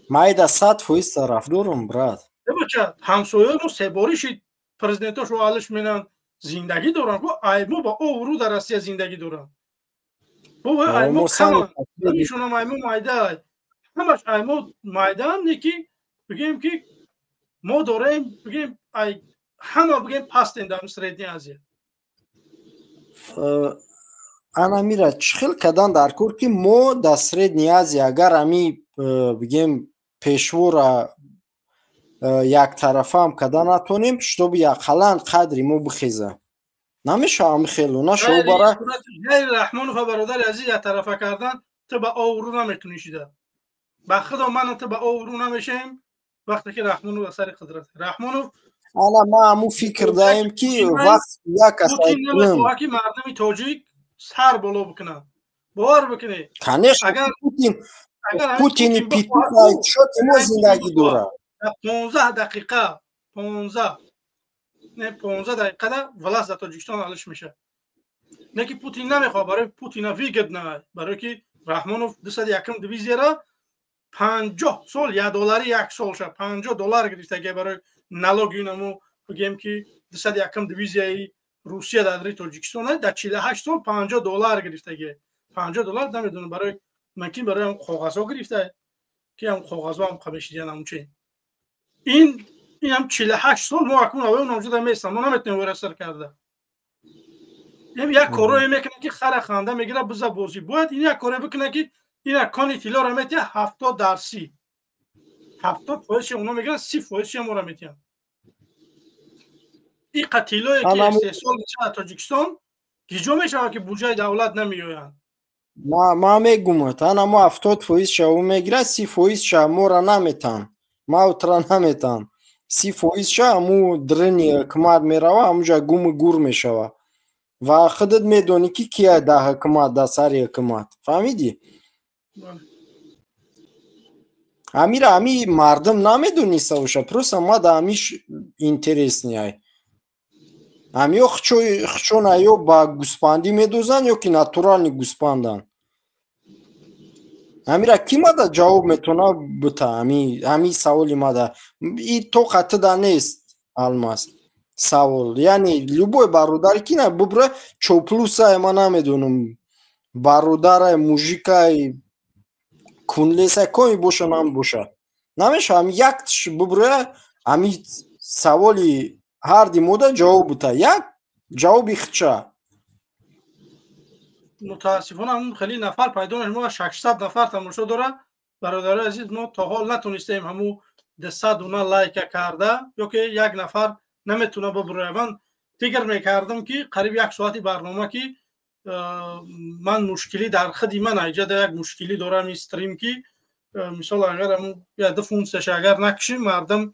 Ман 100% тарафдорам, брат. Бача, ҳамсояи мо себорӣ шид, президентошо алиш менанд, зиндагӣ доранд. Аймо ба обрӯ дар Россия зиндагӣ доранд. Бо аймо каманд, ишонам аймо майда, ҳамаш аймо майдаам, не ки бигем ки мо дорем, бигем ҳама бигем пастем дар Средняя Азия. Ана мира чӣ хел кардан дар кор, ки мо дар Средний Азия, агар ами бигем пешвора яктарафаам карда натонем, чтобы ақаллан қадри мо бихеза. Намешава ами хело нашава бара. Ғайри Раҳмонова, бародари азиз, яктарафа кардан ту ба обрӯ намекунӣ шида. Ба худо, мана ту ба обрӯ намешавем вақте ки Раҳмонов ба сари қудрат. Раҳмонов Ана ма ҳамун фикр даем, ки вақт як Путин намехоҳад, ки мардуми тоҷик сар боло бикунад. Бовар бикунед. Конечно, Путин, Путини питуфай шоти мо зиндагӣ дорад. 15 дақиқа, 15 не, 15 дақиқада власть дар Тоҷикистон алиш мешавад. Не ки Путин намехоҳад, барои Путина выгодно, барое ки Раҳмонов 201 дивизияра 50 сол як доллари як сол ша 50 доллар гирифтага барои налоги инаму, бигем ки 201 дивизияи Русия дар Тоҷикистон дар 48 сол 50 доллар гирифтага. 50 доллар намедонам, барои мумкин барои ҳам коғазҳо гирифта, ки ҳам коғазҳо ҳам қабешидиан ҳамче. Ин ҳам 48 сол мо акнун авои номзада местам, мо наметавонем вора сар карда. Ин як корое мекунад, ки хара ханда мегирад, биза бозӣ. Бояд ин як коре бикунад, ки ина кони тиллоро метиҳад 70 дар 30. 70 фоизши оно мегиранд, 30 фоизши моро метиҳанд. Ин қатилое ки истеҳсол мешавад Тоҷикистон, гиҷо мешавад, ки буҷаи давлат намеоянд? Ма мегумад, ана мо 70 фоиз ша ӯ мегирад, 30 фоиз ша мора наметаҳанд, ма утра наметаҳанд. 30 фоиз ша ҳаму дрини ҳукумат мерава, ҳамуҷа гуму гур мешава. Ва худат медонӣ, ки кия дар ҳукумат, дар сари ҳукумат, фаҳмидӣ? Амира ами мардум намедониста боша, просто ма да амиш интересный ай. Ами ё хчона ё ба гӯспандӣ медозанд, ё ки натуральный гӯспанданд. Амира ки мада ҷавоб метавона бита ами саволи мада? И тоқатида нест, Алмаз, савол. Яъне любой бародар ки на бубра чоплусай, ма намедонам, бародарай, мужикай, кунлесай, коми боша, нам боша, намешава ами яктш бубра, ами саволи ҳарди мода ҷавоб бута, як ҷавоби хча. Мутаассифона, ҳамун хеле нафар пайдо нашуд. Мо 600 нафар тамошо дора, бародарои азиз. Мо то ҳол натонистаем ҳамун 200 дуна лайка карда, ё ки як нафар наметуна бубуроя. Ман фикр мекардам, ки қариб як соати барнома, ки ман мушкилӣ дар худи ман айҷада як мушкилӣ дорам ин стрим, ки мисол агар ҳамун ду функсияша агар накушем, мардум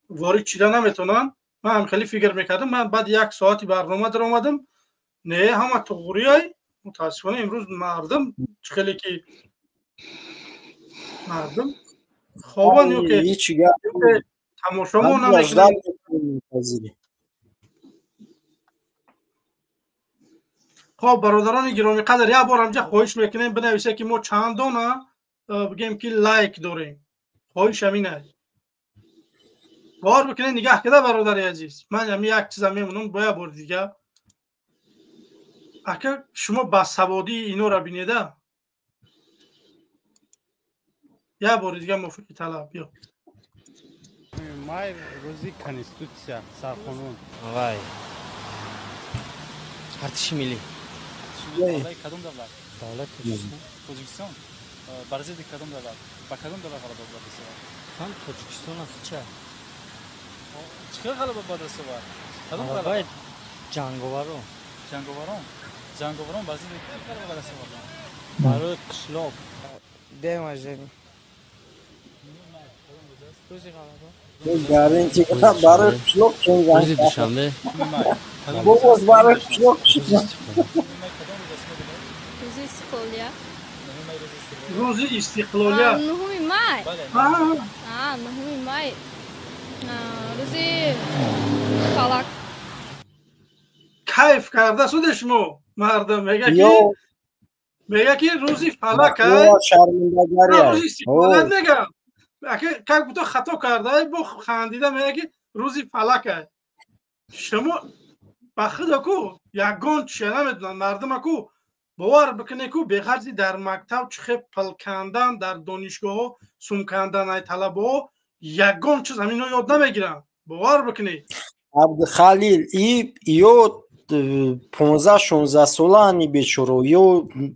ворид шида наметавонанд. Ман ҳам хеле фикр мекардам. Ман баъд як соати барнома даромадам, не, ҳама туғриай. Мутаассифона, имрӯз мардум чӣ хеле ки мардум хобан ё ки тамошомо намекунанд. Хоб, бародарони гиромиқадр, як бор ҳамҷа хоҳиш мекунем, бинависе, ки мо чанд дона, бигем ки лайк дорем. Хоҳиш ҳамин аст, бовар бикунед. Нигаҳ кида, бародари азиз, ман ҳами як чиза мемонам бо як бори дига. Ака, шумо ба саводии инора бинеда. Як бори дига мувофиқи талаб биё. Май, рӯзи конститутсия, сарқонун. Вай, артиши миллӣ. Кадом давлат? Давлат Тоҷикистон. Тоҷикистон бар зидди кадом давлат, ба кадом давлат ғалаба ба даст овард? Ҳам Тоҷикистон аст, ча. Чӣ хел ғалаба ба даст овард? Кадом ғалаба? Ҷанговарон. Ҷанговарон, ҷанговарон бар зидди ки ғалаба ба даст оварданд? Барои қишлоқ. День рождения. Рӯзи ғалаба. Барои қишлоқ чун Рӯзи душанбе. Боз барои қишлоқ. Рӯзи истиқлолият. Рӯзи истиқлолият. 9-уми май. 9-уми май, рӯзи фалак. Кайф карда суде шумо мардум. Мега ки рӯзи фалак, рӯзи истиқлолият мегам. Как будто хато карда, бо хандида мега, ки рӯзи фалак. Шумо ба худо ку ягон чия намедонанд мардума ку. Бовар бикунед ку, беғарзи дар мактаб чӣ хел пил кандан, дар донишгоҳҳо сум кандан, ай талабаҳо ягон чиз ҳамино ёд намегиранд, бовар бикунед. Абдухалил, и ё 15-16 солаани бечоро ё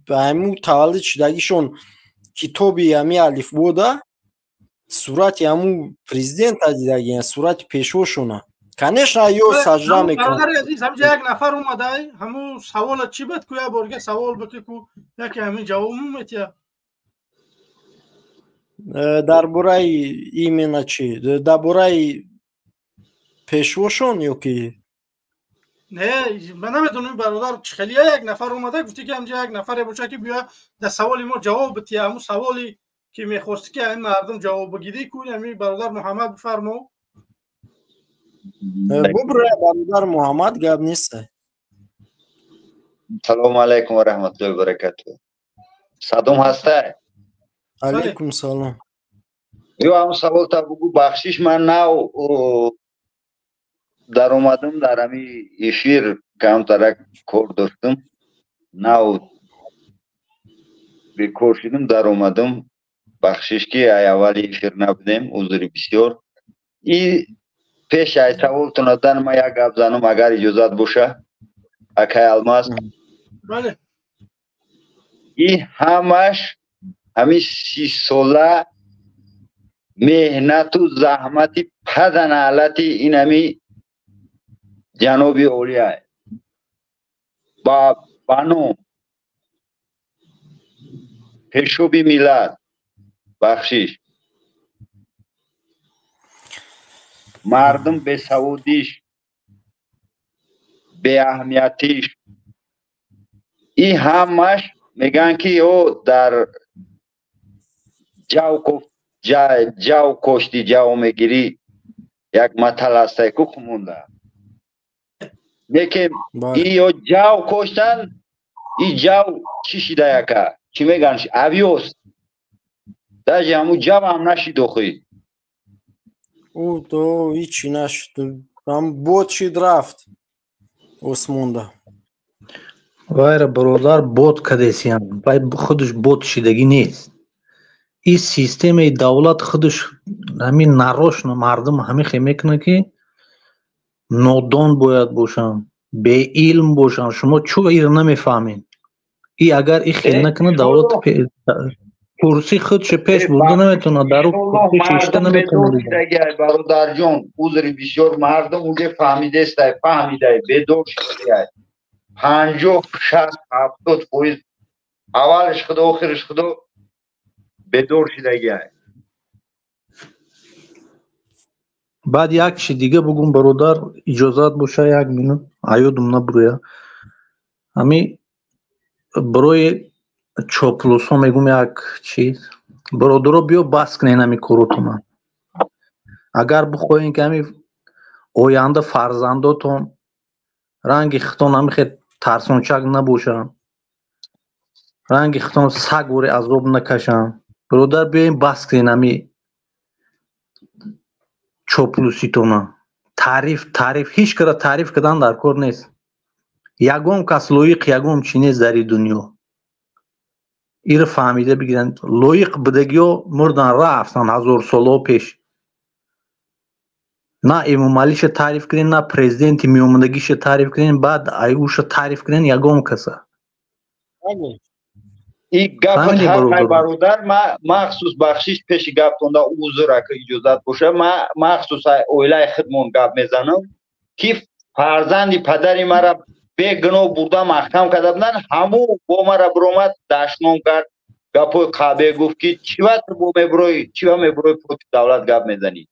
ҳаму таваллуд шудагишон китоби ҳами алифбода сурати ҳаму президента дидагиян, сурати пешвошона. Конечно, ё сажда мекунад. Бародари азиз, ҳамҷа як нафар омадай, ҳаму савола чӣ бад ку, як борга савол бикӣ ку, яке ҳамин ҷавоб метия. Дар бораи именно чӣ? Дар бораи пешвошон ё ки? Не, ман намедонам бародар чӣ хелия, як нафар омада гуфти ки ҳамҷа як нафаре боша ки биё дар саволи мо ҷавоб бития, ҳамун саволи ки мехости ки ҳамин мардум ҷавоб бигирӣ ку, ҳамин бародар Муҳаммад бифармо. Бубра бародар Муҳаммад, гап нест. Салому алайкум ва раҳматуллоҳи ва баракатуҳ. Садом ҳастай? Алайкум салом. Ё ҳам савол та бугу, бахшиш, ман нав даромадам дар ҳами эфир, камтарак кор доштам, нав бекор шудам, даромадам. Бахшиш ки ай аввали эфир набудем, узри бисёр. И пеш ай саволтон дан ман як гап занам, агар иҷозат боша, акай Алмаз. Бале. И ҳамаш ҳамин 30 сола меҳнату заҳмати паданалати ин ҳами ҷаноби олия ба ном пешоби миллат, бахшиш, мардум бесаводиш, беаҳамиятиш, и ҳамаш мегӯянд ки ё дар ҷав кошти ҷав мегирӣ, як матал ҳастай ку хумонда. Лекин и ё ҷав коштан, и ҷав чӣ шида яка? Чӣ мегӯянд? Авёс. Даже ҳаму ҷав ҳам нашид охи. Ӯ то ҳичи нашуд. Ҳам бод шид рафт осмонда. Вайра бародар бод кадесиян. Вай худаш бод шидагӣ нест. Ин системаи давлат худаш ҳамин нарочно мардум ҳамин хел мекунад ки нодон бояд бошанд, беилм бошанд. Шумо чӯ инро намефаҳмед? И агар ин хел накунад, давлат курси худшо пеш бурда наметавонад, дар курси наметавонад. Бародарҷон, узри бисёр, мардум уже фаҳмидестай, фаҳмидай, бедор шудагиай. 50, 60, 70% аввалиш худо, охириш худо бедор шудагиай. Баъд як чи дига бугум бародар, иҷозат боша як минут, аёдум набурӯя. Ҳами барои чоплусҳо мегум як чиз. Бародаро, биё бас кунед ҳами коротона. Агар бихоҳем ки ҳами оянда фарзандотон ранги хитон ҳами хел тарсончак набошанд, ранги хитон саг вори азоб накашанд, бародар биёем бас кунед ҳами чоплуситона. Таъриф, таъриф, ҳеҷ кара таъриф кардан дар кор нест. Ягон кас лоиқ ягон чи нест дар ин дунё. Иро фаҳмида бигиранд. Лоиқ будагиҳо мурдан, рафтан ҳазор солҳо пеш. На Эмомалиша таъриф кунед, на президенти меомадагиша таъриф кунед, баъд айуша таъриф кунед ягон каса. И гапат ҳақай бародар, ма махсус бахшиш пеши гаптонда узр ака иҷозат боша, ма махсус оилаи худмон гап мезанам ки фарзанди падари мара бегуноҳ бурда маҳкам карда буданд, ҳаму бо мара биромад дашном кард, гапҳои қабе гуфт ки чива ту бо мебироӣ, чива мебироӣ против давлат гап мезанӣ?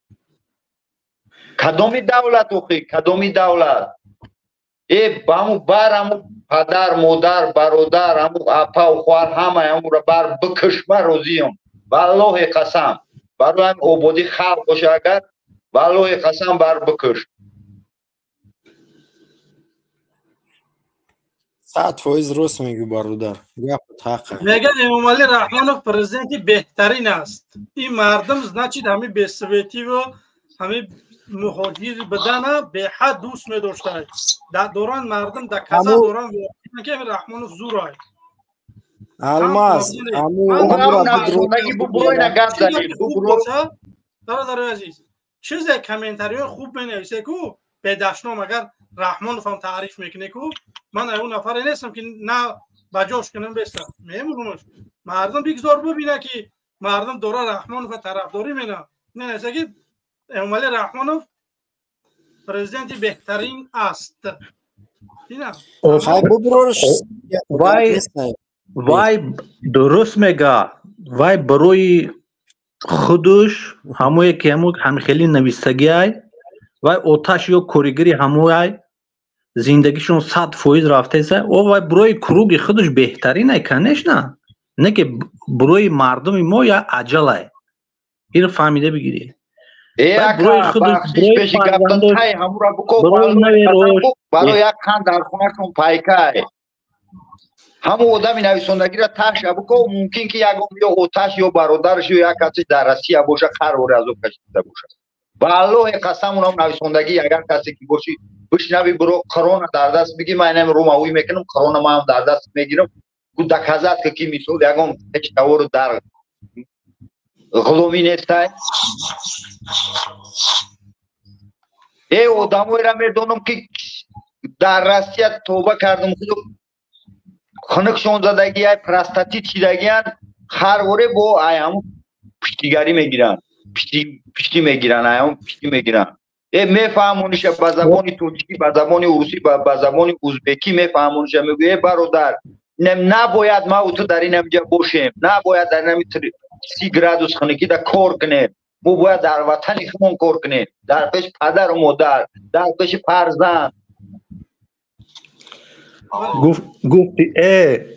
Кадоми давлат охи, кадоми давлат? Э ҳаму бар ҳаму падар, модар, бародар, ҳаму апаву хоҳар ҳамаи ҳамура бар бикуш, ман розиям. Валлоҳи қасам, барои ҳамин ободӣ халқ боша агар, валлоҳи қасам бар бикуш. 100% рост мегӯ бародар, гапат ҳақ. Мегӯяд Эмомалӣ Раҳмонов президенти беҳтарин аст. Ин мардум значит ҳамин бесветиву ҳамин муҳоҷир будана беҳад дӯст медоштанд. Доранд мардум дар каза доранд ки ҳамин Раҳмонов зурай. Алмаз, Бародари азиз, чизе комментариҳои хуб менависе ку Бедашном агар Раҳмонов ҳам таъриф мекунӣ ку, ман он нафаре нестам ки на ба ҷош кунам беста. Мемонам. Мардум бигзор бибина ки мардум дора Раҳмонова тарафдорӣ менам. Не, неста ки Эмомалӣ Раҳмонов президенти беҳтарин аст. Вай дуруст мега. Вай барои худуш ҳамое ки ҳамхели навистагиай, вай оташ ё коригари ҳамоай, зиндагишон 100% рафтеса. О вай барои круги худуш беҳтаринай, конечно. Не ки барои мардуми мо я аҷалай. Инро фаҳмида бигирӣ. Барои як хан дар хонашон пайкай. Ҳамон одами нависондагиро таша буко, мумкин ки ягон ё оташ ё бародараш ё як касе дар Россия боша, қарори азоб кашида боша. Ба Аллоҳи қасам, унам нависондагӣ агар касе ки бошӣ бишнави, биро Қуръона дар даст бигӣ, ман инам рӯмавӣ мекунам, Қуръона ман ҳам дар даст мегирам, гу доказат ки мисол ягон ҳеҷ тавору дар ғуломӣ нестай. Одамоеро медонам ки дар Россия тоба кардам, худо хунукшон задагиай, простатит шидагиян, ҳарворе бо ай ҳамун пиштигарӣ мегиранд, пиштӣ мегиранд, ай ҳамун пиштӣ мегиранд. Мефаҳмониша ба забони тоҷикӣ, ба забони урусӣ, ба забони узбекӣ мефаҳмониша, мегӯя: бародар, набояд ма ту дар инамҷа бошем, набояд дар инами 30 градус хунукида кор кунем, мо бояд дар ватани худмон кор кунем, дар пеши падару модар, дар пеши фарзанд. Гуфти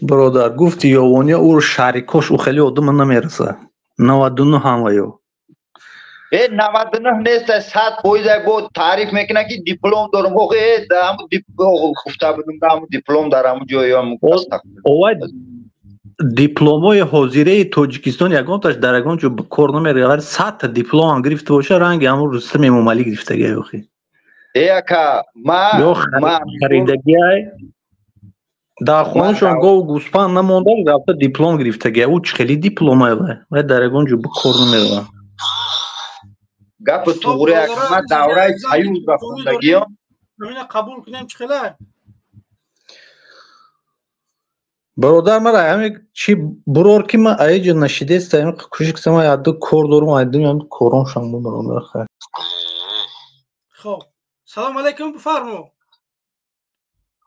бародар, гуфти ёвония ӯро шарикош ӯ хеле одама намераса. 99 ҳамаё. 99 нест, 100% бо таъриф мекунад ки диплом дорам. Охе, ҳамун гуфта будам, ҳамун диплом дар ҳамун ҷои. Овай дипломҳои ҳозираи Тоҷикистон ягонташ дар ягон ҷо кор намеравад. 100 диплом ҳам гирифта боша, ранги ҳамун Рустам Эмомалӣ гирифтагиай охи. Ака, ма харидагиай дар хонашон гову гӯспанд намонда, рафта диплом гирифтагиай. Ӯ чӣ хели дипломай вай? Вай дар ягон ҷо кор намеравад. Гапи туғри ака, ман давраи Союзда хондагиам. Ҳамина қабул кунем чӣ хелай? Бародар, мара ҳами чи бурор ки ман аиҷо нашидеста, ҳами кӯшиш кунам, яду кор дорум, айдум кором шам бародар, хайр. Хоб, салом алейкум, бифармо.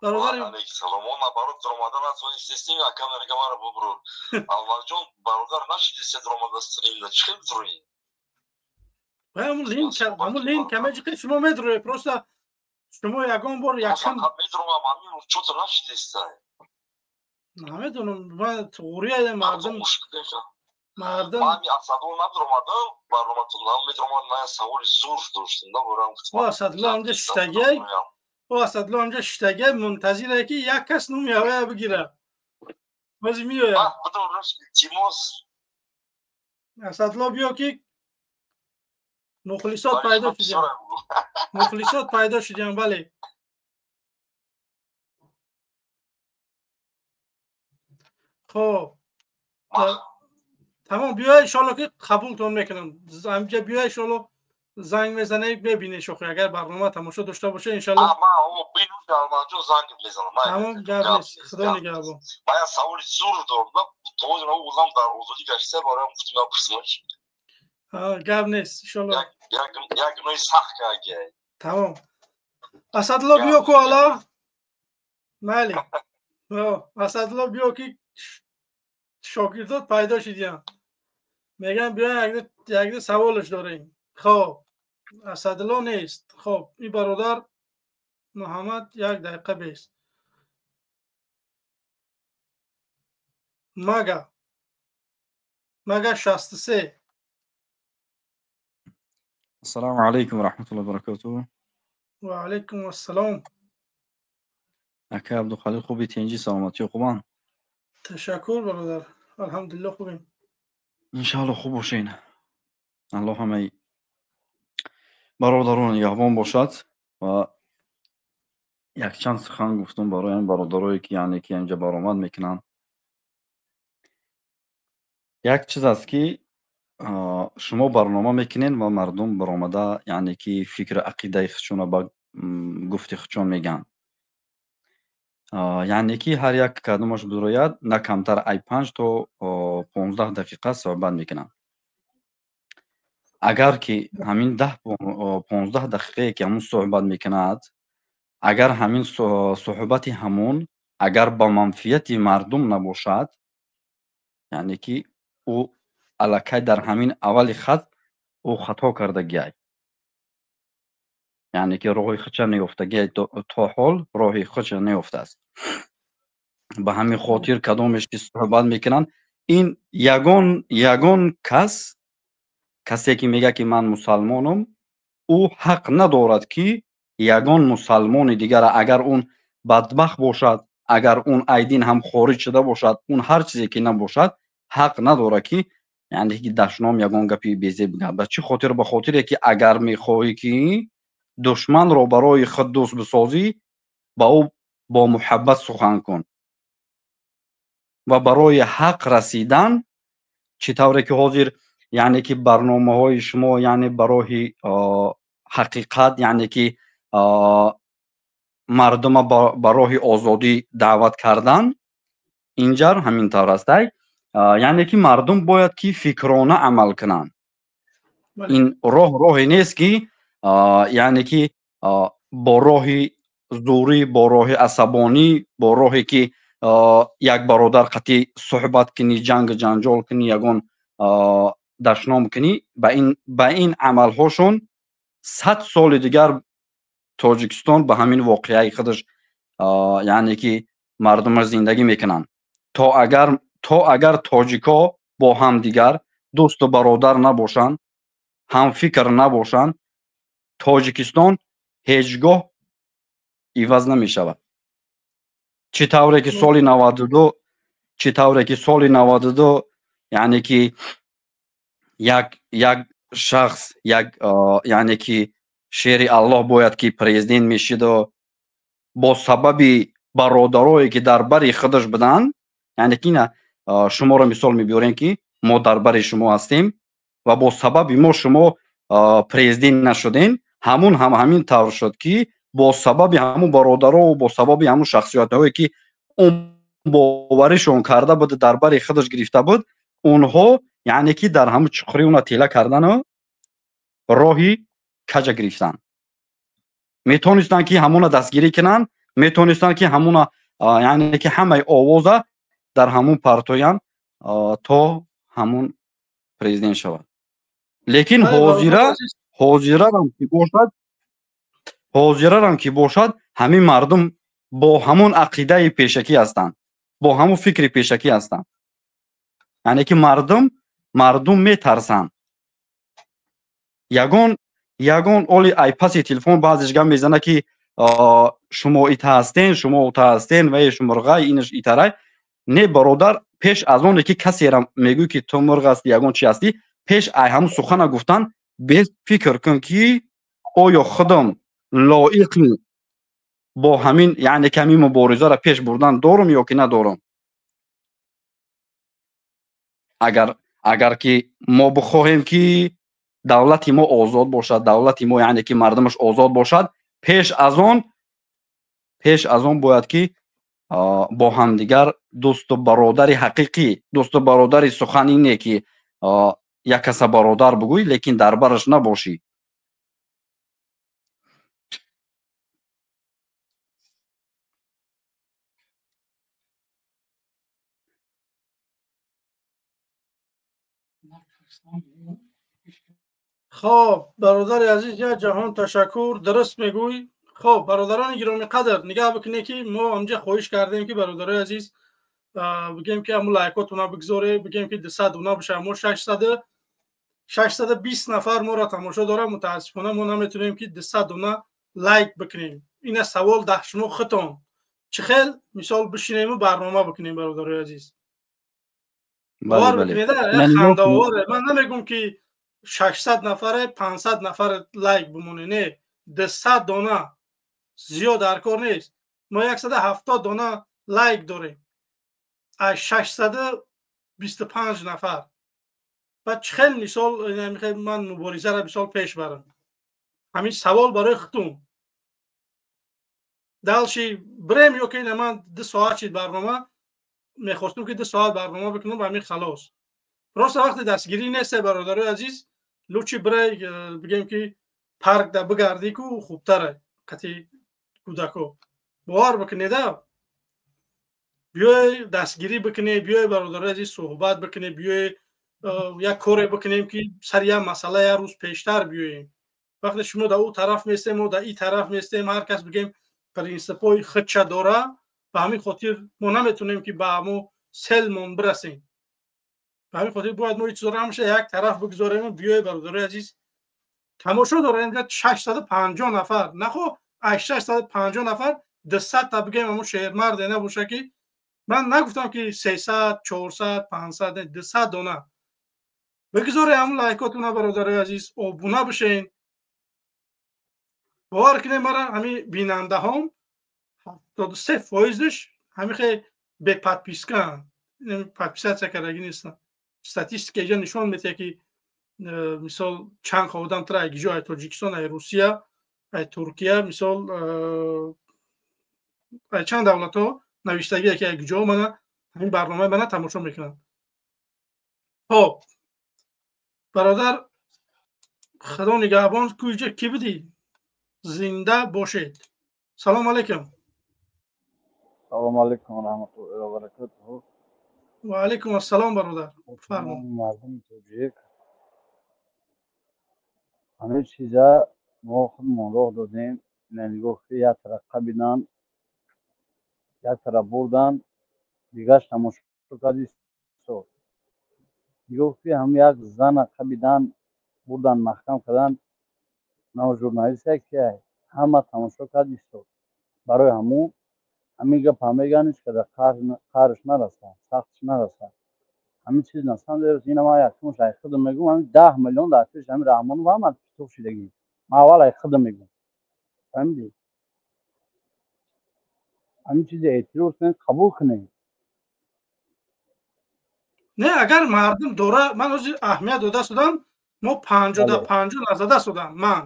Бародар, алейкум наоборот, даромадан натонистестем, ака мега мара бубур. Алварҷон, бародар, нашидеста даромада стримда, чӣ хел дурои? Ҳамун линк, ҳамун линк ҳама ҷиқи шумо медроe, просто шумо ягон бор якшан медромам, ҳамин чото нашидеста. Намедонам, ман туғрия мардум мардум ман Асадулло надромадам, барноматон медромад, ман саволи зур доштам, да барам. О Асадулло ҳамҷа шиштагиай, о Асадулло ҳамҷа шиштагиай, мунтазире ки як кас номи ҳавая бигира. Бози меояд. Илтимос. Асадулло биё ки мухлисот пайдо шудиям. Мухлисот пайдо шудиям, бале. Хоб, тамом, биё иншоалло ки қабултон мекунам. Ҳамҷа биё иншоалло занг мезанед, мебинед шохи, агар барнома тамошо дошта боша иншоалло. Тамом, гап нест, худо нигаҳбон. Ман як саволи зур дорам, то одам дар озодӣ гашта, бароям гуфтам напурсам. Гап нест иншоалло. Як гуноҳи сахт карда. Тамом. Асадулло биё ку ала. Майли. Асадулло биё ки шогирдот пайдо шидиян. Мегӯям биё якде саволаш дорем. Хоб, Асадулло нест. Хоб, ин бародар Муҳаммад як дақиқа бест. Мага 63. Ассалому алайкум ва раҳматуллоҳи ва баракотуҳ. Ва алайкум ассалом. Ака Абдухалил, хуби, тинҷӣ, саломатӣ хубан? Ташаккур бародар, алҳамдулиллоҳ хубем. Иншааллоҳ хуб бошед. Аллоҳ ҳамаи бародарон нигаҳбон бошад ва якчанд сухан гуфтум барои ин бародарое ки яъне ки инҷа баромад мекунанд. Як чиз аст ки шумо барнома мекунед ва мардум баромада яъне ки фикру ақидаи худшонро ба Гуфти худшон мегӯянд, яъне ки ҳар як кадомаш бирояд, на камтар ай 5 то 15 дақиқа суҳбат мекунанд. Агар ки ҳамин 10-15 дақиқае ки ҳамун суҳбат мекунад, агар ҳамин суҳбати ҳамун агар ба манфиати мардум набошад, яъне ки ӯ аллакай дар ҳамин аввали хат ӯ хато кардагиай, яъне ки роҳи худша неёфтагиай, то ҳол роҳи худша неёфтааст. Ба ҳамин хотир кадомеш ки суҳбат мекунанд, ин ягон кас, касе ки мегӯяд ки ман мусалмонам, ӯ ҳақ надорад ки ягон мусалмони дигара, агар он бадбахт бошад, агар он айдин ҳам хориҷ шуда бошад, он ҳар чизе ки набошад, ҳақ надорад ки яъне ки дашном ягон гапи безеб бигӯяд. Ба чӣ хотир? Ба хотире ки агар мехоҳӣ ки душманро барои худ дӯст бисозӣ, ба ӯ бо муҳаббат сухан кун ва барои ҳақ расидан, чӣ тавре ки ҳозир яъне ки барномаҳои шумо, яъне ба роҳи ҳақиқат, яъне ки мардума ба роҳи озодӣ даъват кардан, инҷар ҳамин тавр аст. Яъне ки мардум бояд ки фикрона амал кунанд. Ин роҳ роҳе нест ки яъне ки бо роҳи зӯрӣ, бо роҳи асабонӣ, бо роҳе ки як бародар қатъи суҳбат кунӣ, ҷангу ҷанҷол кунӣ, ягон дашном кунӣ. Ба ин амалҳошон 100 соли дигар Тоҷикистон ба ҳамин воқеаи худаш, яъне ки мардумаш зиндагӣ мекунанд. То агар тоҷико бо ҳамдигар дӯсту бародар набошанд, ҳамфикр набошанд, Тоҷикистон ҳеҷ гоҳ иваз намешавад. Чӣ тавре ки соли 92, чӣ тавре ки соли 92, яъне ки як шахс, як яъне ки шери Аллоҳ бояд ки президент мешиду бо сабаби бародарое ки дар бари худаш буданд, яъне ки ина шуморо мисол мебиёрем ки мо дар бари шумо ҳастем ва бо сабаби мо шумо президент нашудем, ҳамун ҳам ҳамин тавр шуд ки бо сабаби ҳамун бародаро, бо сабаби ҳамун шахсиятҳое ки он боваришон карда буд, дар бари худаш гирифта буд, онҳо яъне ки дар ҳамун чуқури уна тела кардану роҳи каҷа гирифтанд. Метонистанд ки ҳамуна дастгирӣ кунанд, метонистанд ки ҳамуна, яъне ки ҳамаи овоза дар ҳамун партоянд то ҳамун президент шавад. Лекин ҳозирарам ки бошад, ҳамин мардум бо ҳамун ақидаи пешакӣ ҳастанд, бо ҳамун фикри пешакӣ ҳастанд. Яъне ки мардум метарсанд. Ягон оли айпаси телефон баъзеш гап мезана ки шумо ита ҳастен, шумо ута ҳастен, ва шумурғай инаш итарай. Не бародар, пеш аз оне ки касера мегӯй ки ту мурғ ҳастӣ, ягон чи ҳастӣ, пеш ай ҳамун сухана гуфтан бес фикр кун ки оё худам лоиқи бо ҳамин, яъне ки ҳамин муборизаро пеш бурдан дорум ё ки надорум. Агар ки мо бихоҳем ки давлати мо озод бошад, давлати мо яъне ки мардумаш озод бошад, пеш аз он бояд ки бо ҳамдигар дӯсту бародари ҳақиқӣ, дӯсту бародари сухан ине ки як каса бародар бигӯй, лекин дар бараш набошӣ. Хоб, бародари азиз, як ҷаҳон ташаккур, дуруст мегӯй. Хоб, бародарони гиромиқадр, нигаҳ бикунед ки мо ҳамҷа хоҳиш кардем ки бародарои азиз бигем ки ҳамун лайкотона бигзоре, бигем ки 200 дона бошад. Мо 620 нафар моро тамошо дорад. Мутаассифона мо наметавонем ки 200 дона лайк бикунем. Ина савол дар шумо худтон. Чӣ хел мисол бишинему барнома бикунем, бародарои азиз? Бовар бикунед, хандаовар. Ман намегӯм ки 600 нафаре, 500 нафар лайк бимоне, не, 200 дона зиёд дар кор нест. Мо 170 дона лайк дорем аз 625 нафар. Баъд чӣ хел мисол ман муборизаро мисол пеш барам? Ҳамин савол барои худтон. Дальше бирем ё ки ман 2 соат шид барнома, мехостум ки 2 соат барнома бикунам ва ҳамин халос. Просто вақте дастгирӣ нест, бародарои азиз, лучше бирай, бигем ки парк да бигардӣ ку хубтара қати кӯдако. Бовар бикунеда, биёй дастгирӣ бикунем, биёй, бародарои азиз, суҳбат бикунем, биёй як коре бикунем, ки сари як масъала як рӯз пештар биёем. Вақте шумо дар ӯ тараф местем, мо дар ин тараф местем, ҳар кас, бигем, принсипҳои худша дора. Ба ҳамин хотир мо наметонем, ки ба ҳамо целмон бирасем. Ба ҳамин хотир бояд мо ин чизоро ҳамаша як тараф бигзорем. Биёй, бародарои азиз, тамошо дорем 650 нафар. Нахо аз 650 нафар 200 та, бигем, ҳамо шермарде набоша, ки ман нагуфтам, ки 300, 400, 500, 200 дона бигзоре ҳамун лайкотуна. Бародарои азиз, обуна бишен. Бовар кунем, мара ҳамин бинандаҳом 73 фоизш ҳамихе бе подпискаанд, подписаться кардагӣ нестанд. Статистика иҷа нишон медиҳад, ки мисол чанд одам тра ай гиҷо: ай Тоҷикистон, ай Русия, ай Туркия, мисол ай чанд давлатҳо навиштагие, ки ай гиҷо мана ҳамин барномаи мана тамошо мекунанд. Хоб, бародар, Худо нигаҳбон. Куҷа ки будӣ, зинда бошед. Салом алейкум. Салому алейкум ва раҳматуллоҳи ва баракатуҳу. Ва алейкум ассалом, бародар, фармо. Мардуми тоҷик, ҳамин чиза мо худмон роҳ додем. Ина нигоҳ ки як тараф қабидан, як тараф бурдан, дигаш тамошо кардӣ. Нигоҳ ки ҳам як зана қабидан, бурдан, маҳкам кардан, на журналист ки ҳама тамошо кард, истод. Барои ҳамун ҳамин гапа мегӯянд, ҳеч када қарш нараса, сахтш нараса. Ҳамин чиз на самом деле ина ман якумш ай худам мегӯм, ҳамин 10 миллион дар пеш ҳамин Раҳмонов ҳама китоб шидагӣ. Ман аввал ай худам мегӯм, фаҳмидӣ? Ҳамин чизи эътироз кунед, қабул кунед. Не, агар мардум дора, ман ҳозир аҳамият дода шудам, мо 50 да 50 назада шудам. Ман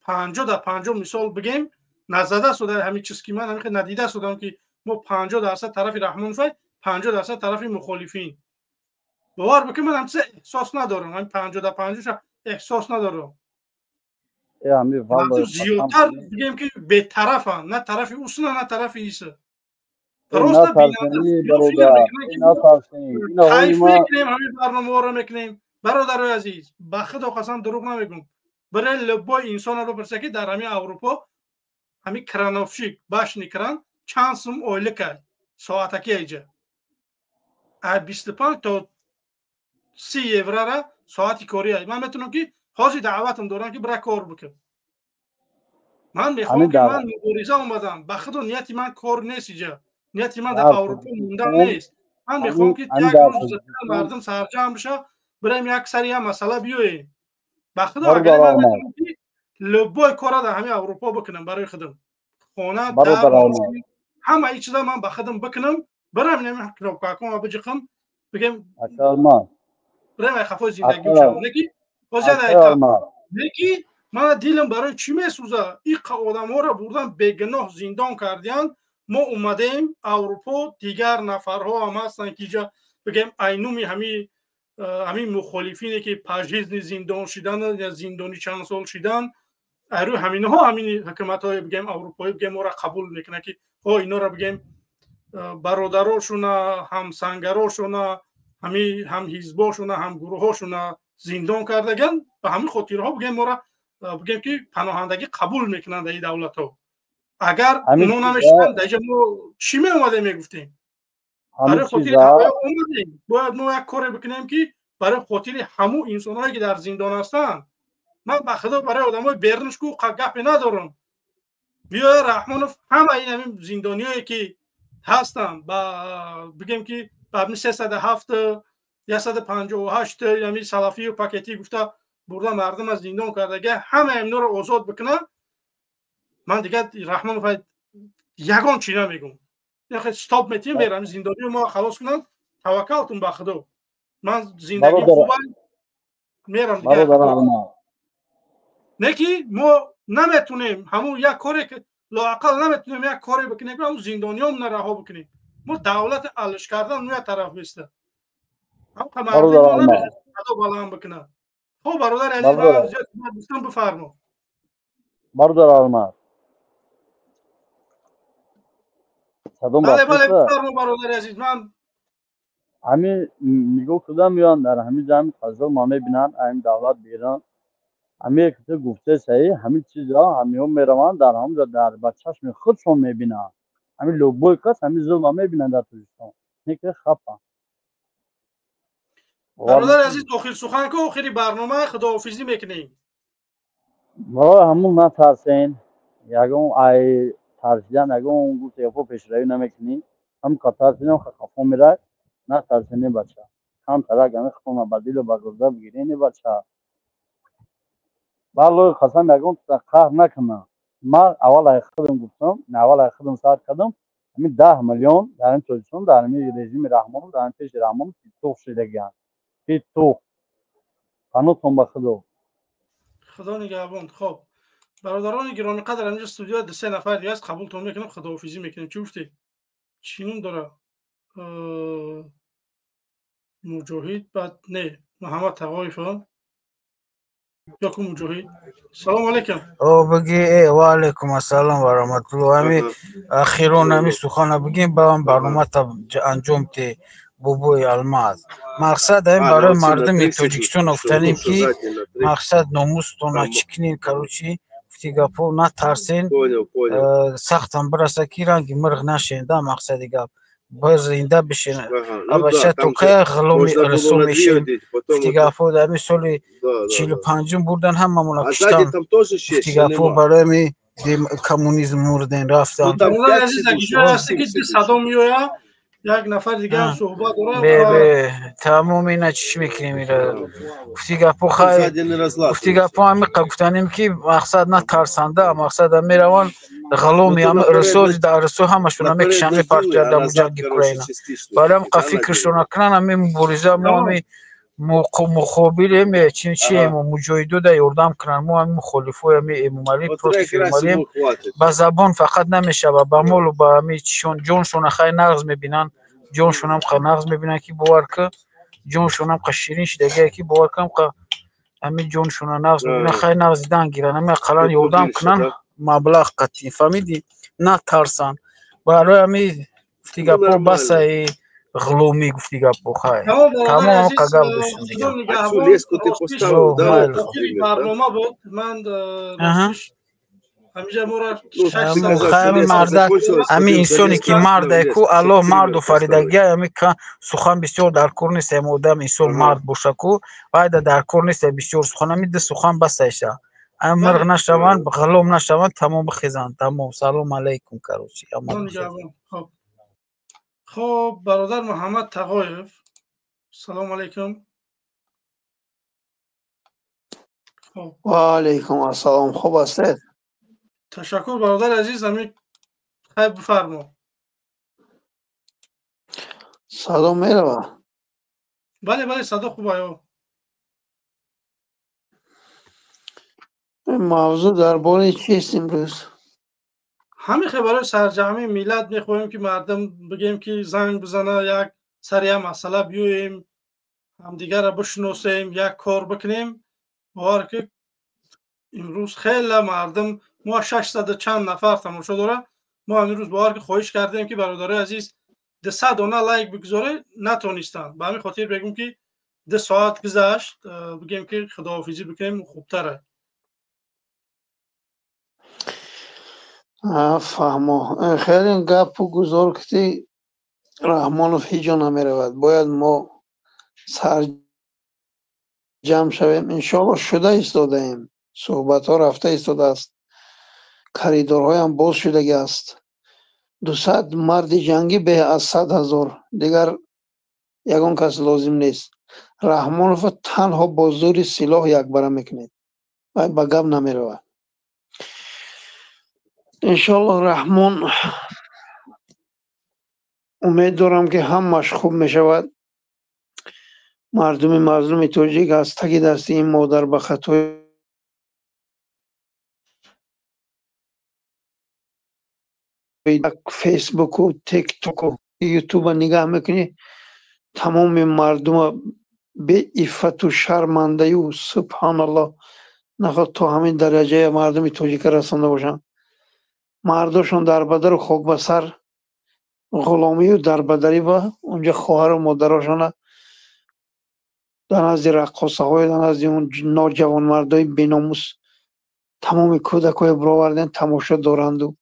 50 да 50, мисол бигем, назада шуда ҳамин чиз, ки ман ҳамин надида шудам, ки мо 50% тарафи Раҳмонов, 50% тарафи мухолифин. Бовар бикун, ман ҳамчиз эҳсос надорам, ҳамин 50 да 50 эҳсос надорам. Зиёдтар, бигем, ки бетарафанд, на тарафи усна, на тарафи иса. Просто кайф мекунем, ҳамин барномаҳоро мекунем. Бародарои азиз, ба худо қасам, дурӯғ намегӯм. Барои любой инсонро бипурса, ки дар ҳамин Аврупо ҳамин крановщик, башни кран чанд сум ойлика соатаки, айҷа а 25 то 30 еврара соати корӣ. Ман метавонам, ки ҳозир даъватам дорам, ки бира кор бикун. Ман мехоҳам, ки ман мубориза омадам. Ба худо, нияти ман кор нест иҷа, нияти ман дар Аврупо мондан нест. Ман мехоҳам, ки як рӯз мардум сарҷамъ биша, бирем як сари як масъала биёем. Ба худо, агар ман метавонам, ки любой кора дар ҳамин Аврупо бикунам, барои худам хона, ҳама ин чиза ман ба худам бикунам, бирам инами кнопкакома биҷиқам, бигем, бирем ай хафои зиндагӣ бишавам. Неки ҳозир неки мана дилам барои чӣ месӯза? Иқа одамҳоро бурдан, бегуноҳ зиндон кардиянд. Мо омадем Аврупо, дигар нафарҳо ҳам ҳастанд, ки иҷа, бигем, айнуми ҳамин мухолифине, ки пожизненно зиндон шидан я зиндонӣ чанд сол шидан, айрӯи ҳаминҳо ҳамин ҳукуматҳои, бигем, аврупоӣ, бигем, моро қабул мекунад, ки ҳо инора, бигем, бародарошуна, ҳамсангарошуна, ҳами ҳамҳизбошуна, ҳамгурӯҳошуна зиндон кардаган. Ба ҳамин хотирҳо, бигем, моро, бигем, ки паноҳандагӣ қабул мекунанд дар ин давлатҳо. Агар оно намешуданд, дар инҷа мо чӣ меомадем мегуфтем? Барои хотири омадем. Бояд мо як коре бикунем, ки барои хотири ҳамун инсонҳое, ки дар зиндон ҳастанд. Ман ба худо барои одамои беруншку гапе надорам. Биёя Раҳмонов ҳама ин ҳамин зиндониое, ки ҳастанд, ба, бигем, ки ба 307, 158, ҳамин салафию пакетӣ гуфта бурда мардум аз зиндон кардага, ҳама инҳоро озод бикунад. Ман дигар Раҳмонов ягон чӣ намегӯм, стоп метиҳем, мерам. Зиндониро мо халос кунанд, таваккалтун ба худо, ман зиндагӣ хуба мерам дигар. Не ки мо наметунем ҳамун як коре. Лоақал наметунем як коре бикунем, ки ҳамун зиндониёмона раҳо бикунем. Мо давлати алиш кардан нуя тараф беста. Ҳамқа мардуми мо намехоҳад садо баланд бикунад. Хоб, бародари азиз, ман зиёд гуфтам, бифармо. Бародар Алмаз. Садом. Бале, бале, бифармо, бародари азиз, ман ҳамин нигоҳ кардам, меоянд дар ҳамин ҷамъи қазо ма мебинанд, ҳамин давлат беран ҳамин ки гуфте саҳӣ, ҳамин чиза ҳамиҳо мераванд дар ҳамҷо, дар ба чашми худшон мебинанд. Ҳамин любой кас ҳамин зулма мебинанд дар Тоҷикистон, не ки хафа. Бародари азиз, охир сухан ку, охири барнома худоҳофизӣ мекунем. Барои ҳамун натарсен, ягон ай тарсидан ягон гуфт япо пешравӣ намекунӣ. Ҳам тарсидам хафо мерай. Натарсене бача, камтарак ами худтона ба дилу ба гурда бигирени бача. Ба Аллоҳи қасам, ягон қаҳр накунам. Ман аввал ай худам гуфтам, аввал ай худам сар кардам. Ҳамин 10 миллион дар ин Тоҷикистон, дар ҳамин режими Раҳмонов, дар ҳамин пеши Раҳмонов питух шидагианд, питух. Панотон ба Худо. Худо нигаҳбон. Хоб, бародарони гиромиқадр, ҳаминҷо студия ду се нафар дига аст, қабултон мекунем, худоҳофизӣ мекунем. Чӣ гуфтед, чӣ ном дора? Муҷоҳид, баъд не, Муҳаммад Тағоев ёку Муҷоҳид. Салому алайкум. О, биги, ва алайкум ассалом ва раҳматуллоҳ. Ҳами ахирон ҳами сухана бигем, ба ҳам барномата анҷом те, бобои Алмаз. Мақсад ҳамин барои мардуми Тоҷикистон гуфтанем, ки мақсад номустона чӣ кунем, короче, гуфти гапҳо, натарсен, сахтам бираса, ки ранги мирғ нашен да. Мақсади гап, боз зинда бишен. Абача, то кая ғуломи русо мешем? Гуфти гапҳо, дар ҳамин соли 45-ум бурдан, ҳамамона куштан. Гуфти гапҳо, барои ҳами коммунизм мурден, рафтан. Садо меояд, як нафар дигар суҳбат дорад. Бе, бе, тамом, ина чиш мекунем ира. Гуфти гапҳо, хай, гуфти гапҳо, ҳамиқа гуфтанем, ки мақсад натарсанда, мақсад мераванд ғуломи ҳами русо, дар русо ҳамашона мекушанд, мепартоянд дар ҷанги Украина. Барои ҳамқа фикршона кунанд, ҳами мубориза мо ҳами муқобилем, чи муҷоҳидода ёрдам кунанд. Мо ҳами мухолифои ҳами Эмомалӣ, против Эмомалием. Ба забон фақат намешава, ба молу ба ҳами чишон, ҷоншона хай нағз мебинанд, ҷоншонам қа нағз мебинанд, ки бовар ки, ҷоншонам қа ширин шидагие, ки бовар кам қа ҳами ҷоншона нағз мебинанд, хай нағз дидан гиранд, ҳами ақаллан ёрдам кунанд маблағ қатъӣ, фаҳмидӣ? Натарсанд. Барои ҳами гуфти гапҳо, басаи ғуломӣ, гуфти гапҳо, хай, тамом, қа гап доштем дигар. Барнома буд, ман ҳами мардак, ҳами инсоне ки мардае ку, Аллоҳ марду фаридагия, ҳами сухан бисёр дар кор нест. Ҳами одам, инсон мард боша ку, вайда дар кор нест бисёр сухан, ҳами ду сухан басайша. Ҳами мирғ нашаванд, ғулом нашаванд, тамом, бихезанд, тамом. Салом алайкум, короче. Хоб, бародар Муҳаммад Тағоев, салому алайкум. Ва алайкум ассалом, хуб ҳастед? Ташаккур, бародари азиз, ҳамин хайр, бифармо. Садо мерава? Бале, бале, садо хуб аё. Мавзӯъ дар бораи чист имрӯз? Ҳамин хел барои сарҷамъи миллат мехоҳем, ки мардум бигем, ки занг бизана, як сари як масъала биёем, ҳамдигарро бишиносем, як кор бикунем. Бовар ки, имрӯз хеле мардум мо 600 чанд нафар тамошо дорад. Мо имрӯз, бовар ки, хоҳиш кардем, ки бародарои азиз, 200 дона лайк бигузоред, натонистанд. Ба ҳамин хотир бегум, ки 2 соат гузашт, бигем, ки худоҳофизӣ бикунем, хубтар. Фаҳмо, хеле гапу гузор ки Раҳмонов ҳеҷ ҷо намеравад. Бояд мо сарҷамъ шавем. Иншоалло, шуда истодаем, суҳбатҳо рафта истодааст, коридорҳоям боз шудагӣ аст. 200 марди ҷангӣ беҳ аз 100 000, дигар ягон кас лозим нест. Раҳмоновро танҳо бо зӯри силоҳ якбара мекунед, вай ба гап намеравад, иншоалло. Раҳмон, умед дорам, ки ҳамаш хуб мешавад. Мардуми мазлуми тоҷик аз таги дасти ин модар ба хатои Фейсбуку, Тиктоку, Ютуба нигаҳ мекунӣ, тамоми мардума беиффату шармандаю, субҳаналлоҳ, наход то ҳамин дараҷая мардуми тоҷика расонда бошанд. Мардошон дарбадару хокбасар, ғуломию дарбадарӣ, ба унҷа хоҳару модарошона дар назди раққосаҳое, дар назди он ноҷавонмардои беномус тамоми кӯдакҳое бироварден, тамошо доранду.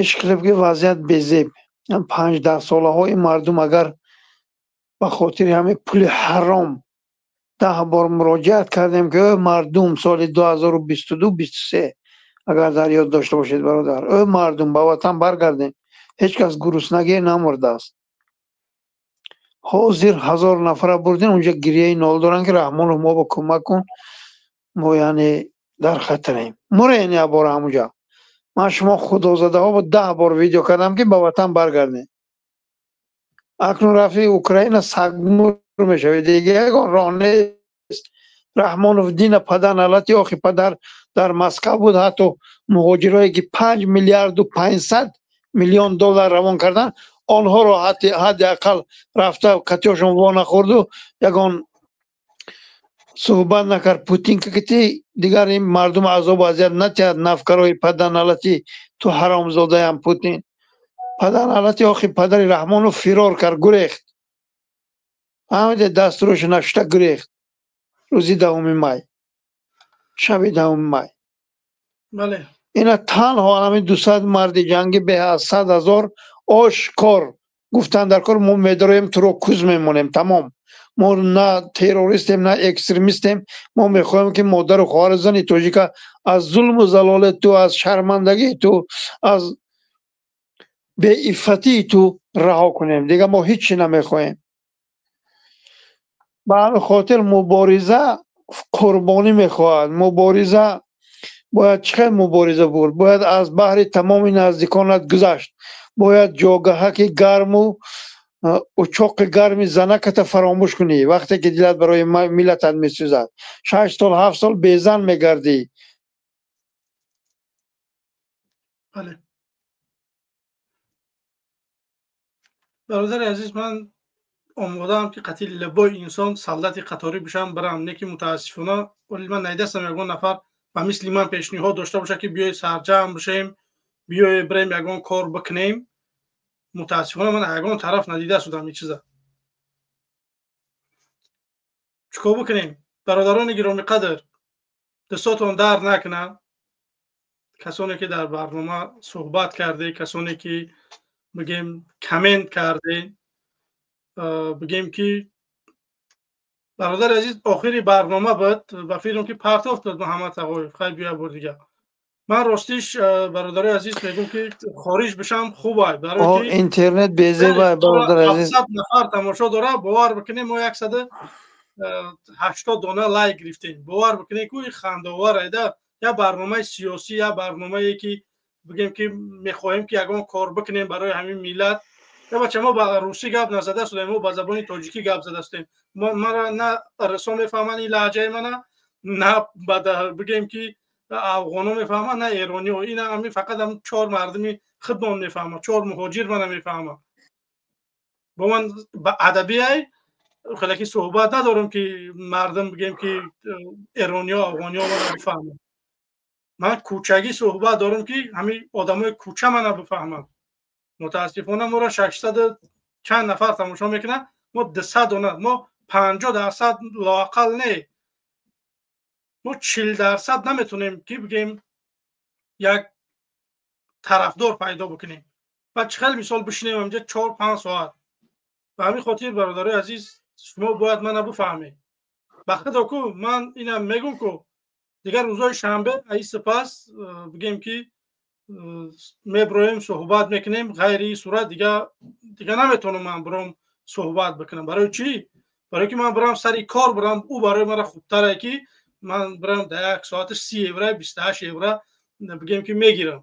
Ишқилиб ки вазъият безеб. 5-10 солаҳои мардум агар ба хотири ҳамин пули ҳаром 10 бор муроҷиат кардем, ки ӯ мардум, соли 2022, 23, агар дар ёд дошта бошед, бародар, ӯ мардум, ба ватан баргардем, ҳеҷ кас гуруснагӣ намурдааст. Ҳозир 1000 нафара бурдем, унҷа гирияи нол доранд, ки Раҳмонов, мо ба кӯмак кун, мо яъне дар хатарем, мурен як бор ҳамуҷа. Ман шумо худозадаҳо бо 10 бор видео кардам, ки ба ватан баргардем. Акнун рафти Украина, сагмур мешавед, дига ягон роҳ нест. Раҳмонов дина падар налати охи падар дар Москав буд. Ҳатто муҳоҷирое ки 5 миллиарду 500 миллион доллар равон карданд, онҳоро ҳадди ақал рафта қатиёшон во нахӯрду ягон суҳбат накард Путин, ки дигар ин мардум азобу азият натиҳад. Навкарои падарналати ту, ҳаромзодаям Путин, падарналати охи падари Раҳмонов фирор кард, гурехт, фаҳмиде, дастурошу нашта гурехт рӯзи 10-уми май, шаби 10-уми май. Бале. Ина танҳо ҳамин 200 марди ҷангӣ беҳ аз 100 000. Ошкор гуфтанд дар кор, мо медороем, туро куз мемонем, тамом. Мо на террористем, на экстремистем, мо мехоҳем, ки модару хоҳари зани тоҷика аз зулму залолати ту, аз шармандагии ту, аз беиффатии ту раҳо кунем, дигар мо ҳеҷ чи намехоҳем. Ба ҳамин хотир мубориза қурбонӣ мехоҳад. Мубориза бояд чӣ хел мубориза бурд? Бояд аз баҳри тамоми наздиконат гузашт, бояд ҷогаҳаки гарму учоқи гарми занаката фаромӯш кунӣ, вақте ки дилат барои миллатат месӯзад. 6 сол, 7 сол безан мегардӣ. Бале, бародари азиз, ман омодаам, ки қатъи либои инсон солдати қаторӣ бишам, бирам, не ки мутаассифона оли ман надидастам ягон нафар ба мисли ман пешниҳод дошта бошад, ки биёед сарҷамъ бишем, биёед бирем ягон кор бикунем. Мутаассифона ман ягон тараф надида шудам ин чиза. Чӣ кор бикунем, бародарони гиромиқадр? Дастотон дард накунад, касоне ки дар барнома суҳбат карде, касоне ки бигем коммент карде. Бигем ки, бародари азиз, охири барнома буд, ба фикрам ки партофт дод Муҳаммад Тағоев. Хай, бия бор дига. Ман ростиш, бародари азиз, мегӯм, ки хориҷ бишам хубай, барои ки интернет безебай, бародар азиз. 700 нафар тамошо дора, бовар бикунем, мо 180 дона лайк гирифтем. Бовар бикунем, ку хандаовар айда. Як барномаи сиёсӣ, як барномае ки бигем ки мехоҳем ки ягон кор бикунем барои ҳамин миллат. Я бача, мо ба русӣ гап назада шудем, мо ба забони тоҷикӣ гап зада шудем. Мара на русо мефаҳманд ин лаҳҷаи мана, на бигем ки афғоно мефаҳманд, на эрониҳо. Ина ҳамин фақат ҳам чор мардуми худмон мефаҳмад, чор муҳоҷир мана мефаҳмад. Бо ман ба адабиай хеле ки суҳбат надорам, ки мардум, бигем ки эрониҳо, афғониҳо мана бифаҳманд. Ман кӯчагӣ суҳбат дорам, ки ҳамин одамои кӯча мана бифаҳманд. Мутаассифона моро 600 чанд нафар тамошо мекунанд, мо 200 дона, мо 50% лоақал не, мо 40% наметонем, ки бигем як тарафдор пайдо бикунем ва чӣ хел мисол бишинем ҳамҷа 4-5 соат. Ба ҳамин хотир, бародарои азиз, шумо бояд мана бифаҳмед. Ба худо ку ман инам мегӯм, ку дигар рӯзҳои шанбе аи сипас бигем ки меброем, суҳбат мекунем. Ғайри ин сурат дига наметавонам ман биром суҳбат бикунам. Барои чӣ? Барои ки ман бирам сари кор, бирам, ӯ барои мара хубтаре, ки ман бирам дар як соати 30 евро, 28 евро бигем ки мегирам.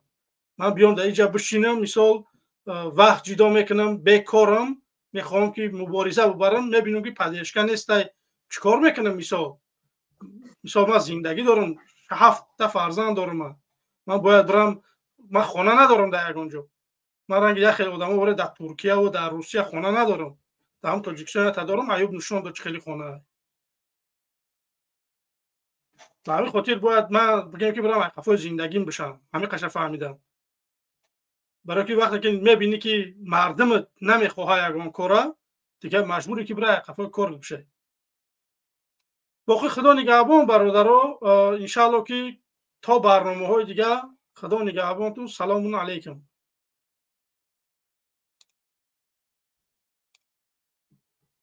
Ман биём дар инҷа бишинам, мисол, вақт ҷудо мекунам, бекорам, мехоҳам ки мубориза бубарам, мебинам ки поддержка нестай, чӣ кор мекунам? Мисол, ман зиндагӣ дорам, ҳафтта фарзанд дорам, ман бояд бирам. Ман хона надорам дар ягон ҷо. Ман ранги як хеле одамо воре дар Туркия ва дар Русия хона надорам. Дар ҳам Тоҷикистон ята дорам. Аюб нишон дод, чӣ хеле хона. Ба ҳамин хотир бояд ман бигем, ки бирам қафои зиндагим бишам. Ҳамин қаша фаҳмидам, барои ки вақте ки мебинӣ, ки мардумат намехоҳа ягон кора, дигар маҷбуре, ки бира қафои кор бишай. Боқӣ Худо нигаҳбон, бародаро. Иншаалло, ки то барномаҳои дигар, Худо нигаҳбонтун. Саломун алайкум.